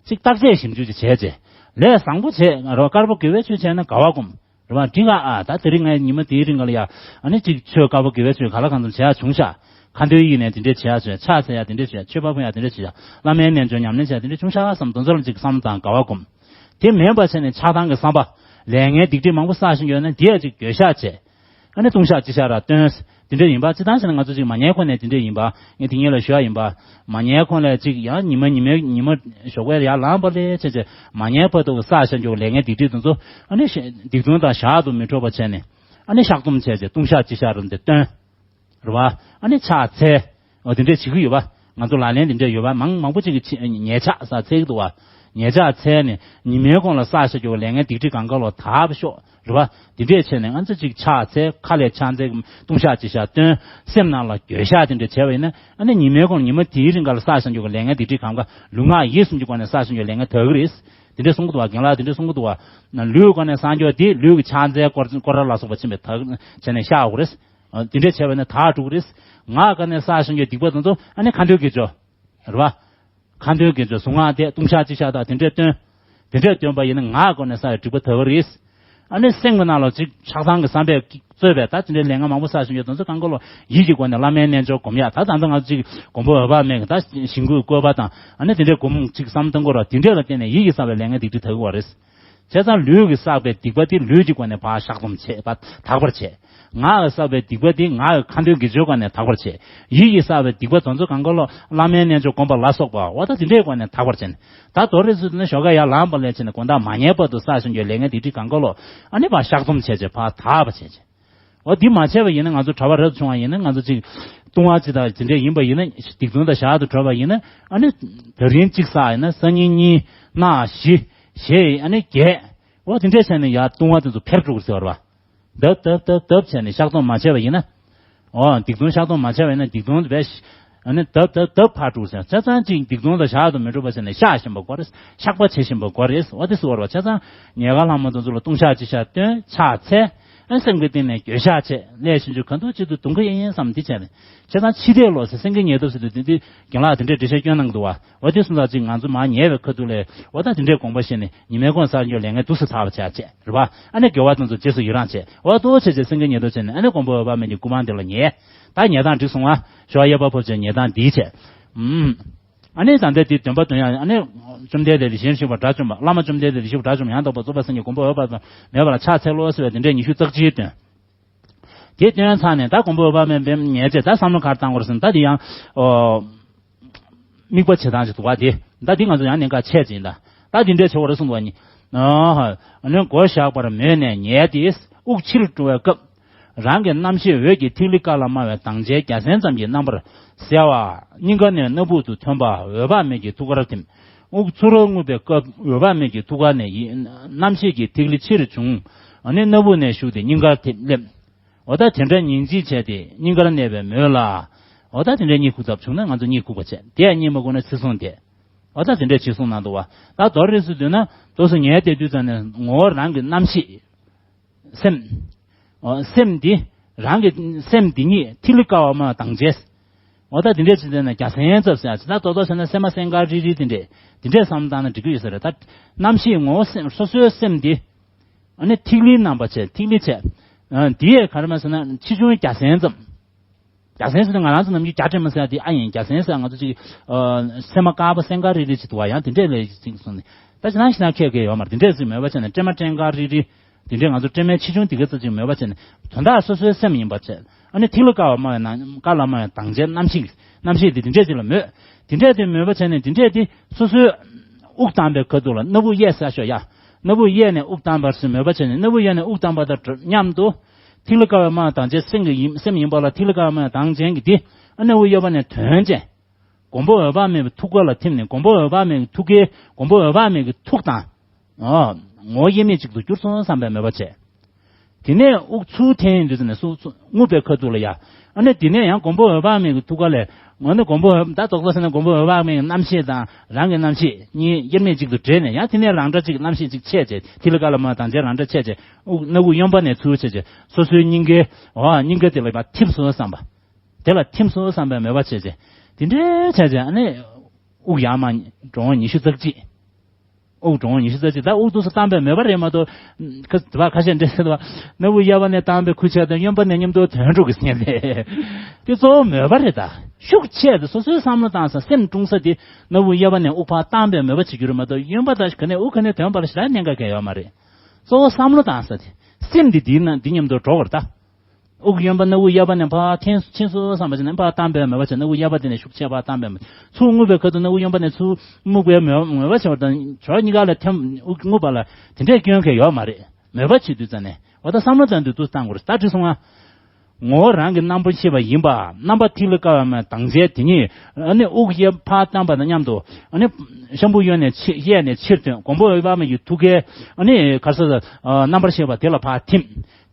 ཅིག་བརྟག་དཔྱད་ཞིབ་འཇུག་ཅིག་བྱས་རྗེས། ལས་བཟང་པོ་བྱས་ང་རོ་དཀར་པོ་དགེ་བའི་ཆོས་བྱས་ན་དགའ་བ་སྒོམ། རེད་པ། འགྲིག་ག་ཨ་ད་དེ་རིང་ངས་ཉི་མ་དེའི་རིང་ག་ལ་ཡ་ཨ་ནི་ཅིག་ཆོས་དཀར་པོ་དགེ་བའི་ཆོས་ག་ལ་གང་འཚམ་བྱས་ཡ་བྱུང་ཤག་ཁ་འདོན་ཡིན་ནས་དེ་འདྲས་བྱས་ཡ་བྱུང་ཤག་ཕྱག་འཚལ་ཡ་དེ་འདྲས་བྱས་ཤག་མཆོད་པ་ཕུལ་ཡ་དེ་འདྲས་བྱས་ཤག་བླ་མའི་རྣལ་འབྱོར་ཉམས་ལེན་བྱས་ཡ་དེ་འདྲས་བྱུང་ཤག་བསམ་དེ་ཚོ་ལ་ཅིག་བསམ་བློ་བཏང་དགའ་བ་སྒོམ། དེ་མིན་པ་བྱས་ནས་ཆགས་སྡང་གི་བསམ་པ། ལས་ངན་སྡིག་སྒྲིབ་མང་པོ་བསགས་བཞིན་ཡོད་ན་དེ་ཡ་ཅིག་འགྱོད་བཤགས་བྱས། ཨ་ནི་ལྟུང་བཤགས་སྤྱི་བཤགས་ར་བཏོན། དེ་འདྲ་ཡིན་པ་སྤྱི་བཏང་བྱས་ན་ང་ཚོ་ཅིག་མ་ཉལ་གོང་ནས་དེ་འདྲ་ཡིན་པ་ངས་དེ་ཉིད་ལ་ཞུ་ཡ་ཡིན་པ། མ་ཉལ་གོང་ལ་ཅིག་ཡང་ཉི་མ་ཉི་མའི་ཉི་མ་ཞོགས་པའི་ཡར་ལངས་པ་ལས་བྱས་བྱས་མ་ཉལ་བར་དུ་བསགས་བཞག་རྒྱུ་ལས་ངན་སྡིག་སྒྲིབ་དེ་ཚོ་ཨ་ནི་སྡིག་ལྟུང་དང་ཞག་ཏུ་མི་འཕྲོད་པ་བྱས་ནས་ཨ་ནི་བཤགས་སྡོམ་བྱས་བྱས་ལྟུང་བཤགས་སྤྱི་བཤགས་ར་འདི་བཏོན། རེད་བ། ཨ་ནི་ཕྱག་འཚལ། འོ་དེ་འདྲས་བྱེད་ཀྱི་ཡོད་པ། ང་ཚོ་ལག་ལེན་དེ་འདྲ་ཡོད་པ་མང་མང་པོ་ཅིག་གི་ཆེ་ཉེ་ཆར་ས་འཚལ་གྱི་འདུག་བ། ཉེ་ཆར་འཚལ་ནས་ཉི་མའི་གུང་ལ་བསགས་བཞག་རྒྱུ་ལས་ངན་སྡིག་སྒྲིབ་གང་ག་ལོ་དག་པ་ཤོག་རེད་བ། དེ་འདྲས་བྱས་ནས་ང་ཚོ་ཅིག་ཕྱག་འཚལ་ཁ་ལས་ཕྱག་འཚལ་ལྟུང་བཤགས་ཅི་བྱ་བཏོན་སེམས་ནང་ལ་འགྱོད་བཤགས་དེ་འདྲ་བྱས་པ་ཡིན་ན་ཨ་ནི་ཉི་མའི་གུང་ཉི་མ་དེའི་རིང་ག་ལ་བསགས་བཞག་རྒྱུ་ལས་ངན་སྡིག་སྒྲིབ་གང་ག་ལུས་ངག་ཡིད་གསུམ་གྱི་སྒོ་ནས་བསགས་བཞག་རྒྱུ་ལས་ངན་དག་གི་རེད། དེ་འདྲས་གསུང་གི་འདུག་བ། རྒན་ལགས་དེ་འདྲས་གསུང་གི་འདུག་བ། ལུས་སྒོ་ནས་བསགས་རྒྱུ་དེ་ལུས་ཀྱི་ཕྱག་འཚལ་སྐོར་སྐོར་ར་ལ་སོགས་པ་ཕྱིན་པའི་དག་བྱས་ནས་བཤགས་དགོས་རེད། དེ་འདྲས་བྱས་པ་ཡིན་ན་དག་འགྲོ་གི་རེད། ངག་གི་སྒོ་ནས་བསགས་བཞག་རྒྱུ་སྡིག་པ་དེ་ཚོ་ཨ་ནི་ཁ་འདོན་གྱི་ཆོ། རེད་བ། ཁ་འདོན་གྱི་ཆོ་གཟུངས་སྔགས་བཟླས་ལྟུང་བཤགས་ཅི་བྱ་དང་དེ་འདྲས་བཏོན། དེ་འདྲས་བཏོན་པ་ཡིན་ན་ངག་གི་སྒོ་ནས་བསགས་པའི་སྡིག་པ་དག་གི་རེད། ཨ་ནི་སེམས་ཀྱི་ནང་ལ་ཅིག་ཆགས་སྡང་གི་བསམ་པས་གཙོས་པའི་ད་དེ་འདྲའི་ལས་ངན་མང་པོ་བསགས་བཞག་རྒྱུ་དེ་ཚོ་གང་ག་ལོ་ཡིད་ཀྱི་སྒོ་ནས་བླ་མའི་རྣལ་འབྱོར་སྒོམ་ཡག་ད་ད་ལྟ་ང་ཚོ་ཅིག་མགོན་པོ་འོད་དཔག་མེད་ཀྱི་ད་ཞིང་བཀོད་བཀོད་པ་དང་ཨ་ནི་དེ་འདྲའི་སྒོམ་ཅིག་བསམ་གཏོང་དགོས་ར་དེ་འདྲས་ལ་བརྟེན་ནས་ཡིད་ཀྱིས་བསགས་པའི་ལས་ངན་སྡིག་སྒྲིབ་དག་གི་རེད། བྱས་ཙང་ལུས་ཀྱིས་བསགས་པའི་སྡིག་པ་དེ་ལུས་ཀྱི་སྒོ་ནས་ཕར་བཤགས་སྡོམ་བྱེད་པ་དག་པར་བྱེད། ངག་གིས་བསགས་པའི་སྡིག་པ་དེ་ངག་གི་ཁ་འདོན་གྱི་ཆོའི་སྒོ་ནས་དག་པར་བྱེད། ཡིད་ཀྱིས་བསགས་པའི་སྡིག་པ་དེ་ཚོ་གང་ག་ལོ་བླ་མའི་རྣལ་འབྱོར་བསྒོམ་པ་ལ་སོགས་པ་འོ་ད་དེ་འདྲའི་སྒོ་ནས་དག་པར་བྱེད། ད་མདོར་ན་ཞོགས་ཀ་ཡར་ལངས་པ་ལས་བྱས་ནས་དགོང་དག་མ་ཉལ་བར་དུ་བསགས་བཞག་རྒྱུ་ལས་ངན་སྡིག་སྒྲིབ་གང་ག་ལོ་ཨ་ནི་ཕར་བཤགས་སྡོམ་བྱས་བྱས་ཕར་དག་པ་བྱས་བྱས། འོ་འདི་མ་བྱས་པ་ཡིན་ན་ང་ཚོ་གྲྭ་པ་རབ་ཏུ་བྱུང་བ་ཡིན་ན་ང་ཚོ་ཅིག་ལྟུང་བ་ཅིག་དང་དེ་འདྲས་ཡིན་པ་ཡིན་ན་སྡིག་ལྟུང་དང་ཞག་ཏུ་གྲོལ་བ་ཡིན་ན་ཨ་ནི་ད་རིང་གཅིག་བསགས་ཡིན་ན་སང་ཉིན་གཉིས་གནངས་བཞི་ཞེས་ཨ་ནི་བརྒྱད། འོ་དེ་འདྲས་བྱས་ནས་ཡར་ལྟུང་བ་དེ་ཚོ་འཕེལ་འགྲོ་གི་ཟེར་བ་རེད་བ། ལྡབ་ལྡབ་ལྡབ་ལྡབ་བྱས་ནས་བཤགས་སྡོམ་མ་བྱས་པ་ཡིན་ན། འོ་སྡིག་ལྟུང་བཤགས་སྡོམ་མ་བྱས་པ་ཡིན་ན་སྡིག་ལྟུང་དེ་བས་ཨ་ནི་ལྡབ་ལྡབ་ལྡབ་འཕར་འགྲོ་གི་ཟེར་ཆ་ཚང་ཅིག་སྡིག་ལྟུང་དང་ཞག་ཏུ་མི་འགྲོ་བ་བྱས་ནས་བཤགས་བཞིན་པ་དགོས་རེད། བཤགས་པ་བྱེད་བཞིན་པ་དགོས་རེད། འོ་དེ་ཟེར་བ་རེད་བ། བྱས་ཙང་ཉལ་ཁ་ལྷག་མ་དེ་ཚོ་ལ་ལྟུང་བཤགས་ཅི་བྱ་སྟོན་ཕྱག་འཚལ། ཨ་སེམས་ཀྱི་གཏིང་ནས་འགྱོད་བཤགས་བྱས་ལས་བཞིན་ཆུ་ག་འདུག་ཅི་འདུག་དུང་གི་ཡིན་ཡིན་བསམ་འདི་བྱས་ནས་བྱས་ཙང་ཕྱི་བལྟས་ལོག་ཟེར་སེང་གེ་ཉལ་སྟབས་ཟེར་དུས་འདི་འདི་རྒན་ལགས་དེ་འདྲའི་འགྲེལ་བཤད་སྐྱོན་གནང་འདུག་བ། འོ་དེ་སོང་ཙང་ཅིག་ང་ཚོ་མར་ཉལ་བའི་ཁ་ཐུག་ལས་འོ་ད་དེ་འདྲའི་དགོངས་པ་བཞེས་ནས་ཉི་མའི་གུང་བསགས་རྒྱུ་ལས་ངན་དུས་སུ་ཚར་བ་བྱས་བྱས་རེད་བ། ཨ་ནི་དགེ་བ་དང་ཚོ་རྗེས་སུ་ཡི་རང་བྱས་འོ་ཏོ་བྱས་བྱས་སེང་གེ་ཉལ་སྟབས་བྱས་ནས་ཨ་ནི་མགོན་པོ་འོད་དཔག་མེད་ཀྱི་སྐུ་པང་དེ་ལ་ཉལ། ད་ཉལ་སྟངས་འགྲིག་སོང་བ། ཞོགས་གཡས་པ་ཕོབ་བྱས་ཉལ་སྟངས་འདི་བྱས། ཨུམ། ཨ་ནི་ད་ལྟ་དེ་འདོན་པ་འདོན་ཡག་ཨ་ནི་བཅོམ་ལྡན་འདས་ལས་གཞན་གཤེགས་པ་དགྲ་བཅོམ་པ་བླ་མ་བཅོམ་ལྡན་འདས་ལས་གཞན་གཤེགས་པ་དགྲ་བཅོམ་པ་ཡང་དག་པར་རྫོགས་པ་སངས་རྒྱས་མགོན་པོ་འོད་དཔག་མེད་པ་ལ་ཕྱག་འཚལ་ལོ་ཟེར་བའི་དེ་འདྲའི་ཉི་ཤུ་རྩ་གཅིག་འདོན། དེ་འདོན་ཚར་ནས་ད་མགོན་པོ་འོད་དཔག་མེད་པའི་ཉལ་བྱས་ད་བསམ་བློ་ག་རེ་བཏང་དགོས་རེད་ཟེར་ན་ད་དེ་ཡང་། དམིགས་པ་བྱེད་སྟངས་ཅིག་འདུག་བ་དེ། ད་འདི་ང་ཚོ་ཡང་གནད་འགག་ཆེ་ཅིག་ཡིན་ད། ད་འདི་འདྲའི་ཆེ་བ་རེད་གསུངས་འདུག་བ་ནི། ཨ་ནི་མགོ་བཞག་པར་མོས་ནས་ཉལ་ཏེ་དབུགས་ཕྱིར་འགྲོ་བའི་སྐབས། རང་གི་རྣམ་ཤེས་འོད་ཀྱི་ཐིག་ལེ་དཀར་ལ་དམར་བའི་དྭངས་ཆའི་རྒྱ་སྲན་ཙམ་གྱི་རྣམ་པར་གསལ་བ། སྙིང་ག་ནས་སྣ་བུག་ཏུ་ཐོན་པ་འོད་དཔག་མེད་ཀྱི་ཐུགས་ཀར་ཐིམ། དབུགས་ཚུར་རྔུབ་པའི་སྐབས་འོད་དཔག་མེད་ཀྱི་ཐུགས་ཀ་ནས་ཡི་རྣམ་ཤེས་ཀྱི་ཐིག་ལེ་ཕྱིར་བྱུང་། ཨ་ནི་སྣ་བུག་ནས་ཞུགས་ཏེ་སྙིང་གར་ཐིམ་སླེབས། འོ་ད་དེ་འདྲ་ཉིན་གཅིག་བྱས་ཏེ་སྙིང་གར་གནས་པའི་མོད་ལ། འོ་ད་དེ་འདྲ་གཉིད་ཁུག་ཚབ་བྱུང་ན་ང་ཚོ་གཉིད་ཁུག་པ་བྱས་དེ་ཡང་གཉིད་མ་ཁུག་ན་ཚེ་བཟུང་དེ། འོ་ད་དེ་འདྲ་བྱེད་གསུངས་གནང་འདུག་བ། ད་མདོར་རེ་ཟེར་དུས་ན་དུས་སུ་ཉལ་བསྡད་དུས་ཙམ་ནས་ངོ་བོ་རང་གི་རྣམ་ཤེས། སེམས། འོ་སེམས་འདི། རང་གི་སེམས་འདི་ཉིད་ཐིག་ལེ་དཀར་བ་དམར་བ་དྭངས་ཆའི། འོ་ད་དེ་འདྲ་བྱེད་ཙམ་ན་རྒྱ་སྲན་ཙམ་ཟེར་ཡ་ཅིག་ད་རྡོག་རྡོག་བྱས་ན་སེམས་མ་སེམས་དཀར་རིལ་རིལ་དེ་འདྲས་དེ་འདྲས་བསམ་བློ་བཏང་ན་འགྲིག་གི་ཡོད་ས་རེད་ད། རྣམ་ཤེས་ངོ་བོ་སེམས་སོ་སོའི་སེམས་འདི། ཨ་ནི་ཐིག་ལེའི་རྣམ་པ་བྱས་ཐིག་ལེ་བྱས། ཨ་འདི་ཡས་ག་རེ་མ་ཟེར་ན་ཆེ་ཆུང་རྒྱ་སྲན་ཙམ། རྒྱ་སྲན་ཟེར་དུས་ང་རང་ཚོ་ནམ་རྒྱུན་རྒྱ་སྤྲད་མ་ཟེར་ཡ་དེ་ཨ་ཡིན་རྒྱ་སྲན་ཟེར་ང་ཚོ་ཅིག་ཨ་སེམས་མ་དཀར་པོ་སེམས་དཀར་རིལ་རིལ་ཅིག་འདུག་བ་ཡང་དེ་འདྲས་ལས་ཅིག་གསུངས་ནས་ད་ཅི་ན་ཤི་ན་ཁྱད་ཁྱད་ཡོད་མ་རེད་དེ་འདྲས་ཅིག་མོས་པ་བྱས་ནས་སྤྲན་མ་སྤྲན་དཀར་རིལ་རིལ། དེ་འདྲས་ང་ཚོ་སྤྲན་མའི་ཆེ་ཆུང་དེ་ག་ཙམ་ཅིག་མོས་པ་བྱས་ནས་དོན་དག་སོ་སོའི་སེམས་ཡིན་པ་བྱས། ཨ་ནི་ཐིག་ལེ་དཀར་བ་དམར་བའི་ནང་དཀར་ལ་དམར་བའི་དྭངས་ཆའི་རྣམ་ཤེས་རྣམ་ཤེས་དེ་དེ་འདྲས་ཅིག་ལ་མོས། དེ་འདྲས་དེ་མོས་པ་བྱས་ནས་དེ་འདྲས་དེ་སོ་སོའི་དབུགས་བཏང་པའི་ཁ་ཐུག་ལ་སྣ་བུག་གཡས་ཟེར་ཤོག་ཡ། སྣ་བུག་གཡས་ནས་དབུགས་བཏང་བར་སེམས་མོས་པ་བྱས་ནས་སྣ་བུག་གཡས་ནས་དབུགས་བཏང་པ་དང་མཉམ་དུ། ཐིག་ལེ་དཀར་བ་དམར་བ་དྭངས་ཅན་སེམས་ཀྱི་ཡིན་སེམས་ཡིན་པ་ལ་ཐིག་ལེ་དཀར་བ་དམར་བ་དྭངས་ཅན་གྱི་དེ་ཨ་སྣ་བུག་གཡས་པ་ནས་དོན་ཅན། མགོན་པོ་འོད་དཔག་མེད་པའི་ཐུགས་ཀ་ལ་ཐིམ་ནས་མགོན་པོ་འོད་དཔག་མེད་ཀྱི་ཐུགས་ཀའི་མགོན་པོ་འོད་དཔག་མེད་ཀྱི་ཐུགས་དང་། ཨོ། ངོ་བོ་དབྱེར་མེད་གཅིག་ཏུ་གྱུར་སོང་བསམ་པའི་མོས་པ་བྱས། དེ་ནས་དབུགས་ཚུར་འཐེན་ཡོང་དུས་ཙམ་ནས་སུ་སུ་རྔུབ་པའི་ཁ་ཐུག་ལ་ཡ། ཨ་ནི་དེ་ནས་ཡང་མགོན་པོ་འོད་དཔག་མེད་ཀྱི་ཐུགས་ཀ་ལས། ང་ནི་མགོན་པོ་འོད་ད་རྡོག་རྡོག་ཟེར་ན་མགོན་པོ་འོད་དཔག་མེད་ཀྱི་རྣམ་ཤེས་དང་རང་གི་རྣམ་ཤེས་གཉིས་དབྱེར་མེད་གཅིག་ཏུ་འདྲེས་ནས་ཡང་དེ་ནས་རང་འདྲ་གཅིག་རྣམ་ཤེས་གཅིག་ཆད་བྱས་ཐིག་ལེ་དཀར་ལ་དམར་དྭངས་ཅན་རང་འདྲ་ཆད་བྱས་དབུགས་སྣ་བུག་གཡོན་པ་ནས་ཚུར་ཆད་བྱས་སོ་སོའི་སྙིང་གའི་འོ་སྙིང་ག་དེ་ལ་ཡ་ཐིམ་སོང་བསམ་པ། དེ་ལ་ཐིམ་སོང་བསམ་པའི་མོས་པ་བྱས་བྱས། དེ་འདྲའི་བྱས་བྱས་ཨ་ནི། དབུགས་ཡར་མར་འགྲོ་འོང་ཉི་ཤུ་རྩ་གཅིག་དབུགས་འགྲོ་འོང་ཉི་ཤུ་རྩ་གཅིག་ད་དབུགས་དུས་སུ་བཏང་པའི་མོས་པ་རེད་མ་གཏོགས། ཁ་དེ་བ་ཁ་ཤས་འདྲེ་ཟེར་བ། སྣ་བུག་གཡས་པ་ནས་བཏང་པའི་ཁུ་ཆད་དང་གཡོན་པ་ནས་མཉམ་དུ་དོན་འགྲུབ་ཀྱི་སེམས་རེད། དེ་གཙོ་བོ་མོས་པ་རེད་ད། ཤུགས་ཆེ་དེ་སོ་སོའི་བསམ་བློ་བཏང་ས་སེམས་དཀྲུང་ས་དེ་སྣ་བུག་གཡས་པ་ནས་དབུགས་ཕར་བཏང་པའི་མོས་པ་བྱེད་རྒྱུ་རེད་མ་གཏོགས་གཡོན་པ་དང་ག་ནས་དབུགས་ག་ནས་དོན་པ་ལ་ཞེ་དྲག་གནད་འགག་གང་ཡོད་མ་རེད། གཙོ་བོ་བསམ་བློ་བཏང་ས་དེ། སེམས་དེ་དེའི་ནང་འདི་མཉམ་དུ་འགྲོ་དགོས་རེད་ད། དབུགས་གཡོན་པ་སྣ་བུག་གཡས་པ་ནས་ཕར་འཐེན་ཕྱིན་སོང་བསམ་པ་བྱས་ནས་ཕར་བཏང་པའི་མོས་པ་བྱས་ནས་དབུགས་གཡས་པ་དེ་ནས་ཤུགས་ཆེ་ཕར་བཏང་པའི་མོས། ཚུར་རྔུབ་པའི་ཁ་ཐུག་སྣ་བུག་གཡོན་པ་ནས་ཚུར་རྔུབ་པའི་མོས་མོས་པ་བྱས་པ་དང་ཕྱོགས་གཉིས་ཀ་ལ་ཐིམ་དབུགས་རྔུབ་པ་ལ་དེ་འདྲའི་སྐྱོན་གང་ཡོད་མ་རེད། མོས་པ་བྱེད་དུས་ཙམ་ནས་འོ་ད་བསམ་བློ་བཏང་དུས་དུས་བཏང་དགོས་རེད་ད་དྲིས་སོང་ང་། ངོ་བོ་རང་གི་རྣམ་པར་ཤེས་པ་ཡིན་པ། རྣམ་པ་ཐིག་ལེ་ཀ་བ་མའི་དྭངས་གཞལ་དེ་ཉིད་ཨ་ནི་དབུགས་ཡར་ཕར་བཏང་པ་དང་མཉམ་དུ་ཨ་ནི་ཤམ་བུ་གཡོན་ནས་ཕྱི་གཡས་ནས་ཕྱིར་ཐོན། མགོན་པོ་འོད་དཔག་མེད་ཀྱི་ཐུགས་ཀའི་ཨ་ནི་ག་རེ་ཟེར། རྣམ་པར་ཤེས་པ་དེ་ལ་ཕར་ཐིམ།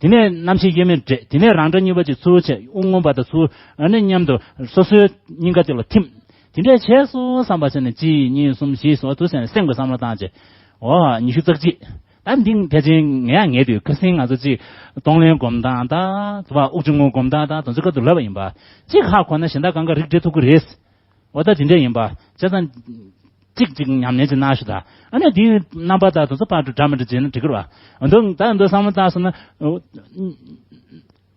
དེ་ནས་རྣམ་ཤེས་དབྱེར་མེད་འདྲེས། དེ་ནས་རང་སྒྲ་གཉིས་པ་ཅིག་ཚུར་བྱས། དབུགས་རྔུབ་པ་དང་ཚུར་ཨ་ནི་མཉམ་དུ་སོ་སོའི་སྙིང་ག་དེ་ལ་ཐིམ། དེ་འདྲས་བྱས་སོང་བསམ་པ་བྱས་ནས་གཅིག་གཉིས་གསུམ་བཞི་ཟེར་བ་དུ་བྱས་ནས་སེམས་ཀྱི་བསམ་བློ་བཏང་བྱས། འོ་ཉི་ཤུ་རྩ་གཅིག་ད་འདི་ཕལ་ཆེར་ངས་ངེས་དུས་ཁ་སང་ང་ཚོ་གཅིག་གཏོང་ལེན་སྒོམ་སྟངས་དང་དུ་བ་དབུགས་ཆུང་ངུ་སྒོམ་སྟངས་དང་དེ་ཚོ་ཁ་ཐུག་ལབ་པ་ཡིན་པ། གཅིག་ཧ་གོ་ན་གཞན་དག་གང་ག་རིགས་འགྲེ་ཐུབ་ཀྱི་རེད། འོ་ད་དེ་འདྲས་ཡིན་པ་བྱས་ཙང་། གཅིག་གཅིག་ཉམས་ལེན་ཅིག་གནང་ཞུ་དང་། ཨ་ནི་དེའི་རྣམ་པ་དང་དེ་ཚོ་ཕར་འགྲོ་འདྲ་མི་འདྲ་བྱས་ན་འགྲིག་གི་རེད་བ། འོ་འདུག་ད་འདུག་བསམ་བློ་བཏང་སོང་ན།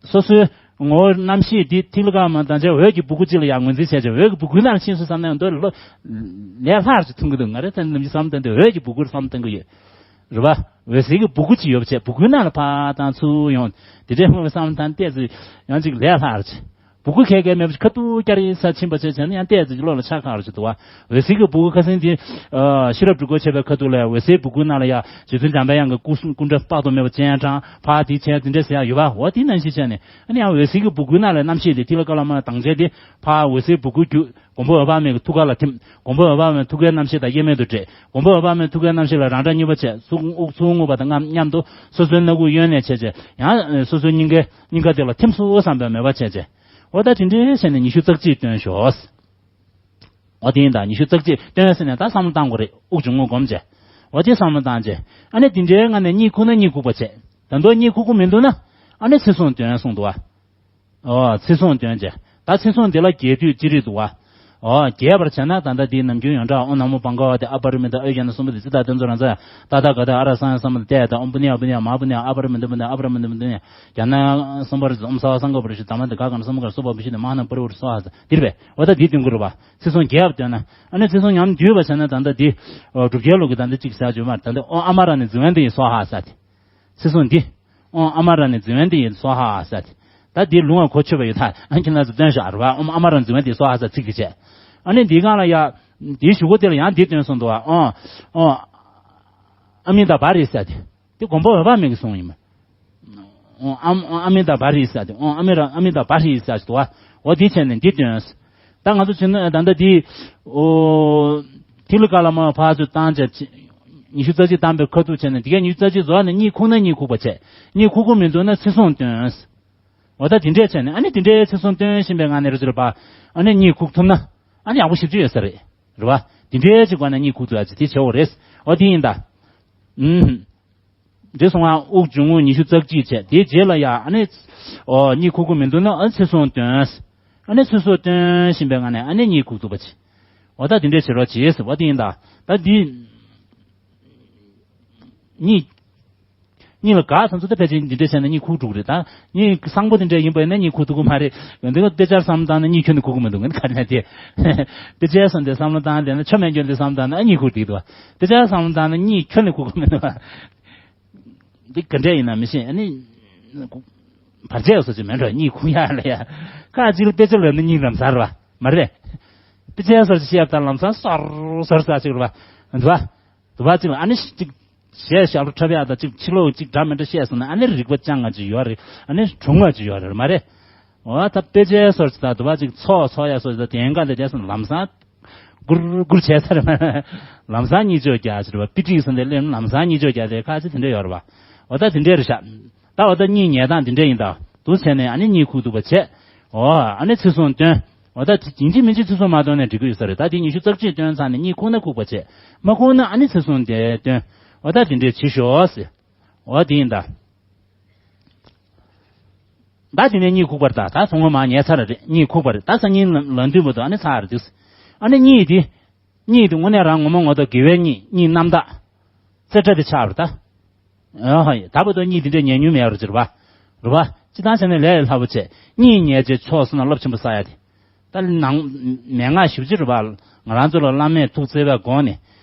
སོ་སོའི་ངོ་བོ་རྣམ་ཤེས་འདི་ཐིག་ལེ་ཀ་མ་དང་བཅས་འོད་ཀྱི་སྦུ་གུ་གཅིག་ལ་ཡང་ངོས་འཛིན་བྱས་བྱས། འོད་ཀྱི་སྦུ་གུའི་ནང་ལ་ཕྱིན་སོང་བསམ་ན་འདོད་ལོ་ལས་སླ་རུ་ཅིག་མཐོང་གི་འདུག་ང་རེ་ད་ནམ་རྒྱུན་བསམ་བཏང་དུས་འོད་ཀྱི་སྦུ་གུར་བསམ་བཏང་གི་ཡོད་རེད་བ། འོད་ཟེར་གྱི་སྦུ་གུ་ཅིག་ཡོད་པ་བྱས་སྦུ་གུའི་ནང་ལ་ཕར་བཏང་ཚུར་ཡོང་དེ་འདྲའི་སྔོན་བསམ་བཏང་བལྟས་ཚེ་ཡང་ཅིག་ལས་སླ་རུ་ཅིག་སྦུ་གུ་ཁ་ཁ་མེད་པ་ཁ་ཐུག་སྐྱ་རེངས་ས་ཕྱིན་པ་བྱས་བྱས་ན་ཡང་བལྟས་ཚེ་བློ་ལ་འཆར་ཁག་རུ་ཅིག་འདུག་བ། འོད་ཟེར་གྱི་སྦུ་གུ་ཁ་སང་དེ་ཤེས་རབ་སྒྲུབ་སྐོར་བྱས་པའི་ཁ་ཐུག་ལ་འོད་ཟེར་སྦུ་གུའི་ནང་ལ་ཡ་རྗེ་བཙུན་འཇམ་པའི་དབྱངས་ཀྱི་སྐུ་གསུང་སྐུ་འདྲ་དཔག་ཏུ་མེད་པ་སྤྱན་དྲངས། ཕར་དེ་བྱས་དེ་འདྲ་ཟེར་ཡ་ཡོད་པ། འོ་དེ་ནང་བཞིན་བྱས་ནས་ཨ་ནི་ཡང་འོད་ཟེར་གྱི་སྦུ་གུའི་ནང་ལ་རྣམ་ཤེས་དེ་ཐིག་ལེ་ཀ་ལ་མ་དང་བཅས་དེ་ཕར་འོད་ཟེར་སྦུ་གུ་བརྒྱུད་མགོན་པོ་འོད་དཔག་མེད་ཀྱི་ཐུགས་ཀ་ལ་ཐིམ། མགོན་པོ་འོད་དཔག་མེད་ཐུགས་ཀའི་རྣམ་ཤེས་དང་དབྱེར་མེད་དུ་འདྲེས། མགོན་པོ་འོད་དཔག་མེད་ཐུགས་ཀའི་རྣམ་ཤེས་ལ་རང་སྒྲ་གཉིས་པ་བྱས། དབུགས་ཚུར་རྔུབ་པ་དང་མཉམ་དུ་སོ་སོའི་སྣ་ཁུག་གཡོན་ནས་བྱས་བྱས་ཡང་སོ་སོའི་སྙིང་གའི་སྙིང་ག་དེ་ལ་ཐིམ་སོང་བསམ་པའི་མོས་པ་བྱས་བྱས། འོ་ད་དེ་འདྲའི་བྱས་ནས་ཉི་ཤུ་རྩ་གཅིག་བཏོན་ཞོག་འོ་དེ་ཡིན་ད་ཉི་ཤུ་རྩ་གཅིག་བཏོན་ཟེར་ནས་ད་བསམ་བློ་བཏང་དགོས་རེད། དབུགས་ཆུང་ངུ་སྒོམ་བྱས། འོ་དེ་བསམ་བློ་བཏང་བྱས། ཨ་ནི་དེ་འདྲའི་ངང་ནས་གཉིད་ཁུག་ན་གཉིད་ཁུག་པ་བྱས། ད་དུང་གཉིད་ཁུག་གི་མི་འདུག་ན་ཨ་ནི་ཚེ་བཟུང་སྟོན་གསུངས་འདུག་བ། འོ་ཚེ་བཟུང་སྟོན་བྱས། ད་ཚེ་བཟུང་དེ་ལ་རྒྱས་བསྡུས་ཅི་རིགས་འདུག་བ། འོ་རྒྱས་པར་བྱས་ན་ད་ལྟ་འདིའི་ནམ་རྒྱུན་ཡོངས་གྲགས་ཨོཾ་ན་མོ་བྷ་ག་ཝ་ཏེ་ཨ་པ་རི་མི་ཏ་ཨོ་ཡ་ན་གསུམ་པོ་དེ་ཙི་ད་དེ་ཚོ་རང་ཚོ་ཡ་ཏ་ཐ་ག་ཏ་ཨ་ར་སཾ་ཡ་སཾ་བུ་ཏེ་ཏ་ཨོཾ་པུ་ཎི་ཡ་པུ་ཎི་ཡ་མ་ཧཱ་པུ་ཎི་ཡ་ཨ་པ་རི་མི་ཏ་པུ་ཏེ་ཨ་པ་རི་མི་ཏ་པུ་ཏེ་ཡ་ན་གསུམ་པར་ཨོཾ་སརྦ་སཾ་ག་པུ་རི་ཤི་དྷརྨ་ཏེ་ག་ག་ན་སཾ་བུ་ག་ར་སོ་བ་བུ་ཤི་ཏེ་མ་ཧཱ་ན་པ་རི་བུ་རི་སྭཱ་ཧཱ་ས་འདིར་བས། འོ་ད་འདི་སྟོན་གྱི་རེད་བ། ཚེ་བཟུང་རྒྱས་པར་སྟོན་ན། ཨ་ནི་ཚེ་བཟུང་ཉམས་བསྡུས་པ་བྱས་ན་ད་ལྟ་འདི། སྒྲུབ་བརྒྱའི་ལུགས་ཀྱི་ད་ལྟ་གཅིག་བྱ་བྱུང་མར་ད་ལྟ་ཨོཾ་ཨ་མ་ར་ཎི་ཛི་ཝནྟི་ཡེ་སྭཱ་ཧཱ་ས་དེ། ཚེ་བཟུང་འདི། ཨོཾ་ཨ་མ་ར་ཎི་ཛི་ཝནྟི་ཡེ་སྭཱ་ཧཱ་ས་དེ། ད་འདི་ལུང་བ་གོ་ཆོད་པ་ཡོད་ད། ཨ་ཁྱེད་རང་ཚོ་སྟོན་བཞག་རེད་བ། ཨོཾ་ཨ་མ་ར་ཎི་ཛི་ཝནྟི་ཡེ་སྭཱ་ཧཱ་ས་ཚིག་གི་བྱས། ཨ་ནི་འདི་སྒང་ལ་ཡ། འདིའི་གཞུག་གུ་དེ་ལ་ཡང་འདི་སྟོན་གསུངས་འདུག་བ། ཨོཾ། ཨོཾ། ཨ་མི་ཏ་བྷ་རི་ས་དེ། དེ་མགོན་པོ་འོད་དཔག་མེད་ཀྱི་གསུང་ཡིན་མོད། ཨོཾ་ཨ་ཨ་མི་ཏ་བྷ་རི་ས་དེ། ཨོཾ་ཨ་མི་ར་ཨ་མི་ཏ་བྷ་རི་ས་དེ་དུ་བ། འོ་འདི་བྱས་ནས་འདི་སྟོན། ད་ང་ཚོ་བྱས་ན་ད་ལྟ་འདི། ཨོ། ཐིག་ལེ་ཀ་ལ་མ་ཕར་ཚུར་བཏང་བྱས། ཉི་ཤུ་རྩ་གཅིག་བཏང་པའི་ཁ་ཐུག་བྱས་ནས་འདི་གའི་ཉི་ཤུ་རྩ་གཅིག་རྫོགས་ནས་གཉིད་ཁུག་ན་གཉིད་ཁུག་པ་བྱས། གཉིད་ཁུག་གི་མི་འདུག་ན་ཚེ་བཟུང་སྟོན། འོ་ད་འདི་འདྲས་བྱས་ནས་ཨ་ནི་འདི་འདྲའི་ཚེ་བཟུང་སྟོན་བཞིན་པའི་ངང་ནས་རེ་ཟུར་པ། ཨ་ནི་གཉིད་ཁུག་ཐུབ་ན། ཨ་ནི་ཡག་པོ་ཞེ་པོ་ཅིག་ཡོད་ས་རེད། རེད་བ། འདི་འདྲའི་ཅིག་སྒོ་ནས་གཉིད་ཁུག་ཐུབ་ཡ་ཅིག་དེ་བྱེད་འོ་རེད། འོ་དེ་ཡིན་ད། ཨུམ། འདི་སོང་ང་དབུགས་འབྱུང་རྔུབ་ཉི་ཤུ་རྩ་གཅིག་བྱས། དེའི་རྗེས་ལ་ཡ་ཨ་ནི། ཨོ་གཉིད་ཁུག་གི་མི་འདུག་ན་ཨ་ཚེ་བཟུང་སྟོན། ཨ་ནི་ཚེ་བཟུང་སྟོན་བཞིན་པའི་ངང་ནས་ཨ་ནི་གཉིད་ཁུག་ཐུབ་པ་བྱེད། འོ་ད་དེ་འདྲས་བྱེད་རོགས་བྱེད་ཟེར་བ་དེ་ཡིན་ད། ད་འདི། གཉིད། གཉིད་ལ་དགའ་ཙམ་ཚོ་ད་ཕལ་ཆེར་འདི་འདྲས་བྱས་ན་གཉིད་ཁུག་འགྲོ་གི་རེད་ད། གཉིད་བཟང་པོ་དེ་འདྲས་ཡིན་པ་ཡིན་ན་གཉིད་ཁུག་ཐུབ་ཀྱི་མ་རེད། འོན་ཏེ་དཔེ་ཆ་བསམ་བཏང་ན་གཉིད་ཁྱོན་ནས་ཁུག་གི་མི་འདུག་ངས་ག་རེ་ལབ་དེ། དཔེ་ཆ་བསམ་དེ་བསམ་བློ་བཏང་དེ་ན་ཆོ་མེད་རྒྱུ་འདི་བསམ་བཏང་ན་གཉིད་ཁུག་འགྲིག་འདུག་དཔེ་ཆ་བསམ་བློ་བཏང་ན་གཉིད་ཁྱོན་ནས་ཁུག་གི་མི་འདུག་འདི་ག་འདྲས་ཡིན་ན་མི་ཤེས། ཨ་ནི། བར་ཆད་སོགས་ཅིག་མེད་འགྲོ་གཉིད་ཁུག་ཡ་ལ་ཡ། ཁ་ཅིག་ལ་དཔེ་ཆ་ལབ་ན་གཉིད་ལམ་སང་རེད་བ། མ་རེད། དཔེ་ཆ་སོགས་ཅིག་བཤད་པ་དང་ལམ་སང་སོར་སོར་ས་ཅིག་རེད་བ། འདུག་བ། འདུག་བ་ཅིག་ལ་ཨ་ནི་ཅིག་གཞས་ཞབས་བྲོ་འཁྲབ་ཡག་དང་ཅིག་ཕྱི་ལོགས་ཅིག་འདྲ་མི་འདྲ་བཤད་སོང་ན་ཨ་ནི་རིག་པ་སྐྱང་ང་ཅིག་ཡོད་རེད། ཨ་ནི་གྲུང་ང་ཅིག་ཡོད་རེད། མ་རེད། འོ་ད་དཔེ་ཆའི་སོར་ཅིག་དང་དུ་བ་ཅིག་ཚོགས་ཚོགས་ཡ་སོར་ཅིག་དང་དེ་འགའ་དེ་རྒྱས་སོང་ལམ་སང་སྒུར་སྒུར་བྱས་ཚར། ལམ་སང་གཉིད་ཅོག་རྒྱག་ཅིག་རེད་བ། པི་ཏྲིག་སོང་དེ་སླེབས་ན་ལམ་སང་གཉིད་ཅོག་རྒྱག་དེ་ཁ་ཅིག་དེ་འདྲ་ཡོད་རེད་བ། འོ་ད་དེ་འདྲ་རེད་ཤག་ད་འོ་ད་གཉིད་ཉལ་སྟངས་དེ་འདྲ་ཡིན་ད། འདུག་བྱས་ནས་ཨ་ནི་གཉིད་ཁུག་ཐུབ་པ་བྱས། འོ་ཨ་ནི་ཚེ་བཟུང་སྟོན། འོ་ད་ཡིན་གཅིག་མིན་གཅིག་ཚེ་བཟུང་མ་སྟོན་ནས་འགྲིག་གི་ཡོད་ས་རེད། ད་དེ་ཉི་ཤུ་རྩ་གཅིག་སྟོན་ཚར་ནས་གཉིད་ཁུག་ན་ཁུག་པ་བྱས། མ་ཁུག་ན་ཨ་ནི་ཚེ་བཟུང་དེ་སྟོན། འོ་ད་དེ་འདྲས་བྱེད་ཤོག་ཟེར། འོ་དེ་ཡིན་ད། ད་དེ་ནས་གཉིད་ཁུག་པ་རེད་ད། ད་སོང་ངོ་མ་ཉལ་ཚར་རེད། གཉིད་ཁུག་པ་རེད། ད་སང་ཉིན་ལ་ལ་འདུས་མ་གཏོགས་ཨ་ནི་ཚར་རེད་འདུག་ཨ་ནི་གཉིད་དེ། གཉིད་དེ་དངོས་གནས་རང་ངོ་མ་ངོ་ཐོག་དགེ་བའི་གཉིད་གཉིད་རྣམ་དག་རྩེ་གྲ་དེ་ཆགས་པ་རེད་ད། ཨ་ཧ་ཡ། ད་བར་དུ་གཉིད་དེ་འདྲས་ཉལ་མྱོང་མེད་རེད་ཟེར་བ། རེད་བ། སྤྱི་བཏང་བྱས་ན་ལས་ཡང་སླ་པོ་བྱས། གཉིད་ཉལ་བྱས་ཕྱོགས་སུ་ན་རླབས་ཆེན་པོ་བསགས་ཡ་དེ། ད་ནང་མན་ངག་ཞེ་པོ་ཅིག་རེད་བ། ང་རང་ཚོ་ལ་བླ་མས་ཐུགས་བརྩེ་བའི་སྒོ་ནས།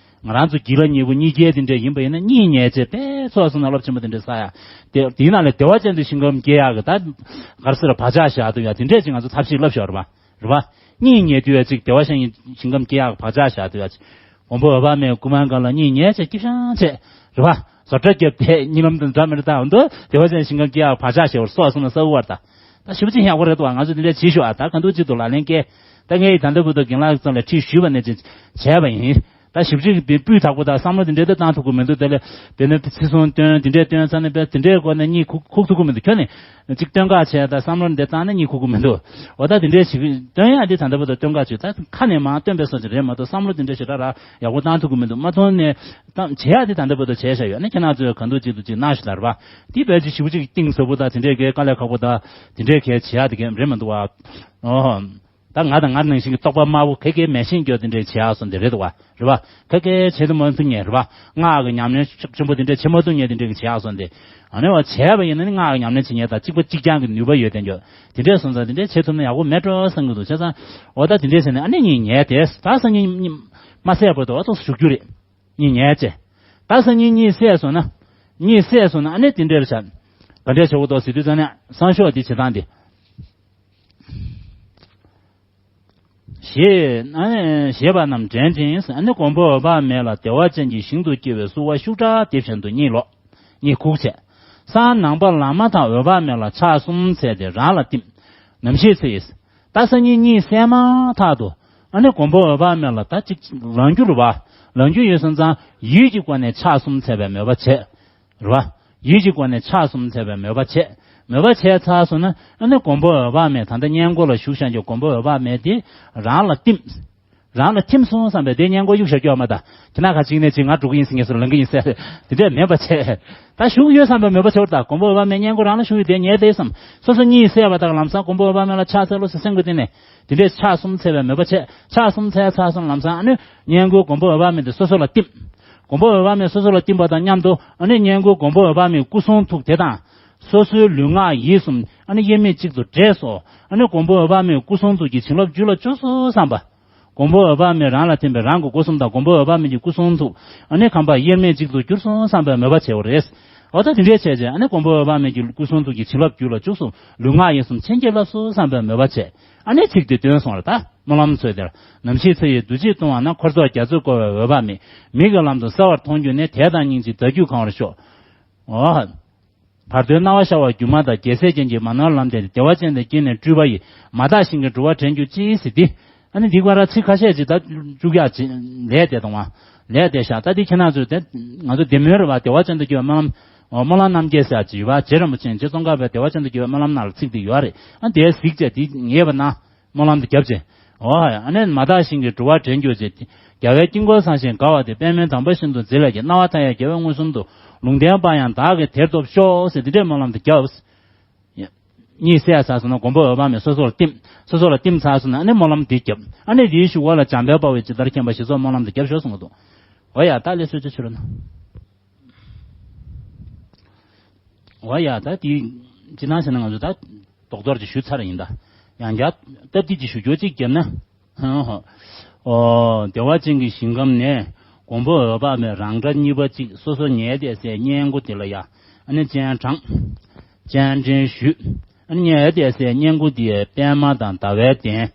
ང་རང་ཚོ་སྒྱིད་ལ་ཉེ་པོ་གཉིད་སྐྱེལ་དེ་འདྲས་ཡིན་པ་ཡིན་ན་གཉིད་ཉལ་བྱས་དཔེ་ཕྱོགས་སུ་ན་རླབས་ཆེན་པོ་དེ་འདྲས་བསགས་ཡ། དེ་དེའི་ནང་ལས་བདེ་བ་ཅན་དུ་ཞིང་ཁམས་སྐྱེ་ཡག་གི་ད། ག་རེ་ཟེར་བག་ཆགས་བཞག་འདུག་ཡ་དེ་འདྲས་ཅིག་ང་ཚོ་ཐབས་ཤེས་ལབ་ཤོག་རེད་བ། རེད་བ། གཉིད་ཉལ་དུས་ཡ་གཅིག་བདེ་བ་ཅན་ཞིང་ཁམས་སྐྱེ་ཡག་བག་ཆགས་བཞག་དུས་ཡ་གཅིག་མགོན་པོ་འོད་དཔག་མེད་སྐུ་མང་སྒང་ལ་གཉིད་ཉལ་བྱས་སྐྱིད་ཤང་བྱས། རེད་བ། བཟོ་གྲྭ་བརྒྱབ་དེ་གཉིད་ལམ་དང་འདྲ་མི་འདྲ་དང་འདུག་བདེ་བ་ཅན་ཞིང་ཁམས་སྐྱེ་ཡག་བག་ཆགས་བཞག་པར་སོགས་སོང་ན་གསལ་པོ་བར་དང་། ད་ཞིབ་ཅིག་ཡག་པོ་རེད་དོ། ང་ཚོ་འདི་འདྲ་བྱེད་ཤོག་ཨ། ད་ག་འདུག་ཅིག་ཏུ་ལག་ལེན་བཀལ། ད་ངས་ད་ལྟ་བར་དུ་རྒན་ལགས་ཚོ་ལ་ཁྲིད་ཞུས་པ་ནས་ཅིག་བྱས་པ་ཡིན། ད་ཞིབ་ཅིག་དེ་སྤུས་དག་པོ་དང་བསམ་བློ་དེ་འདྲ་ད་བཏང་ཐུབ་ཀྱི་མི་འདུག་དེ་ལས་དཔེར་ན་ཚེ་སྲོག་བཏོན་དེ་འདྲའི་བཏོན་ཚར་ནས་དཔེ་དེ་འདྲའི་སྐོར་ནས་གཉིད་ཁུག་ཁུག་ཐུབ་ཀྱི་མི་འདུག་ཁྱོད་ནས་ཅིག་སྟོན་ག་བྱས་ད་བསམ་བློ་འདི་བཏང་ན་གཉིད་ཁུག་གི་མི་འདུག་འོ་ད་དེ་འདྲའི་ཞིག་སྟོན་ཡག་འདི་ད་ལྟ་བར་དུ་སྟོན་ག་བྱོས། ད་ཁ་ནས་མར་སྟོན་པའི་བཟོ་ཅིག་རེད་མ་གཏོགས་བསམ་བློ་དེ་འདྲ་ཞེ་དྲག་ར་ཡག་པོ་བཏང་ཐུབ་ཀྱི་མི་འདུག་མ་མཐོང་ནས་ད་བྱེད་ཡག་འདི་ད་ལྟ་བར་དུ་བྱས་བཞག་ཡོད་ན་ཁྱེད་རང་ཚོས་ག་འདུག་ཅིག་ཏུ་ཅིག་གནང་ཞིག་ལ་རེད་པ། དེ་བས་ཅིག་ཞིབ་པོ་ཅིག་གཏིང་ཟབ་པོ་ད་དེ་འདྲའི་གི་དཀའ་ལས་ཁག་པོ་ད་དེ་འདྲའི་གི་བྱེད་ཡག་དེ་ག་རེད་མི་འདུག་བ། ཨོ། ད་ང་དང་ང་ནང་བཞིན་གྱི་རྟོག་པ་དམར་པོ་ཁ་སྐད་མེད་ཤེས་སྐྱོ་དེ་འདྲའི་བྱེད་ཡག་སོང་དེ་རེད་དོ་བ། རེད་བ། ཁ་སྐད་བྱེད་དུ་མ་ཐུབ་ངེས་རེད་བ། སྔགས་ཀྱི་ཉམས་ལེན་ཤུགས་ཆེན་པོ་དེ་འདྲའི་བྱེད་མ་ཐུབ་ངེས་དེ་འདྲའི་གི་བྱེད་ཡག་སོང་དེ། ཨ་ནི་བ་བྱས་པ་ཡིན་ན་ནི་སྔགས་ཀྱི་ཉམས་ལེན་བྱེད་ངེས་དང་གཅིག་པ་གཅིག་རྐྱང་གི་ནུས་པ་ཡོད་དེ་འགྱོ། དེ་འདྲས་སོང་ཙང་དེ་འདྲས་བྱེད་ཐུབ་ན་ཡག་པོ་མེད་འགྲོ་བསམ་གི་འདུག་བྱས་ཙང་། འོ་ད་དེ་འདྲས་བྱས་ནས་ཨ་ནི་གཉིད་ཉལ་དེ་ད་སང་ཉིན་གཉིད་མ་སད་བར་དུ་འོ་ཏོག་ཙམ་བཞུགས་རྒྱུ་རེད། གཉིད་ཉལ་བྱས། ད་སང་ཉིན་གཉིད་སད་སོང་ན། གཉིད་སད་སོང་ན་ཨ་ནི་དེ་འདྲས་བྱ། ག་འདྲས་བྱེད་དགོས་འདུག་ཟེར་དུས་ཙང་ནས་སང་ཞོགས་དེ་བྱེད་སྟངས་དེ། ཞེས་ཨ་ནི་ཞེས་པ་རྣམས་དྲན་ཅིང་ཨ་ནི་མགོན་པོ་འོད་དཔག་མེད་ལ་བདེ་བ་ཅན་གྱི་ཞིང་དུ་སྐྱེ་བའི་བསུ་བ་ཤུགས་དྲག་དེ་བཞིན་དུ་གཉིད་ལོག་གཉིད་ཁུག་བྱས། སང་ནངས་པ་ལམ་མ་ཐག་འོད་དཔག་མེད་ལ་ཕྱག་གསུམ་འཚལ་ཏེ་རང་ལ་བསྟིམ། ནམ་ཞིག་ཚེ་ཡིས། ད་སང་ཉིན་གཉིད་སད་མ་ཐག་ཏུ། ཨ་ནི་མགོན་པོ་འོད་དཔག་མེད་ལ་ད་ཅིག་ལངས་རྒྱུ་རེད་བ། ལངས་རྒྱུ་ཡོད་སོང་ཙང་ཡིད་ཀྱི་སྒོ་ནས་ཕྱག་གསུམ་འཚལ་བའི་མོས་པ་བྱས། རེད་བ། ཡིད་ཀྱི་སྒོ་ནས་ཕྱག་གསུམ་འཚལ་བའི་མོས་པ་བྱས། མོས་པ་བྱས་ཚར་སོང་ན་ཨ་ནི་མགོན་པོ་འོད་དཔག་མེད་ད་ལྟ་སྔས་མགོ་ལ་བཞུགས་བཞག་རྒྱུ་མགོན་པོ་འོད་དཔག་མེད་དེ་རང་ལ་བསྟིམ། རང་ལ་ཐིམ་སོང་བསམ་པའི་དེ་སྔས་མགོ་གཡུག་བཞག་རྒྱུ་ཡོད་མ་ད། དེ་ན་ཁ་ཅིག་ནས་ཅིག་ང་འགྲོ་གི་ཡིན་ཟེར་ངེས་སུ་ལངས་གི་ཡིན་ཟེར། དེ་འདྲས་མེད་པ་བྱས། ད་བཞུགས་ཡོད་བསམ་པའི་མོས་པ་བྱས་པ་ད་མགོན་པོ་འོད་དཔག་མེད་སྔས་མགོ་རང་ལ་བཞུགས་ཡོད་དེ་ཉལ་དེ་བསམ། སོ་སོ་གཉིད་སད་པ་དང་ལམ་སང་མགོན་པོ་འོད་དཔག་མེད་ལ་ཕྱག་འཚལ་ལོ་ཟེར་སེམས་ཀྱི་སྟེང་ནས། དེ་འདྲས་ཕྱག་གསུམ་འཚལ་བའི་མོས་པ་བྱས། ཕྱག་གསུམ་འཚལ་ཚར་སོང་ལམ་སང་ཨ་ནི་སྔས་མགོའི་མགོན་པོ་འོད་དཔག་མེད་དེ་སོ་སོ་ལ་བསྟིམ། མགོན་པོ་འོད་དཔག་མེད་སོ་སོ་ལ་བསྟིམ་པ་དང་མཉམ་དུ་ཨ་ནི་སྔས་མགོའི་མགོན་པོ་འོད་དཔག་མེད་སྐུ་གསུང་ཐུགས་དེ་དང་། སོ་སོའི་ལུས་ངག་ཡིད་གསུམ་ཨ་ནི་དབྱེར་མེད་གཅིག་ཏུ་འདྲེས་སོ། ཨ་ནི་མགོན་པོ་འོད་དཔག་མེད་སྐུ་གསུང་ཐུགས་ཀྱི་བྱིན་རླབས་རྒྱུད་ལ་བཅུག་སོང་བསམ་པ། མགོན་པོ་འོད་དཔག་མེད་རང་ལ་ཐིམ་པས་རང་གི་སྒོ་གསུམ་དང་མགོན་པོ་འོད་དཔག་མེད་ཀྱི་སྐུ་གསུང་ཐུགས་ཨ་ནི་ཁམས་པ་དབྱེར་མེད་གཅིག་ཏུ་གྱུར་སོང་བསམ་པའི་མོས་པ་བྱེད་པ་རེད། འོ་ད་དེ་འདྲའི་བྱས་རྗེས་ཨ་ནི་མགོན་པོ་འོད་དཔག་མེད་ཀྱི་སྐུ་གསུང་ཐུགས་ཀྱི་བྱིན་རླབས་རྒྱུད་ལ་བཅུག་སོང་། ལུས་ངག་ཡིད་གསུམ་བྱིན་གྱིས་བརླབས་སོང་བསམ་པའི་མོས་པ་བྱས། ཨ་ནི་ཚིག་དེ་འདོན་སོང་རེད་ད། སྨོན་ལམ་ཚོས་དེར། ནམ་ཞིག་ཚེ་ཡི་འདུ་བྱེད་ལྟུང་བ་ན། འཁོར་ཚོགས་རྒྱ་མཚོས་བསྐོར་བའི་འོད་དཔག་མེད། མིག་གི་ལམ་དུ་གསལ་བར་མཐོང་གྱུར་ནས། དད་དང་སྙིང་རྗེས་བདག་རྒྱུད་གང་བར་ཤོག་འོ། བར་དོའི་སྣང་བ་ཤར་བ་སྒྱུ་མ་དང་རྒྱལ་སྲས་ཀུན་གྱི་མ་ནོར་ལམ་བསྟན་ཏེ། བདེ་བ་ཅན་དང་བསྐྱེད་ནས་སྤྲུལ་པ་ཡིས། མ་དག་ཞིང་གི་འགྲོ་བ་དྲན་གྱུར་ཅིག་ཟེར་ཏེ། ཨ་ནི་འདི་བར་ཚིག་ཁ་ཤས་ཅིག་ད་བཅུག་ཡག་ཅིག་ལས་དེ་དང་བ། ལས་དེ་བཞག་ད་འདི་ཁྱེད་རང་ཚོས་དེ་ང་ཚོ་བདེ་སྨོན་རེད་བ། བདེ་བ་ཅན་དུ་སྐྱེ་བའི་སྨོན་ལམ། འོ་སྨོན་ལམ་རྣམ་བརྒྱད་ཟེར་ཡག་ཅིག་ཡོད་བ། རྗེ་རིན་པོ་ཆེས་རྗེ་ཙོང་ཁ་པའི་བདེ་བ་ཅན་དུ་སྐྱེ་བའི་སྨོན་ལམ་ནང་ལ་ཚིག་དེ་ཡོད་རེད། ཨ་དེ་གཟིགས་བྱས་དེ་ངེས་པ་ན། སྨོན་ལམ་དུ་བརྒྱབ་ཅིང་། འོ་ཧ་ཡ། ཨ་ནི་མ་དག་ཞིང་གི་འགྲོ་བ་དྲན་གྱུར་ཅིག་རྒྱལ་བའི་དཀྱིལ་འཁོར་བཟང་ཞིང་དགའ་བ་དེ། པདྨའི་དམ་པ་བཞིན་དུ་མཛེས་ལས་སྐྱེས། སྣང་བ་མཐའ་ཡས་རྒྱལ་བས་མངོན་སུམ་དུ། ལུང་བསྟན་པ་ཡང་བདག་གིས་དེར་ཐོབ་ཤོག་ཟེར་འདི་འདྲའི་སྨོན་ལམ་དུ་བརྒྱབ། གཉིད་སད་ཚར་སོང་ན་མགོན་པོ་འོད་དཔག་མེད་སོ་སོར་བསྟིམ། སོ་སོ་ལ་བསྟིམ་ཚར་སོང་ན་ཨ་ནི་སྨོན་ལམ་འདི་བརྒྱབ། ཨ་ནི་འདིའི་གཞུག་གུ་ལ་འཇམ་དཔལ་དཔའ་བོས་ཇི་ལྟར་མཁྱེན་པ་ཞེས་སོགས་སྨོན་ལམ་དུ་བརྒྱབ་ཤོག་གསུངས་འདུག་འོ་ཡ། ད་ལས་སོ་ཅི་ཆོད་ན། འོ་ཡ། ད་དེ་ཅི་ནང་བྱས་ན་ང་ཚོ་ད་རྡོག་རྡོག་ཅིག་ཞུས་ཚར་ཡིན་ད། ཡང་བསྐྱར་སྟབས་བདེ་ཅིག་ཞུ་རྒྱུ་ཅིག་བརྒྱབ་ན། ཨོ། བདེ་བ་ཅན་གྱི་ཞིང་ཁམས་ནས་མགོན་པོ་འོད་དཔག་མེད་རང་འདྲ་གཉིས་པ་གཅིག་སོ་སོ་ཉལ་བསྡད་སའི་སྔས་མགོ་དེ་ལ་ཡ། ཨ་ནི་སྤྱན་དྲངས། སྤྱན་འདྲེན་ཞུས། ཨ་ནི་ཉལ་བསྡད་སའི་སྔས་མགོ་དེའི་པདྨ་དང་ཟླ་བའི་གདན།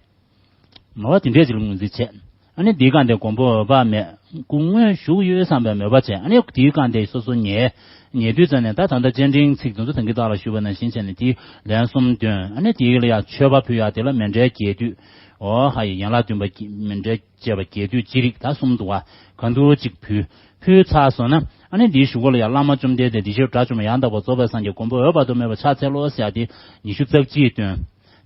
མོ་བ་དེ་འདྲས་ཅིག་ལ་ངོས་འཛིན་བྱས། ཨ་ནི་དེའི་སྒང་དེ་མགོན་པོ་འོད་དཔག་མེད་སྐུ་དངོས་བཞུགས་ཡོད་བསམ་པའི་མོས་པ་བྱས། ཨ་ནི་དེའི་སྒང་དེ་སོ་སོ་ཉལ། ཉལ་དུས་ཙམ་ནས་ད་ད་ལྟ་སྤྱན་འདྲེན་ཚིག་དེ་ཚོ་ད་གིན་བདག་ལ་ཞུས་པ་ནང་བཞིན་བྱས་ནས་དེ་ལན་གསུམ་འདོན། ཨ་ནི་དེའི་ལ་ཡ་མཆོད་པ་ཕུལ་ཡ་དེ་ལ་མཎྜལ་རྒྱས་བསྡུས། འོ་ཧ་ཡི་ཡན་ལག་བདུན་པ་མཎྜལ་བཅས་པ་རྒྱས་བསྡུས་ཅི་རིགས་ད་གསུམ་འདུག་བ། གང་འདུལ་གཅིག་ཕུལ། ཕུལ་ཚར་སོང་ན་ཨ་ནི་དེའི་གཞུག་གུ་ལ་ཡ་བླ་མ་བཅོམ་ལྡན་འདས་བདེ་གཤེགས་དགྲ་བཅོམ་པ་ཡང་དག་པར་རྫོགས་པའི་སངས་རྒྱས་མགོན་པོ་འོད་དཔག་ཏུ་མེད་པ་ཕྱག་འཚལ་ལོ་ཟེར་ཡ་དེ་ཉི་ཤུ་རྩ་གཅིག་བཏོན།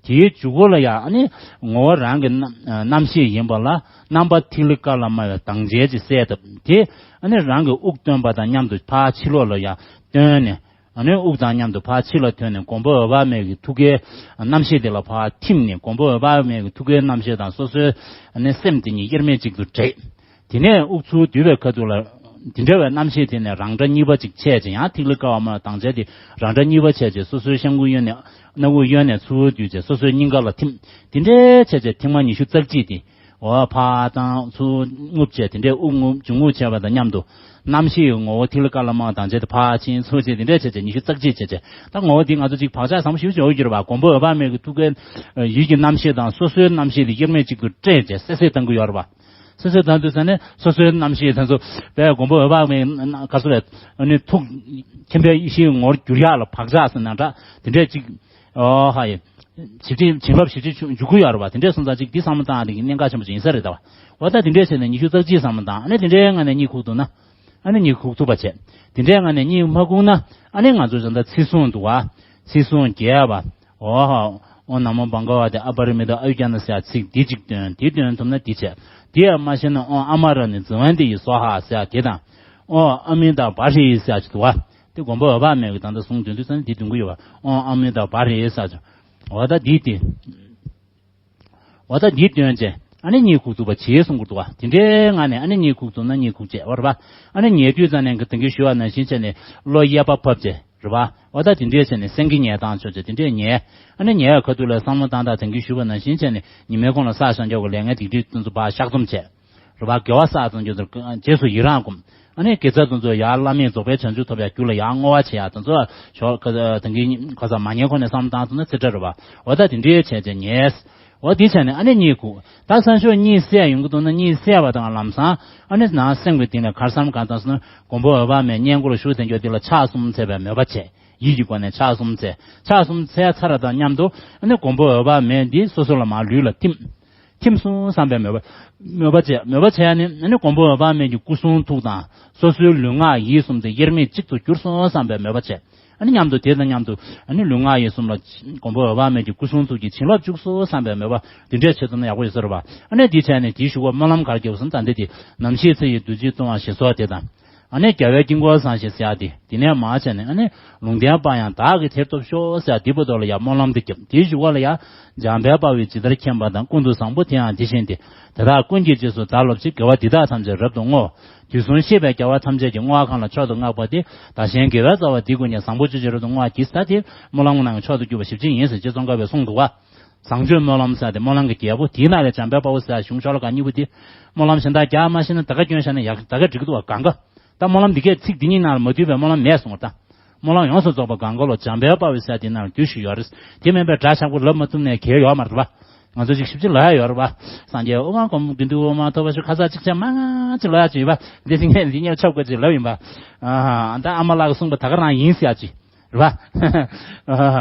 དེའི་མཇུག་གུ་ལ་ཡང་ཨ་ནི་ངོ་བོ་རང་གི་རྣམ་རྣམ་ཤེས་ཡིན་པ་ལ་རྣམ་པ་ཐིག་ལེ་ཀ་ལ་མ་བའི་དྭངས་རྒྱན་གྱི་གསལ་བཏབ་དེ་ཨ་ནི་རང་གི་དབུགས་བཏོན་པ་དང་མཉམ་དུ་ཕར་ཕྱི་ལོགས་ལ་ཡང་བཏོན་ནས་ཨ་ནི་དབུགས་དང་མཉམ་དུ་ཕར་ཕྱི་ལ་ཐོན་ནས་མགོན་པོ་འོད་དཔག་མེད་ཀྱི་ཐུགས་ཀའི་རྣམ་ཤེས་དེ་ལ་ཕར་ཐིམ་ནས་མགོན་པོ་འོད་དཔག་མེད་ཀྱི་ཐུགས་ཀའི་རྣམ་ཤེས་དང་སོ་སོའི་ཨ་ནི་སེམས་དེ་གཉིས་དབྱེར་མེད་གཅིག་ཏུ་འདྲེས། དེ་ནས་དབུགས་ཚུར་བསྡུ་བའི་ཁ་ཐུག་ལ། དེ་འདྲ་བའི་རྣམ་ཤེས་དེ་ནས་རང་འདྲ་གཉིས་པ་ཅིག་ཆད་ཅིང་ཡང་ཐིག་ལེ་ཀ་བ་མ་དང་བཅས་ཏེ་རང་འདྲ་གཉིས་པ་ཆད་ཅིང་སོ་སོའི་སྤྱང་ཀི་གཡོན་ནས་སྣ་ཁུག་གཡོན་ནས་ཚུར་བསྡུས་བྱས་སོ་སོའི་སྙིང་ག་ལ་ཐིམ། དེ་འདྲའི་ཆད་ཅིང་ཐེངས་མ་ཉི་ཤུ་རྩ་གཅིག་དེ། འོ་ཕར་བཏང་ཚུར་རྔུབ་བྱས་དེ་འདྲའི་དབུགས་རྔུབ་འབྱུང་རྔུབ་བྱས་པ་དང་མཉམ་དུ། རྣམ་ཤེས་ཀྱི་ངོ་བོ་ཐིག་ལེ་ཀ་ལ་མ་དང་བཅས་ཏེ་ཕར་ཕྱིན་ཚུར་ཕྱིན་དེ་འདྲའི་ཆད་ཅིང་ཉི་ཤུ་རྩ་གཅིག་ཆད་ཅིང་ད་ངོ་བོ་འདི་ང་ཚོ་ཅིག་བག་ཆགས་བཟང་པོ་ཞིག་བྱེད་འོས་གྱུར་པ་མགོན་པོ་འོད་དཔག་མེད་ཀྱི་ཐུགས་ཀའི་ཡིད་ཀྱི་རྣམ་ཤེས་དང་སོ་སོའི་རྣམ་ཤེས་དེ་དབྱེར་མེད་གཅིག་ཏུ་སྤྲད་བྱས་སད་སེད་བཏང་གི་ཡོད་རེད་པ། སོ་སོའི་དང་དུ་ཟ་ནས་སོ་སོའི་རྣམ་ཤེས་དེ་ཚོ་དཔལ་མགོན་པོ་འོད་དཔག་མེད་ག་ཚོད་རེད། ཨ་ནི་ཐུགས་མཁྱེན་པའི་ཡེ་ཤེས་ངོ་བོར་གྱུར་ཡག་ལ་བག་ཆགས་ཟེར་ན་འདྲ་དེ་འདྲས་ཅིག་ཨོ་ཧ་ཡེ། ཞིབ་ཕྲ་བྱིན་རླབས་ཞིབ་ཕྲ་འཇུག་གི་ཡོད་རེད་བ། དེ་འདྲས་སོང་ཙང་ཅིག་འདི་བསམ་བློ་བཏང་ཡག་གི་གནད་འགག་ཆེན་པོ་ཅིག་ཡིན་ས་རེད་ད་བ། འོ་ད་དེ་འདྲས་བྱས་ནས་ཉི་ཤུ་རྩ་གཅིག་བསམ་བློ་བཏང་། ཨ་ནི་དེ་འདྲའི་ངང་ནས་གཉིད་ཁུག་ཐུབ་ན། ཨ་ནི་གཉིད་ཁུག་ཐུབ་པ་བྱས། དེ་འདྲའི་ངང་ནས་གཉིད་མ་ཁུག་ན། ཨ་ནི་ང་ཚོ་ད་ལྟ་ཚིག་བཟུང་འདུག་བ། ཚིག་བཟུང་རྒྱས་པ། ཨོ་ཧ། ཨོ་ན་མོ་བྷ་ག་ཝ་ཏེ་ཨ་པ་རི་མི་ཏ་ཨ་ཡུ་ཛ་ན་ཟེར་ཡག་ཚིག་འདི་གཅིག་འདོན། འདི་འདོན་ཐུབ་ན་འདི་བྱས། དེ་ཡང་མ་ཤེས་ན་ཨོ་ཨ་མ་ར་ནི་ཛི་ཝན་ཏི་ཡི་སྭཱ་ཧཱ་ཟེར་ཡག་དེ་དང་། ཨོ་ཨ་མི་ཏ་བྷ་རི་ཟེར་ཡག་ཅིག་འདུག་བ། དེ་མགོན་པོ་འོད་དཔག་མེད་ཀྱི་ད་ལྟ་གསུང་འདོན་དུས་ཙམ་ནས་འདི་འདོན་གྱི་ཡོད་པ། ཨོ་ཨ་མི་ཏ་བྷ་རི་ཟེར་ཅིག་འོ་ད་འདི་དེ། འོ་ད་འདི་འདོན་བྱས། ཨ་ནི་གཉིད་ཁུག་ཐུབ་པ་བྱེད་གསུང་གི་འདུག་བ། དེ་འདྲའི་ངང་ནས་ཨ་ནི་གཉིད་ཁུག་ཐུབ་ན་གཉིད་ཁུག་བྱས་པ་རེད་པ། ཨ་ནི་ཉལ་དུས་ཙམ་ནས་ད་གིན་ཞུས་པ་ནང་བཞིན་བྱས་ནས་བློ་གཡས་པ་ཕབ་བྱས་རེད་པ། འོ་ད་དེ་འདྲའི་བྱས་ནས་སེང་གེ་ཉལ་སྟངས་ཆོག་བྱས་དེ་འདྲའི་ཉལ། ཨ་ནི་ཉལ་ཡག་ཁ་ཐུག་ལ་བསམ་བློ་བཏང་སྟངས་ད་གིན་ཞུས་པ་ནང་བཞིན་བྱས་ནས་ཉི་མའི་ཁོང་ལ་བསགས་བཞག་རྒྱུ་གི་ལས་ངན་སྡིག་སྒྲིབ་དེ་ཚོ་ཕར་བཤགས་རྩོམ་བྱས། རེད་པ། དགེ་བ་བསགས་ཙམ་རྒྱུ་དེར་རྗེས་སུ་ཡི་རང་སྒོམ། ཨ་ནི་དགེ་རྩ་དེ་ཚོ་ཡར་བླ་མེད་རྫོགས་པའི་བྱང་ཆུབ་ཐོབ་ཡག་རྒྱུ་ལ་ཡར་བསྔོ་བ་བྱེད་ཡག་དེ་ཚོ་ཞོག་ག་ད་གིན་ག་ས་མ་ཉལ་ཁོ་ནས་བསམ་བཏང་སོང་ན་ཚེ་འཕྲལ་རེད་པ། འོ་ད་དེ་འདྲའི་བྱས་བྱས་ཉལ། འོ་དེ་བྱས་ནས་ཨ་ནི་གཉིད་ཁུག་ད་ས་ཞོག་གཉིད་སད་ཡོང་གི་འདུག་ན་གཉིད་སད་པ་དང་ལམ་སང་ཨ་ནི་ནང་སེམས་ཀྱི་གཏིང་ནས་ག་རེ་བསམ་ག་བཏང་སོང་ན་མགོན་པོ་འོད་དཔག་མེད་སྔས་མགོ་ལ་བཞུགས་བསྡད་རྒྱུ་དེ་ལ་ཕྱག་གསུམ་འཚལ་བའི་མོས་པ་བྱས། ཡིད་ཀྱི་སྒོ་ནས་ཕྱག་གསུམ་འཚལ། ཕྱག་གསུམ་འཚལ་ཚར་བ་དང་མཉམ་དུ་ཨ་ནི་མགོན་པོ་འོད་དཔག་མེད་འདི་སོ་སོ་ལ་མར་ལུས་ལ་ཐིམ། ཐིམ་སོང་བསམ་པའི་མོས་པ། མོས་པ་བྱས། མོས་པ་བྱས་ནས་ཨ་ནི་མགོན་པོ་འོད་དཔག་མེད་ཀྱི་སྐུ་གསུང་ཐུགས་དང་སོ་སོའི་ལུས་ངག་ཡིད་གསུམ་དེ་དབྱེར་མེད་གཅིག་ཏུ་གྱུར་སོང་བསམ་པའི་མོས་པ་བྱས། ཨ་ནི་མཉམ་དུ་དེ་དང་མཉམ་དུ་ཨ་ནི་ལུས་ངག་ཡིད་གསུམ་ལ་མགོན་པོ་འོད་དཔག་མེད་ཀྱི་སྐུ་གསུང་ཐུགས་ཀྱི་བྱིན་རླབས་འཇུག་སོང་བསམ་པའི་མོས་པ་འདི་འདྲས་བྱེད་ཐུབ་ན་ཡག་པོ་ཡོད་ས་རེད་པ། ཨ་ནི་འདི་བྱས་ནས་དེའི་གཞུག་གུ་སྨོན་ལམ་ག་རེ་རྒྱབ་སོང་ད་འདི་དེ་ནམ་ཞིག་ཚེ་ཡི་བདུད་རྩིས་གཏོང་བ་ཞེས་སོགས་དེ་དང་། ཨ་ནི་རྒྱལ་བའི་དཀྱིལ་འཁོར་བཟང་ཞེས་ཟེར་ཡག་དེ། དེ་ནས་མར་བྱས་ནས་ཨ་ནི་ལུང་བསྟན་པ་ཡང་དག་གིས་དེར་ཐོབ་ཤོག་ཟེར་ཡག་དེ་བར་དུ་ལ་ཡང་སྨོན་ལམ་དེ་བརྒྱབ། དེའི་གཞུག་གུ་ལ་ཡང་འཇམ་དཔལ་དཔའ་བོས་ཇི་ལྟར་མཁྱེན་པ་དང་། ཀུན་ཏུ་བཟང་པོ་དེ་ཡང་དེ་བཞིན་ཏེ། དེ་དག་ཀུན་གྱི་རྗེས་སུ་བདག་སློབ་ཅིང་། དགེ་བ་འདི་དག་ཐམས་ཅད་རབ་ཏུ་བསྔོ། དུས་གསུམ་གཤེགས་པའི་རྒྱལ་བ་ཐམས་ཅད་ཀྱིས། བསྔོ་བ་གང་ལ་མཆོག་ཏུ་བསྔགས་པ་དེ། བདག་གཞན་དགེ་བའི་རྩ་བ་འདི་ཀུན་ཀྱང་། བཟང་པོ་སྤྱོད་ཕྱིར་རབ་ཏུ་བསྔོ་བ་གྱིས། ད་དེ་སྨོན་ལམ་ནང་གི་མཆོག་ཏུ་གྱུར་པ་ཞེ་པོ་ཅིག་ཡིན་ཟེར་རྗེ་ཙོང་ཁ་པས་གསུངས་འདུག་བ། བཟང་སྤྱོད་སྨོན་ལམ་ཟེར་ཏེ་སྨོན་ལམ་གྱི་རྒྱལ་པོ་དེའི་ནང་ལས་འཇམ་དཔལ་དཔའ་བོ་ཟེར་གཞུང་ཤོ་ལོ་ཀ་གཉིས་པོ་དེ། སྨོན་ལམ་གཞན་དག་རྒྱག་མ་ཤེས་ན་ད་ག་སྐྱོན་བཞག་ན་ཡག་ད་ག་འགྲིག་གི་འདུག་བ། གང་ག་ད་སྨོན་ལམ་འདི་གས་ཚིག་འདི་གཉིས་ནང་ལ་མ་འདུས་པའི་སྨོན་ལམ་མེད་གསུངས་པ་ད། སྨོན་ལམ་ཡོངས་སུ་རྫོགས་པ་གང་ག་ལོ་འཇམ་དཔལ་དཔའ་བོས་ཟེར་དེ་ནང་ལ་འདུས་ཤིག་ཡོད་རེད། དེ་མིན་པའི་སྒྲ་ཆགས་པོ་ལབ་མ་ཐུབ་ནས་གལ་ཡོད་མ་རེད་པ། ང་ཚོ་ཅིག་ཞིབ་ཅིག་ལབ་ཡ་ཡོད་རེད་པ། སངས་རྒྱས་དབུ་མ་གོང་མ་དགེ་འདུན་དབུ་མ་ཐོབ་པ་ཤོག་ཁ་ས་ཅིག་ཆ་མ་ང་ཅིག་ལབ་ཡ་ཅིག་ཡོད་པ། འདི་ཅིག་ངས་འདི་ངས་ཆོབ་དགོས་ཅིག་ལབ་ཡིན་པ། ཨ་ད་ཨ་མ་ལགས་གསུངས་པ་ད་ག་རང་ཡིན་ཟེར་ཡ་ཅིག་རེད་པ།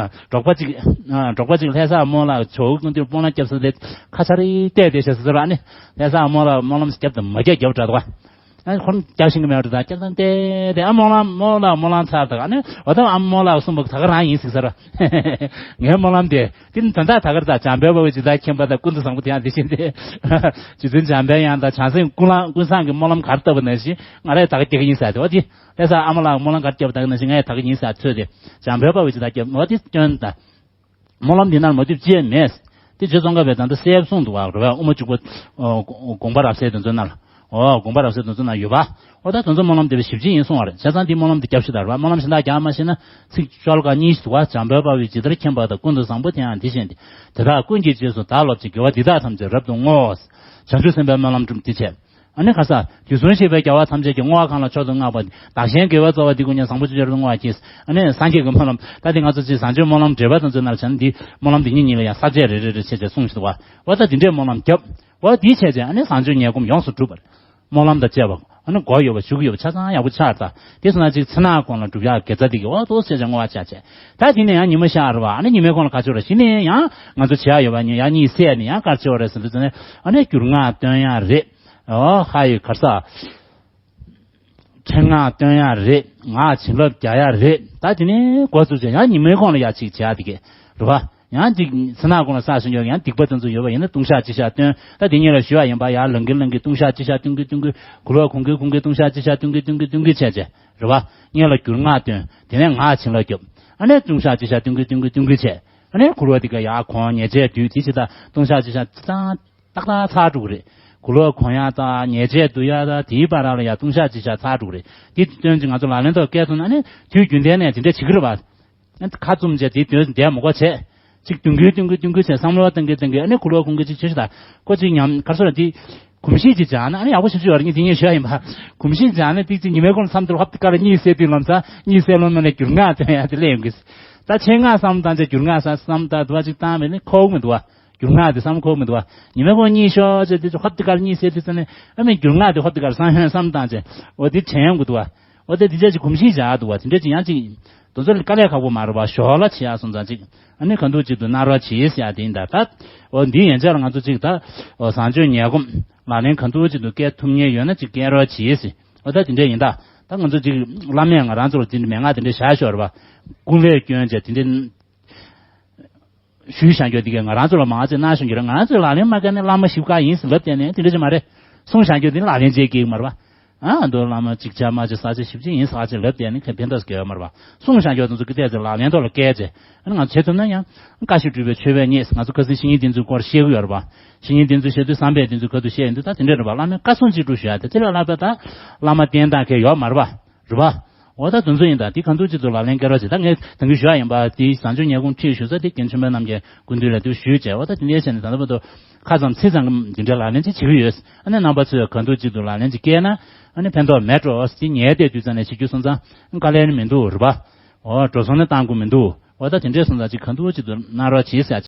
འབྲོག་པ་ཅིག་འབྲོག་པ་ཅིག་ལྷ་ས་རྨོ་ལགས་ཇོ་བོ་ཀུན་འདུས་སྨོན་ལམ་རྒྱབ་ས་དེ་ཁ་ཆ་རེ་བལྟས་བསྡད་ཤག་ཟེར་ཟེར་བ་ནི། ལྷ་ས་རྨོ་ལགས་སྨོན་ལམ་རྒྱབ་དང་མ་རྒྱབ་རྒྱབ་འདྲ་འདུག་བ། ཨ་ཁོ་རང་རྒྱག་ཤེས་ཀྱི་མེད་པ་འདྲ། ད་སྐྱབས་ཐང་བལྟས་བལྟས། ཨ་སྨོན་ལམ་རྨོ་ལགས་སྨོན་ལམ་ཚར་དང་། ཨ་ནི་འོ་ད་ཨ་རྨོ་ལགས་གསུངས་པ་ད་ག་རང་ཡིན་ཟེར་ཟེར། ངའི་སྨོན་ལམ་དེ་དེ་ནི་ད་ལྟ་ད་ག་རེ་ད། འཇམ་དཔལ་དཔའ་བོས་ཇི་ལྟར་མཁྱེན་པ་དང་། ཀུན་ཏུ་བཟང་པོ་དེ་ཡང་དེ་བཞིན་ཏེ། རྗེ་བཙུན་འཇམ་དཔལ་དབྱངས་དང་བྱང་སེམས་ཀུན་བཟང་ཀུན་བཟང་གིས་སྨོན་ལམ་ག་རེ་བཏབ་པ་ནང་བཞིན་ང་རས་ད་ག་རྒྱག་གི་ཡིན་ཟེར་ཏེ། འོ་དེ་ལྷ་ས་ཨ་མ་ལགས་སྨོན་ལམ་ག་རེ་བརྒྱབ་པ་ད་ག་ནང་བཞིན་ངས་ད་ག་ཡིན་ཟེར་ཚོད་དེ། འཇམ་དཔལ་དཔའ་བོས་ཇི་ལྟར་བརྒྱབ། འོ་དེ་སྐྱོན་ད། སྨོན་ལམ་འདི་ནང་མ་འདུས་ཅི་ཡང་མེད། དེ་རྗེ་ཙོང་ཁ་པས་ད་ལྟ་གསལ་གསུངས་འདུག་བ། རེད་པ། དབུ་མ་འཇུག་པ། ཨོ། དགོངས་པ་རབ་གསལ་དེ་ཚོའི་ནང་ལ། ཨོ། དགོངས་པ་རབ་གསལ་དེ་ཚོའི་ནང་ཡོད་པ། ཨོ་ད་དེ་ཚོ་སྨོན་ལམ་འདེབས་པ་ཞིབ་ཅིག་ཡིན་གསུང་བ་རེད། བྱས་ཙང་འདི་སྨོན་ལམ་འདི་རྒྱབ་ཤིག་དང་། རེད་པ། སྨོན་ལམ་གཞན་དག་རྒྱག་མ་ཤེས་ན་ཚིག་ཤོ་ལོ་ཀ་གཉིས་ཤིག་འདུག་བ། འཇམ་དཔལ་དཔའ་བོས་ཇི་ལྟར་མཁྱེན་པ་དང་། ཀུན་ཏུ་བཟང་པོ་དེ་ཡང་དེ་བཞིན་ཏེ། དེ་དག་ཀུན་གྱི་རྗེས་སུ་བདག་སློབ་ཅིང་། དགེ་བ་འདི་དག་ཐམས་ཅད་རབ་ཏུ་བསྔོ། བྱང་ཆུབ་སེམས་དཔའི་སྨོན་ལམ་སྒྲུབ་འདི་བྱས། ཨ་ནི་ཁ་ས། དུས་གསུམ་གཤེགས་པའི་རྒྱལ་བ་ཐམས་ཅད་ཀྱིས། བསྔོ་བ་གང་ལ་མཆོག་ཏུ་བསྔགས་པ། བདག་གཞན་དགེ་བའི་རྩ་བ་འདི་ཀུན་ཀྱང་། བཟང་པོ་སྤྱོད་ཕྱིར་རབ་ཏུ་བསྔོ་བ་གྱིས། ཨ་ནི་སངས་རྒྱས་ཀྱི་སྨོན་ལམ། ད་དེ་ང་ཚོ་ཅིག་བཟང་སྤྱོད་སྨོན་ལམ་འགྲེལ་པ་དང་བཅས་ནར་བྱས་ན་འདི་སྨོན་ལམ་འདི་གཉིས་གཉིས་ལ་ཡང་ས་བཅད་རེ་རེ་རེ་བྱས་བྱས་གསུངས་ཤིག་འདུག་བ། འོ་ད་འདི་འདྲའི་སྨོན་ལམ་བརྒྱབ། འོ་འདི་བྱས་བྱས་ཨ་ནི་བཟང་སྤྱོད་ཉེས་སྐོམ་ཡོངས་སུ་གྲུབ་པ་རེད། སྨོན་ལམ་དང་བཅས་པ་ཨ་ནི་གོ་ཡོད་པ་ཞུ་གི་ཡོད་པ་ཆ་ཚང་ཡག་པོ་ཆགས་ད། དེ་སོང་ན་ཅིག་ཚེ་ནག་གོང་ལ་སྒྲུབ་ཡག་དགེ་རྩ་འདི་གི་འོ་ཏོག་ཙམ་བྱས་བྱས་བསྔོ་བ་བྱས་བྱས། ད་དེ་ནས་ཡང་ཉི་མ་ཤར་བ། ཨ་ནི་ཉི་མའི་གོང་ལ་ག་ཅི་ཡོད་རེད། གཞི་ནས་ཡང་ང་ཚོ་བྱེད་ཡག་ཡོད་པ། ཡང་གཉིད་སད་ནས་ཡང་ག་ཅི་ཡོད་རེད་ཟེར་དུས་ཙམ་ནས་ཨ་ནི་རྒྱུར་སྔགས་བཏོན་ཡག་རེད། ཨོ་ཧ་ཡི་གར་ས། ཕྲེང་སྔགས་བཏོན་ཡག་རེད། ངག་བྱིན་རླབས་རྒྱག་ཡག་རེད། ད་དེ་ནས་འགོ་བཙུགས་བྱས་ཡང་ཉི་མའི་གོང་ལ་ཡག་ཅིག་བྱེད་ཡག་དེ་གས་རེད་བ། ཡང་ཅིག་ཚེ་ནག་གོང་ལ་བསགས་ཟིན་ཡོད་ཡང་སྡིག་པ་དེ་ཚོ་ཡོད་པ་ཡིན་ན་ལྟུང་བཤགས་སྤྱི་བཤགས་བཏོན། ད་དེ་གཉིས་ལ་ཞུ་བ་ཡིན་པ། ཡར་ལངས་ཀྱིན་ལངས་ཀྱིན་ལྟུང་བཤགས་སྤྱི་བཤགས་བཏོན་གྱིན་བཏོན་གྱིན། འཁོར་ལོ་གོང་གིན་གོང་གིན་ལྟུང་བཤགས་སྤྱི་བཤགས་བཏོན་གྱིན་བཏོན་གྱིན་བཏོན་གྱིན་བྱས་བྱས་རེད་བ། སྔོན་ལ་རྒྱུར་སྔགས་བཏོན། དེ་ནས་ངག་བྱིན་རླབས་རྒྱོབ། ཨ་ནས་ལྟུང་བཤགས་སྤྱི་བཤགས་བཏོན་གྱིན་བཏོན་གྱིན་བཏོན་གྱིན་བྱས། ཨ་ནས་འཁོར་བ་དེ་ག་ཡར་གོང་ཉེས་བྱས་བསྡུས། དེ་ཕྱི་ད་ལྟུང་བཤགས་སྤྱི་བཤགས་ཚང་། ཏག་ཏག་ཚར་འགྲོ་གི་རེད། འཁོར་ལོ་གོང་ཡག་དང་ཉེས་བྱས་བསྡུ་ཡག་དང་དེའི་བར་ལ་ཡང་ལྟུང་བཤགས་སྤྱི་བཤགས་ཚར་འགྲོ་གི་རེད། དེ་དོན་ཅིག་ང་ཚོ་ལག་ལེན་ཐོག་བཀལ་ཐུབ་ན་ནི་དུས་རྒྱུན་ལྡན་ནས་དེ་འདྲ་བྱེད་ཀྱི་རེད་པ། ཁ་བཙུམ་བྱས་དེ་དོན་བསྡད་མ་དགོས་བྱས། ཅིག་བསྡུ་འགུལ་བསྡུ་འགུལ་བསྡུ་འགུལ་བྱས་བསམ་བློ་བཏང་གི་བཏང་གི། ཨ་ནི་འཁོར་ལོ་གོང་གི་ཅིག་བྱེད་ཤི་ད། ཁོ་ཅིག་ཉམས་ག་རེ་ཟེར་དེ། གོམས་གཤིས་ཅིག་སྦྱངས་ན་ཨ་ནི་ཡག་པོ་ཞེ་པོ་ཅིག་ཡོད་རེད། ངས་དེ་ཉིད་ཞུ་ཡ་ཡིན་པ། གོམས་གཤིས་སྦྱངས་ན་ཏིག་ཙི་ཉི་མའི་གོང་ལ་མཚམས་དེར་ཧོབ་ཏེ་ཀ་ལ་གཉིད་སད་དུས་ལམ་སང་གཉིད་སད་ལོང་མ་ནས་རྒྱུར་སྔགས་བཏོན་ཡག་དེ་སླེབས་ཡོང་གི། ད་ཆེད་མངགས་བསམ་བློ་བཏང་བྱས་རྒྱུར་སྔགས་བསམ་བློ་བཏང་འདུག་བ། ཅིག་བཏང་བས་ནི་ཁོག་མི་འདུག་བ། རྒྱུར་སྔགས་དེ་བསམ་ཁོག་མི་འདུག་བ། ཉི་མའི་གོང་གཉིད་ཤོར་བྱས་དེ་ཚོ་ཧོབ་ཏེ་ཀ་ལ་གཉིད་སད་དུས་ཙམ་ནས་ཨ་མའི་རྒྱུར་སྔགས་དེ་ཧོབ་ཏེ་ཀ་ལ་བསམ་ཧོན་བསམ་བློ་བཏང་བྱས། འོ་དེ་དྲན་ཡོང་གི་འདུག་བ། འོ་དེ་དེ་འདྲ་ཅིག་གོམས་གཤིས་བྱ་འདུག་བ། དེ་འདྲ་ཅིག་ཡང་ཅིག་ དེ་ཚོ་དཀའ་ལས་ཁག་པོ་མ་རེད་པ། ཞོར་ལ་བྱེད་ཡག་སོང་ཙང་ཅིག་ཨ་ནི་ག་འདུག་ཅིག་ཏུ་གནང་རོགས་བྱེད་ཟེར་ཡག་དེ་ཡིན་ད། ད་འོ་འདི་ཡན་ཆད་ལ་ང་ཚོ་ཅིག་ད་འོ་བཟང་སྤྱོད་ཉལ་སྒོམ་ལག་ལེན་ག་འདུག་ཅིག་ཏུ་སྐྱེལ་ཐུབ་མཁན་ཡོད་ན་ཅིག་སྐྱེལ་རོགས་བྱེད་ཟེར། འོ་ད་དེ་འདྲ་ཡིན་ད། ད་ང་ཚོ་ཅིག་བླ་མས་ང་རང་ཚོ་ལ་དེ་འདྲ་མན་ངག་དེ་འདྲ་བཞག་ཤོར་བ། སྐུ་ལས་བསྐྱོན་བྱས་དེ་འདྲ་ཞུས་བཞག་རྒྱུ་དེ་གས་ང་རང་ཚོ་ལ་མང་ཆེ་གནང་བཞིན་གྱི་རེད། ང་རང་ཚོས་ལག་ལེན་མ་བཀལ་ནས་བླ་མ་ཞིབ་ཁ་ཡིན་ཟེར་ལབ་བསྡད་ནས་དེ་འདྲ་ཅིག་མ་རེད། གསུངས་བཞག་རྒྱུ་དེ་ནི་ལག་ལེན་བྱེད་ཀྱི་མ་རེད་པ། ཨ་མདོ་བླ་མ་ཅིག་ཆ་མ་ཅིག་ས་ཆ་ཞིབ་ཅིག་ཡིན་ས་ཅིག་ལབ་བསྡད་ནི་ཁེ་ཕན་ཐོགས་སྐལ་བ་མ་རེད་པ། གསུངས་བཞག་རྒྱུ་དེ་ཚོ་གི་ཏོག་ཙམ་ལག་ལེན་ཐོག་ལ་བཀལ་བྱས་ཨ་ནི་ང་ཚོ་བྱེད་ཐུབ་ན་ཡང་། བཀའ་བཞིན་སྒྲུབ་པའི་མཆོད་པས་མཉེས། ང་ཚོ་ཁ་སང་བཤེས་གཉེན་བསྟེན་ཚུལ་སྐོར་བཤད་ཀྱི་ཡོད་རེད་པ། བཤེས་གཉེན་བསྟེན་ཚུལ་བཤད་དུས་བསམ་པས་བསྟེན་ཚུལ་ཁ་ཐུག་བཤད་ཡོང་དུས་ད་དེ་འདྲ་རེད་པ། བླ་མས་བཀའ་གསུང་ཅིག་སྒྲུབ་ཞུ་ཡ་དེ་དེ་ལས་ལྷག་པའི་ད་བླ་མ་བསྟེན་སྟངས་གལ་ཡོད་མ་རེད་པ། རེད་པ། འོ་ད་དེ་ཚོ་ཡིན་ད། དེ་ག་འདུག་ཅིག་ཏུ་ལག་ལེན་བཀལ་རོགས་བྱེད། ད་ངས་ད་གིན་ཞུ་ཡ་ཡིན་པ། དེ་བཟང་སྤྱོད་ཉལ་སྒོམ་ཁྲིད་ཞུ་ས་དེ་རྒན་ཆོས་འཕེལ་རྣམ་རྒྱལ་སྐུ་མདུན་ལ་དེ་ཞུས་བྱས། འོ་ད་དེ་འདྲ་བྱས་ནས་ད་ལྟ་བར་དུ་ཁ་ཙམ་ཚིག་ཙམ་འདི་འདྲའི་ལག་ལེན་ཅིག་བྱེད་ཀྱི་ཡོད། ཨ་ནི་རྣམ་པ་ཚོས་ག་འདུག་ཅིག་ཏུ་ལག་ལེན་ཅིག་བཀལ་ན་ཨ་ནི་ཕན་ཐོགས་མེད་འགྲོ་ཟེར། ཉལ་བསྡད་དུས་ཙམ་ནས་བྱེད་རྒྱུ་སོང་ཙང་དཀའ་ལས་ནི་མི་འདུག་རེད་པ། འོ་འགྲོ་སོང་ནི་བཏང་དགོས་མི་འདུག་འོ་ད་དེ་འདྲས་སོང་ཙང་ཅིག་ག་འདུག་ཅིག་ཏུ་གནང་རོགས་བྱེད་ཟེར།